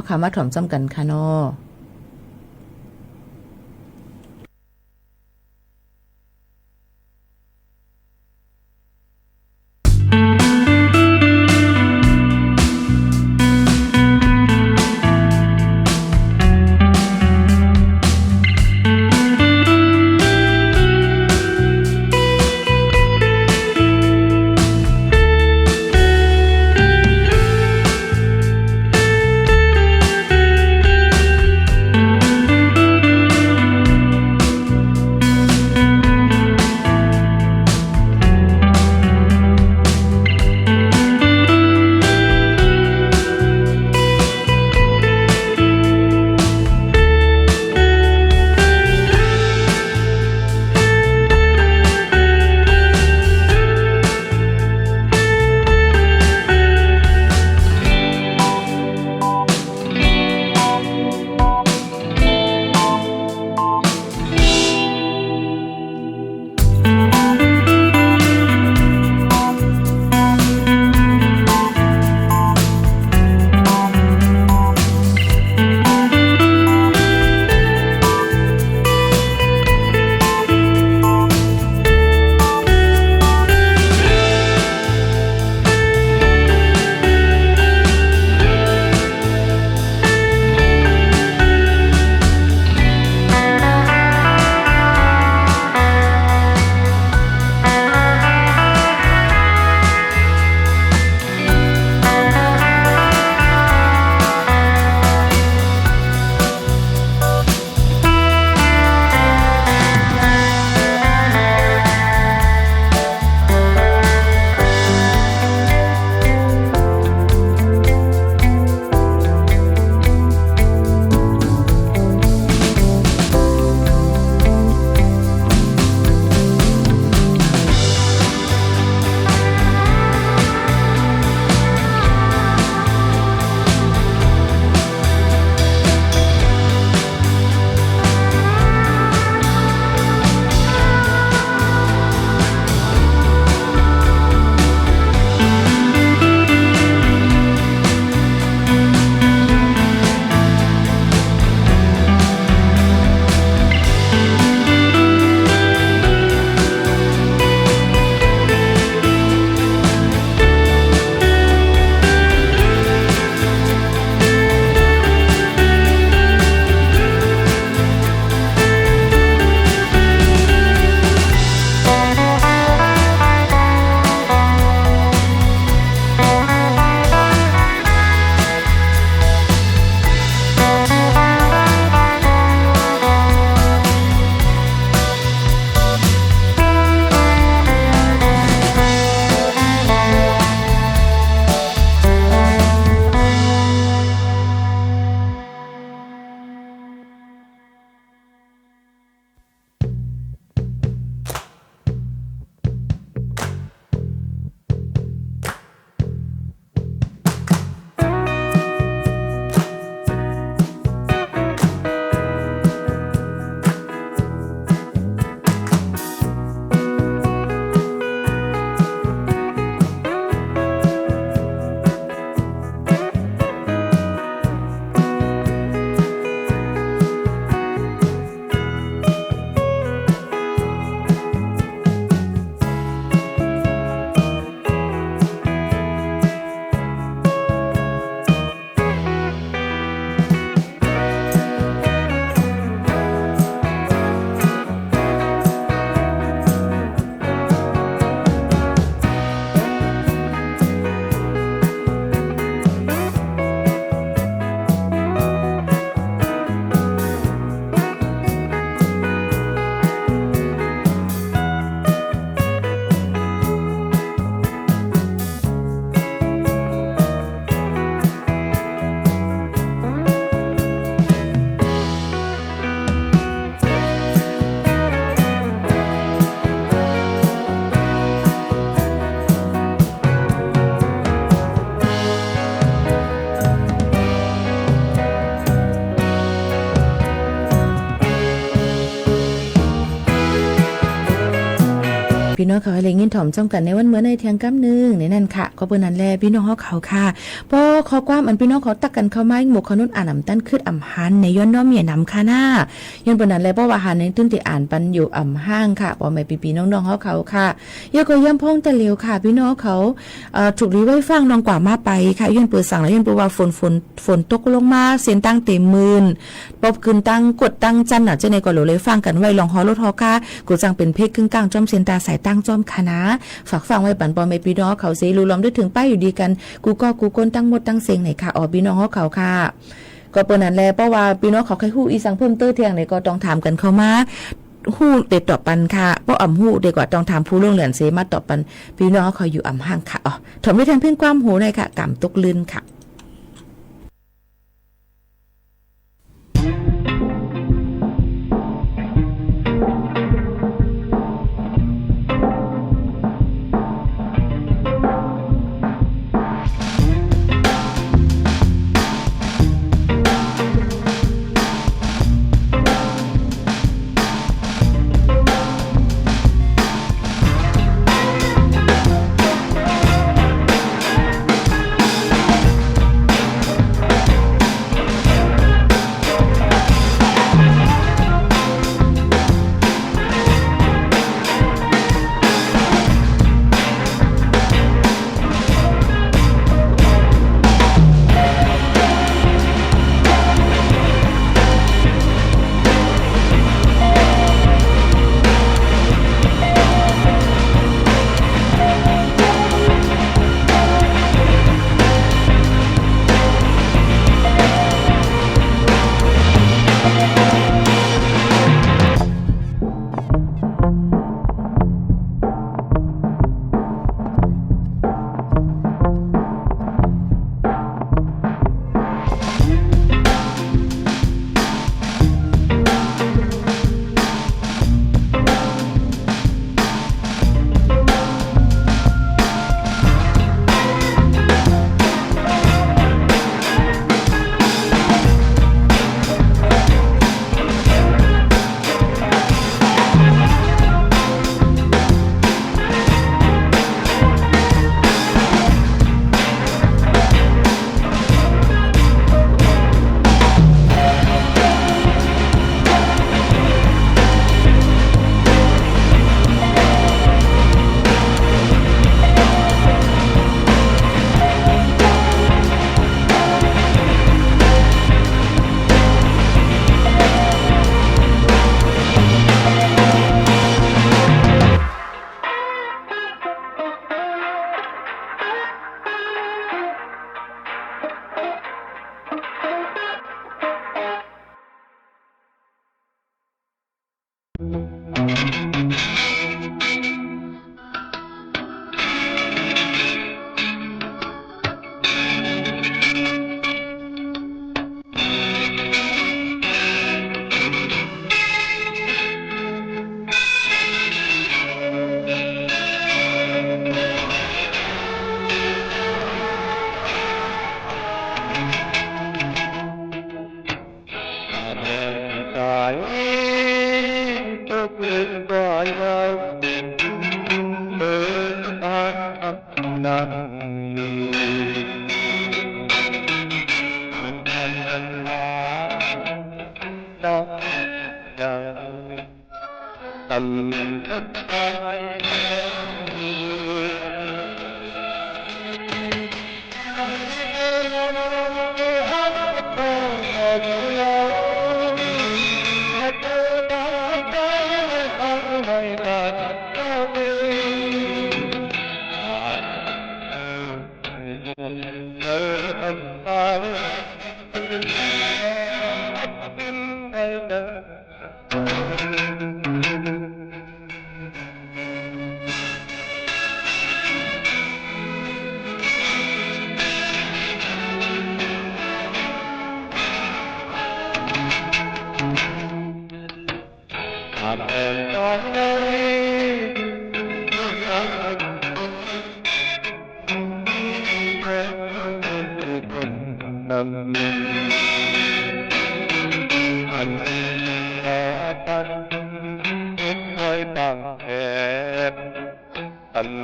ႈမႃးထွမ်ႇၸွမ်းၵၼ်ၶႃႈၼေႃႈ Piˇ nawˉ hk'aw lehˬ ငြိမ်းချမ်း ကျိုးကပ် ในวันเมื่อในเที่ยง กำนึ่ง ในนั้นค่ะ ก็เปิดนั้นแหละ piˇ nawˉ หอ เขาค่ะ เพราะข้อความอัน piˇ nawˉ เขา ตักกันเข้ามา อีกหมวก เขา นั้น อ่าน อ่ำ ตัน ขึ้น อ่ำ หัน ใน ย้อน น้อม เมีย น้ำ ค่ะ นะ ย้อน เปิดนั้นแหละ เพราะว่า หัน ใน ตึ้ง ติ อ่าน ปัน อยู่ อ่ำ ห้าง ค่ะ พ่อแม่ พี่ๆ น้องๆ หอ เขา ค่ะ ยกตัวอย่าง พ่อง แต่ เร็ว ค่ะ piˇ nawˉ หอ เขา เอ่อ ถูกหลีไว้ฟัง น้องกว่า มา ไป ค่ะ ย้อน เปิด สัง แล้ว ย้อน เปิด ว่า ฝน ฝน ฝนตกลงมา เส้นทาง เต็ม มืน ปอบ ขึ้น ตั้ง กด ตั้ง จันทร์ น่ะ เจ้า ใน ก็ หลวง เลย ฟัง กัน ไว้ ลอง หอ รถ หอ ค่ะ กู จัง เป็น เพลง กึ่งกลาง จ้อม เส้น ตา สาย ตั้ง จ้อม ค่ะ นะ ฝาก ฟัง ไว้ ปัน พ่อแม่ พี่น้อง เขา เส รู้ ล้อม ด้วย เถิง ไป อยู่ ดี กัน กู ก็ กู คน ทั้ง หมด ทั้ง เซ็ง ไหน ค่ะ อ๋อ พี่น้อง หอ เขา ค่ะ ก็ เปิด นั้น แหละ เพราะว่า พี่น้อง เขา ใคร ฮู้ อีสัง เพิ่มเติม เที่ยง ไหน ก็ ต้อง ถาม กัน เข้ามา ฮู้ เต ตอบ ปัน ค่ะ เพราะ อ่ำ ฮู้ เต ก็ ต้อง ถาม ผู้ ล่วง เรื่อง เส มา ตอบ ปัน พี่น้อง เขา อยู่ อ่ำ ห้าง ค่ะ อ๋อ ถม ด้วย แทน เพลง ความ โห หน่อย ค่ะ กำ ตก ลื่น ค่ะ တၢမ်တူၵ်းလိုၼ်းၶႃႈ ၵူၺ်းၵႃႈ ၶၢဝ်းယၢမ်း ႁဝ်းၶႃႈ မႃးထွမ်ႇၼမ်ႉၵၼ်ၼႆႉ တီႈၼႆႈၵေႃႈ ယင်းပႆႇတူၵ်းလိုၼ်းၶႃႈၼေႃႈ။ ႁဝ်းၶႃႈ မႃးထွမ်ႇပဵၼ် ဢူၺ်းၵေႃႉဢူၺ်းသေ ၸွမ်းၵၼ် ၼႂ်းတွၼ်ႈၵၢၼ် ႁဝ်းၶႃႈ တီႈၼႆႈၶႃႈ။ မႃး check ၵၼ်တူၺ်းဝႃႈ ၽူႈလႂ်ၽႂ် ပဵၼ်ဝႆႉ ၽၢင်ႁၢင်ႈၸိူင်ႉႁိုဝ်ၽွင်ႈ ၼႆၼေႃႈ ပီႈၼွင်ႉႁဝ်းၶဝ်ၶႃႈ။ မႃးတူၺ်းၶႃႈၼေႃႈ ဝႃႈ ပီႈၼွင်ႉႁဝ်းၶဝ် ဢႃႇ တွင်ႈတေႁွင်ႉဝႃႈ လွင်ႈပၢႆးၸႂ်ႁိုဝ် တၢင်းပဵၼ်ပၢႆးၸႂ် ဢမ်ႇၼၼ်ၵေႃႈ โรคซึมเศร้า ႁႃႉ ၼႆ မႃးတူၺ်း ဢမ်ႇၵေႃႈ ၵေႃႈတူၺ်းတၢင်ႇၵေႃႉ တူၺ်းတီႈတူဝ်ၸဝ်ႈၵဝ်ႇၶႃႈၼေႃႈ ႁင်းၽႂ်ႁင်းမၼ်း ဢၼ်တီႈထွမ်ႇမဵဝ်းမူၶႃႈၼေႃႈ ၼႆဝႃႈ ၸွင်ႇပီႈၼွင်ႉၶဝ် မီးပၢႆးဝူၼ်ႉလွင်ႈမၢႆထွၼ်ႁႃႉ မၼ်းၸိူင်ႉဝႃႈ ความคิดลบๆ ဢႃႇ ဢိုမ်ႇ မၢႆထွၼ် မၢႆထွၼ်ၼေႃႈ ဢမ်ႇလႆႈ ဢမ်ႇလႆႈပွင်း ဢမ်ႇလႆႈ ဢမ်ႇလႆႈလေႃးၼၼ်ႉ ဢိူဝ်ႇ ႁိူဝ်ႉၼႃႇ ဢမ်ႇႁူႉတေႁဵတ်းသင် ႁႂ်ႈလူၺ်ႈ ဢမ်ႇႁူႉဝႃႈ တီႈၵႂႃႇတီႈမႃးမၼ်း ဝူၼ်ႉသွၼ်ႇၼမ်ၼႅၼ်ႈ တုမ်ႉတိူဝ်ႉ ၼႃႈတီႈၵၢၼ်ငၢၼ်း လႄႈ ၵူၼ်းႁိမ်းႁွမ်း ၸိူဝ်းၼႆႉ ၸွင်ႇပဵၼ်ယူႇႁိုဝ် ၼိုင်ႈၶေႃႈ။ ထႅင်ႈၶေႃႈၼိုင်ႈၼၼ်ႉသမ်ႉ ၼႆၶႃႈ ပီႈၼွင်ႉၶဝ်ၶႃႈ ဢိမ်ႇမိူဝ်ႇ ႁိမ်းႁွမ်းႁဝ်းၼၼ်ႉၼႆႉ ဢမ်ႇၶႂ်ႈလၢတ်ႈတေႃႇၽႂ် ဢမ်ႇသူၼ်ၸႂ်ဢီႈသင် ဢၼ်တီႈယၢမ်ႈႁဵတ်းၵေႃႈ ဢမ်ႇၶႂ်ႈႁဵတ်း ၸဵမ်ၸိူဝ်းၼႆႉ ၸွင်ႇပဵၼ်ယူႇႁိုဝ်။ ဢၼ်ထီႉသၢမ်ၼႆႉၶႃႈ တၢင်းၵိၼ်ၼႆႉ ၽိတ်းပိူင်ႈၼႆႉ မၢင်ၵေႃႉၼႆႉ ဢမ်ႇၶႂ်ႈၵိၼ်တၢင်းၵိၼ် ဢမ်ႇၼၼ်ၵေႃႈ ၵိၼ်ၼမ်မႃးလိူဝ်သေၵဝ်ႇ ၵိၼ်ဢေႇ ဢမ်ႇၼၼ်ၵေႃႈ ၵိၼ်ၼမ်လိူဝ်သေၵဝ်ႇ ႁဵတ်းႁႂ်ႈပီး ဢမ်ႇၼၼ်ၵေႃႈ ႁႂ်ႈယွမ် ဢၼ်ၽိတ်းပႅၵ်ႇပိူင်ႈၵၼ်ဝႆႉ ဢၼ်ယၢမ်ႈပဵၼ်ၼၼ်ႉယူႇ။ ထႅင်ႈၶေႃႈထီႉ ထႅင်ႈ ထႅင်ႈၶေႃႈထီႉ ဢၼ်ၼိုင်ႈ ထႅင်ႈၶေႃႈၼိုင်ႈႁမ်ႉ မီးပၼ်ႁႃ ၵဵဝ်ႇၵပ်းလွင်ႈမိူဝ်ႈႁဝ်းၶႃႈၼွၼ်း ၼွၼ်းဢမ်ႇလပ်း ၼွၼ်းဢမ်ႇ ၼွၼ်းၼႆႉ ဢမ်ႇႁတ်းလပ်းလီ ဢမ်ႇၼၼ်ၵေႃႈ ၼွၼ်းၼမ်ပူၼ်ႉတီႈၼႅၼ်ႈၽႅဝ် ၸိူဝ်းၼႆႉၵေႃႈ လူဝ်ႇလႆႈၾၢင်ႉၵၼ်ဝႆႉၶႃႈၼေႃႈ။ ႁိူဝ်ႉမွႆႈငၢႆႈၼႅၼ်ႈ ဢမ်ႇမီးႁႅင်းတႃႇတေႁဵတ်းဢီႈသင်ယဝ်ႉဢႃႈ ၸိူဝ်းၼႆႉၵေႃႈ ၸွင်ႇပဵၼ် ပၢႆးဝူၼ်ႉလႄႈ သမႃႇထိသၼ်ႇ လွင်ႈဢၼ်တွင်းၵိုမ်းၼၼ်ႉ လူတ်းယွမ်းလူင်းၵႂႃႇ ၸဵမ်ၸိူဝ်းၼႆႉၶႃႈ။ ယဝ်ႉၵေႃႈ လွင်ႈမၼ်ႈၸႂ်တူဝ်ၸဝ်ႈၵဝ်ႇ လွင်ႈတၢင်းႁတ်းႁၢၼ်တူဝ်ၸဝ်ႈၵဝ်ႇ ဢမ်ႇမီး ၵူဝ်ၵူဝ်ႁႄႁႄ ဢမ်ႇႁတ်း ၵုမ်ႇပၼ်တၢင်းဝူၼ်ႉ ဢၼ်ႁၢႆႉလိူဝ်တူဝ်ၸဝ်ႈၵဝ်ႇယူႇတႃႇသေႇ ၵူႈလွင်ႈၵူႈဢၼ်ယဝ်ႉ ဢမ်ႇၶႂ်ႈမီးဢသၢၵ်ႈယူႇၵႂႃႇထႅင်ႈယဝ်ႉ ဝူၼ်ႉလွင်ႈၶႃႈထႅမ်ၸႂ်တူဝ်ၸဝ်ႈၵဝ်ႇၽွင်ႈ ႁဵတ်းလွင်ႈဢၼ်ဢမ်ႇလီၼိူဝ်တူဝ်ၸဝ်ႈၵဝ်ႇၽွင်ႈ ၸိူဝ်းၼႆႉ သင်ဝႃႈပဵၼ်ၸိူင်ႉၼႆၼႆၸိုင် ပီႈၼွင်ႉၶဝ် တီႈဢေႇသုတ်းမႃးၼႆႉ မၼ်းလူၺ်ႈမီးဝႃႈ တီႈဢေႇသုတ်းမႃး လူဝ်ႇလႆႈပဵၼ်ဢၼ်ၼိုင်ႈ တၢင်းပဵၼ်ဢၼ်ၼိုင်ႈ မူၶဝ်ၼၼ်ႉလၢတ်ႈမႃးၼၼ်ႉ ႁႃႈပွၵ်ႈ ႁႃႈလွင်ႈၶိုၼ်ႈၵႂႃႇ ဢမ်ႇၼၼ်ၵေႃႈ မီးၶေႃႈၼိုင်ႈၶေႃႈသွင် တီႈဢဵၼ်မၼ်းၼိုင်ႈဢၼ် ဢမ်ႇၼၼ်ၵေႃႈ မီးတင်းဝၼ်း ဢမ်ႇၼၼ်ၵေႃႈ ပဵၼ်ၶႂ်ႈဝႃႈၼိုင်ႈဝူင်ႈလႆႈသွင်သၢမ်ပွၵ်ႈ ပေႃးပဵၼ်ၸိူင်ႉၼႆၸိုင် ထုၵ်ႇလီလႆႈဢဝ်ၵႂႃႇ ႁူပ်ႉထူပ်းမေႃယႃ ၵူတ်ႇၸႅတ်ႈၵူတ်ႇထတ်းတူၺ်း ယဝ်ႉၵေႃႈႁႃလွၵ်းလၢႆး ၵႄႈလိတ်ႈပၼ်ႁႃၼၼ်ႉၵႂႃႇ ၵွပ်ႈပိူဝ်ႈဝႃႈ ၵူဝ်ၸၢင်ႈပဵၼ်တၢင်းပဵၼ် ဢႃႇ ပၢႆးၸႂ်လႆႈ တၢင်းပဵၼ် โรคซึมเศร้า လႆႈၼႆၼၼ်ႉၶႃႈ ပီႈၼွင်ႉၶဝ်ၶႃႈ။ ဢၼ်ၼႆႉၵေႃႈ မႃးၾၢၵ်ႇဝႆႉပၼ် ပေႃႈမႄႈပီႈၼွင်ႉၶဝ်ၶႃႈ ဢေႃႈ ပီႈၼွင်ႉၶဝ်ၶႃႈ ဢိူဝ်ႇ ႁွင်ႉၼၢင်းယုမ်ႉ ႁွင်ႉၼိူဝ်သဵၼ်ႈတၢင်းမႂ်ႇ ၼၢင်းယုမ်ႉႁွင်ႉၼိူဝ်သဵၼ်ႈတၢင်းမႂ်ႇ ၼိူဝ်သဵၼ်ႈတၢင်းမႂ်ႇၼႆႉ ၼၢင်းယုမ်ႉၼႆႉ ဢမ်ႇမီးၶႂ်ႈယူႇၼေႃႈ ဢႃႇ ၼိူဝ်သဵၼ်ႈတၢင်းမႂ်ႇၼႆႉ တေပဵၼ် ၶဵဝ်ယုမ်ႉဝၼ်းၶႃႈယဝ်ႉ ၵူၺ်းၵႃႈ ႁႃဢမ်ႇႁၼ်ယူႇလီ ႁႃဢမ်ႇႁၼ်ယူႇလီ ၶၢဝ်းယၢမ်းၵေႃႈ ၸမ်မူတ်းၸမ်သဵင်ႈ ၸွင်ႇၸႂ်ႈ ၶဵဝ်ယုမ်ႉဝၼ်းႁွင်ႉဝႆႉၶႃႈ ယုမ်ႉဝၼ်းၼႆႉ ဢမ်ႇမီးၶႃႈၼႃႇ ၽူႈႁွင်ႉၵႂၢမ်းၸိုဝ်ႈယုမ်ႉဝၼ်းၼႃႇ ႁႃဢမ်ႇႁၼ် တေႃႇတေႃႇတေႁႃႁၼ် ပီႈၼွင်ႉၶဝ်ဢိူဝ်ႈ ၽႃႇတၢၼ်ႇမိူဝ်း တၢင်းၽိုၼ်ႉၵႂၢမ်းႁူဝ်ၼႆႉၵွၼ်ႇ သဵၼ်ႈတၢင်းတႃႇတေပႆၼၼ်ႉ မီးဝႆႉတွၼ်ႈတႃႇႁဝ်းၶႃႈ ၵူႈၵေႃႉၵူႈၵူၼ်းယဝ်ႉ ၵူၺ်းၵႃႈ ႁဝ်းၶႃႈတေလိူၵ်ႈပႆသဵၼ်ႈတၢင်းၸိူင်ႉႁိုဝ် ယႃႇလိုမ်းပႆသဵၼ်ႈတၢင်းဢၼ်ၸိုဝ်ႈဢၼ်ၸႂ်ႈမၼ်းလႄႈ ႁႂ်ႈၼင်ႇၵၢင်ၸႂ်ယိူင်းဢၢၼ်းႁႂ်ႈတဵမ်ထူၼ်ႈၵၼ် ၵူႈၵေႃႉၵူႈၵူၼ်းၶႃႈ ယွၼ်းသူးပၼ်ႁႂ်ႈမိူင်းတႆးႁဝ်းၶႃႈ ၵတ်းယဵၼ်ၶၼ်ၶၼ်ၽႂ်းၽႂ်းသေၵမ်း ၶႃႈႁဝ်းမေႃၶၢဝ်ႇၼၼ်ႉ ၽႃႇတၢၼ်ႇမိူဝ်းယဝ်ႉၶႃႈ မႂ်ႇသုင်ၶႃႈ ငၢမ်ႇဢဝ်သင်ႁိမ်းႁွမ်းၽွင်း လူၼ်ႉတိ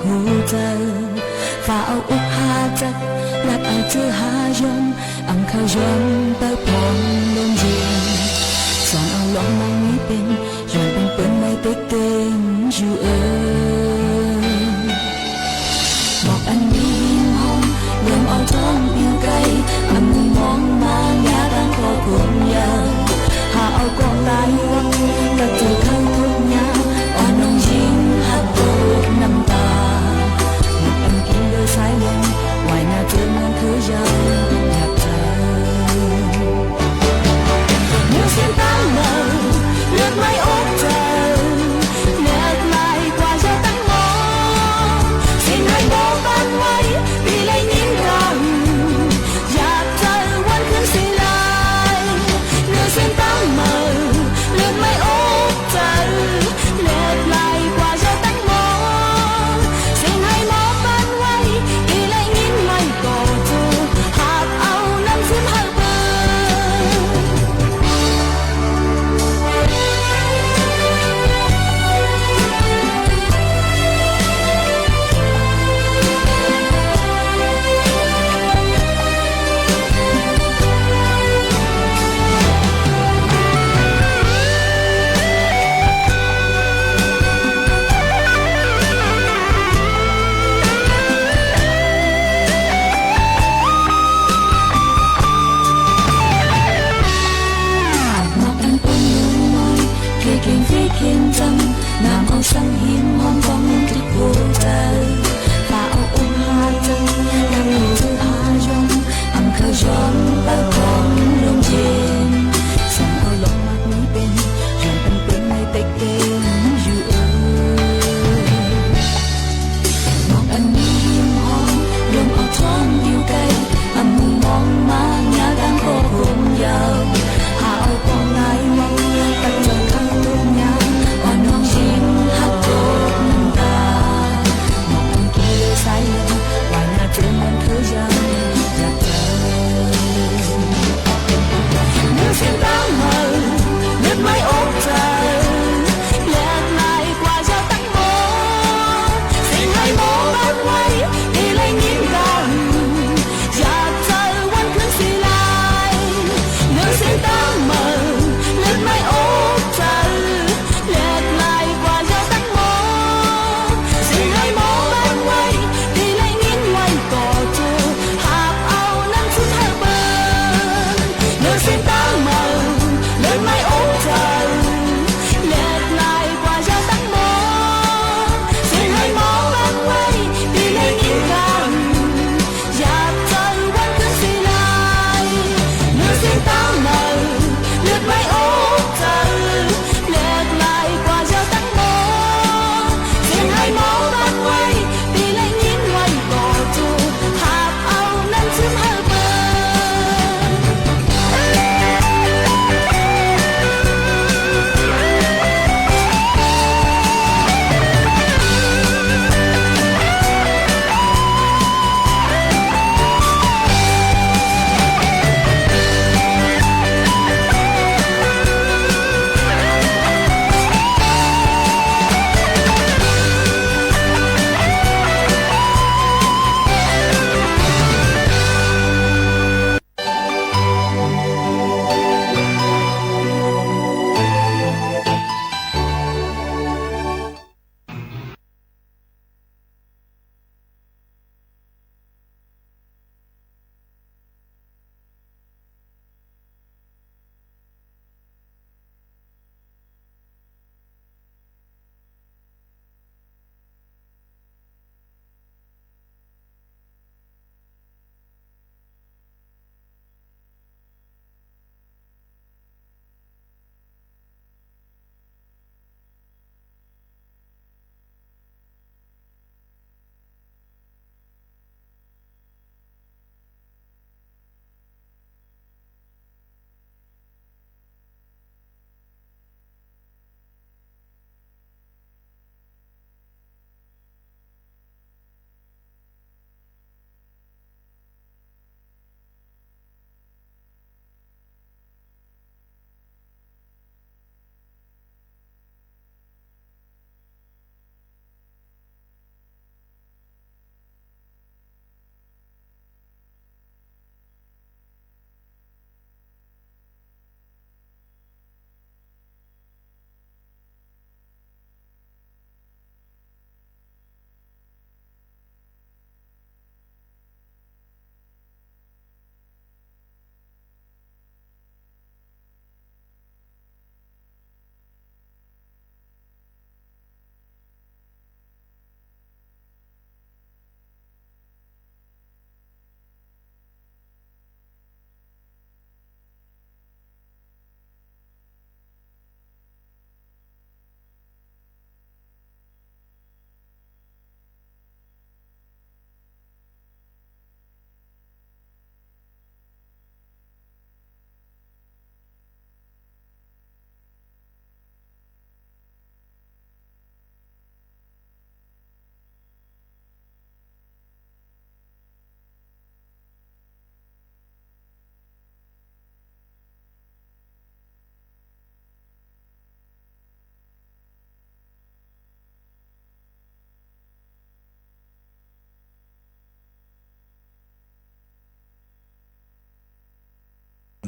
ုၵ်းႁူဝ်ၸႂ် ၾႃႉဢဝ်ဢုၵ်ႉႁႃႉ ha caˇ, yaꞈ k'ai tcuh ha yonˍ, aˬ hk'aˇ yonˍ peuˬ hpaw lonˉ yeˬ. Shawˍ awˬ lawn maˇ nyi peꞈ, yonˍ peꞈ peuˬ maˇ teˇ teˇ yuˬ-e. Mawꞈ k'aˇ nyi hawˇ, yonˍ awˬ htaˇ piˇ k'ai, aˬ mvuh mawˇ maˇ nyi tanˇ hkawˇ kuˬ yaˇ. Haꞈ awˬ kawˆ taˍ yuˬ, kaꞈ tuˬ hkawˇ htoˆ nyaˇ, awˬ naw yeˬ haꞈ k'oˆ naˇ taˍ. Mawꞈ k'aˇ kiˇ leuˬ saiˉ leh, waiˬ na tcuh maˇ hkeuꞈ yaˇ yaꞈ htaˇ. Mvuhˇ shehˍ hpaˇ lawˬ, leuꞈ maˇ oˇ cawˬ, leuꞈ maˇ k'aꞈ yaˇ taˇ mawˬ. Shiˍ ngaˬ hui bawˆ taˇ maiˉ piˇ leh nyiˇ gaˬ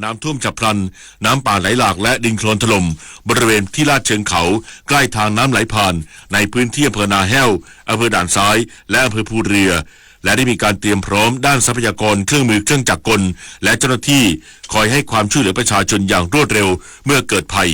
น้ำท่วมฉับพลัน น้ำป่าไหลหลาก และดินโคลนถล่ม บริเวณที่ลาดเชิงเขา ใกล้ทางน้ำไหลผ่าน ในพื้นที่อำเภอนาแห้ว อำเภอด่านซ้าย และอำเภอภูเรือ และได้มีการเตรียมพร้อมด้านทรัพยากร เครื่องมือเครื่องจักรกล และเจ้าหน้าที่ คอยให้ความช่วยเหลือประชาชนอย่างรวดเร็ว เมื่อเกิดภัย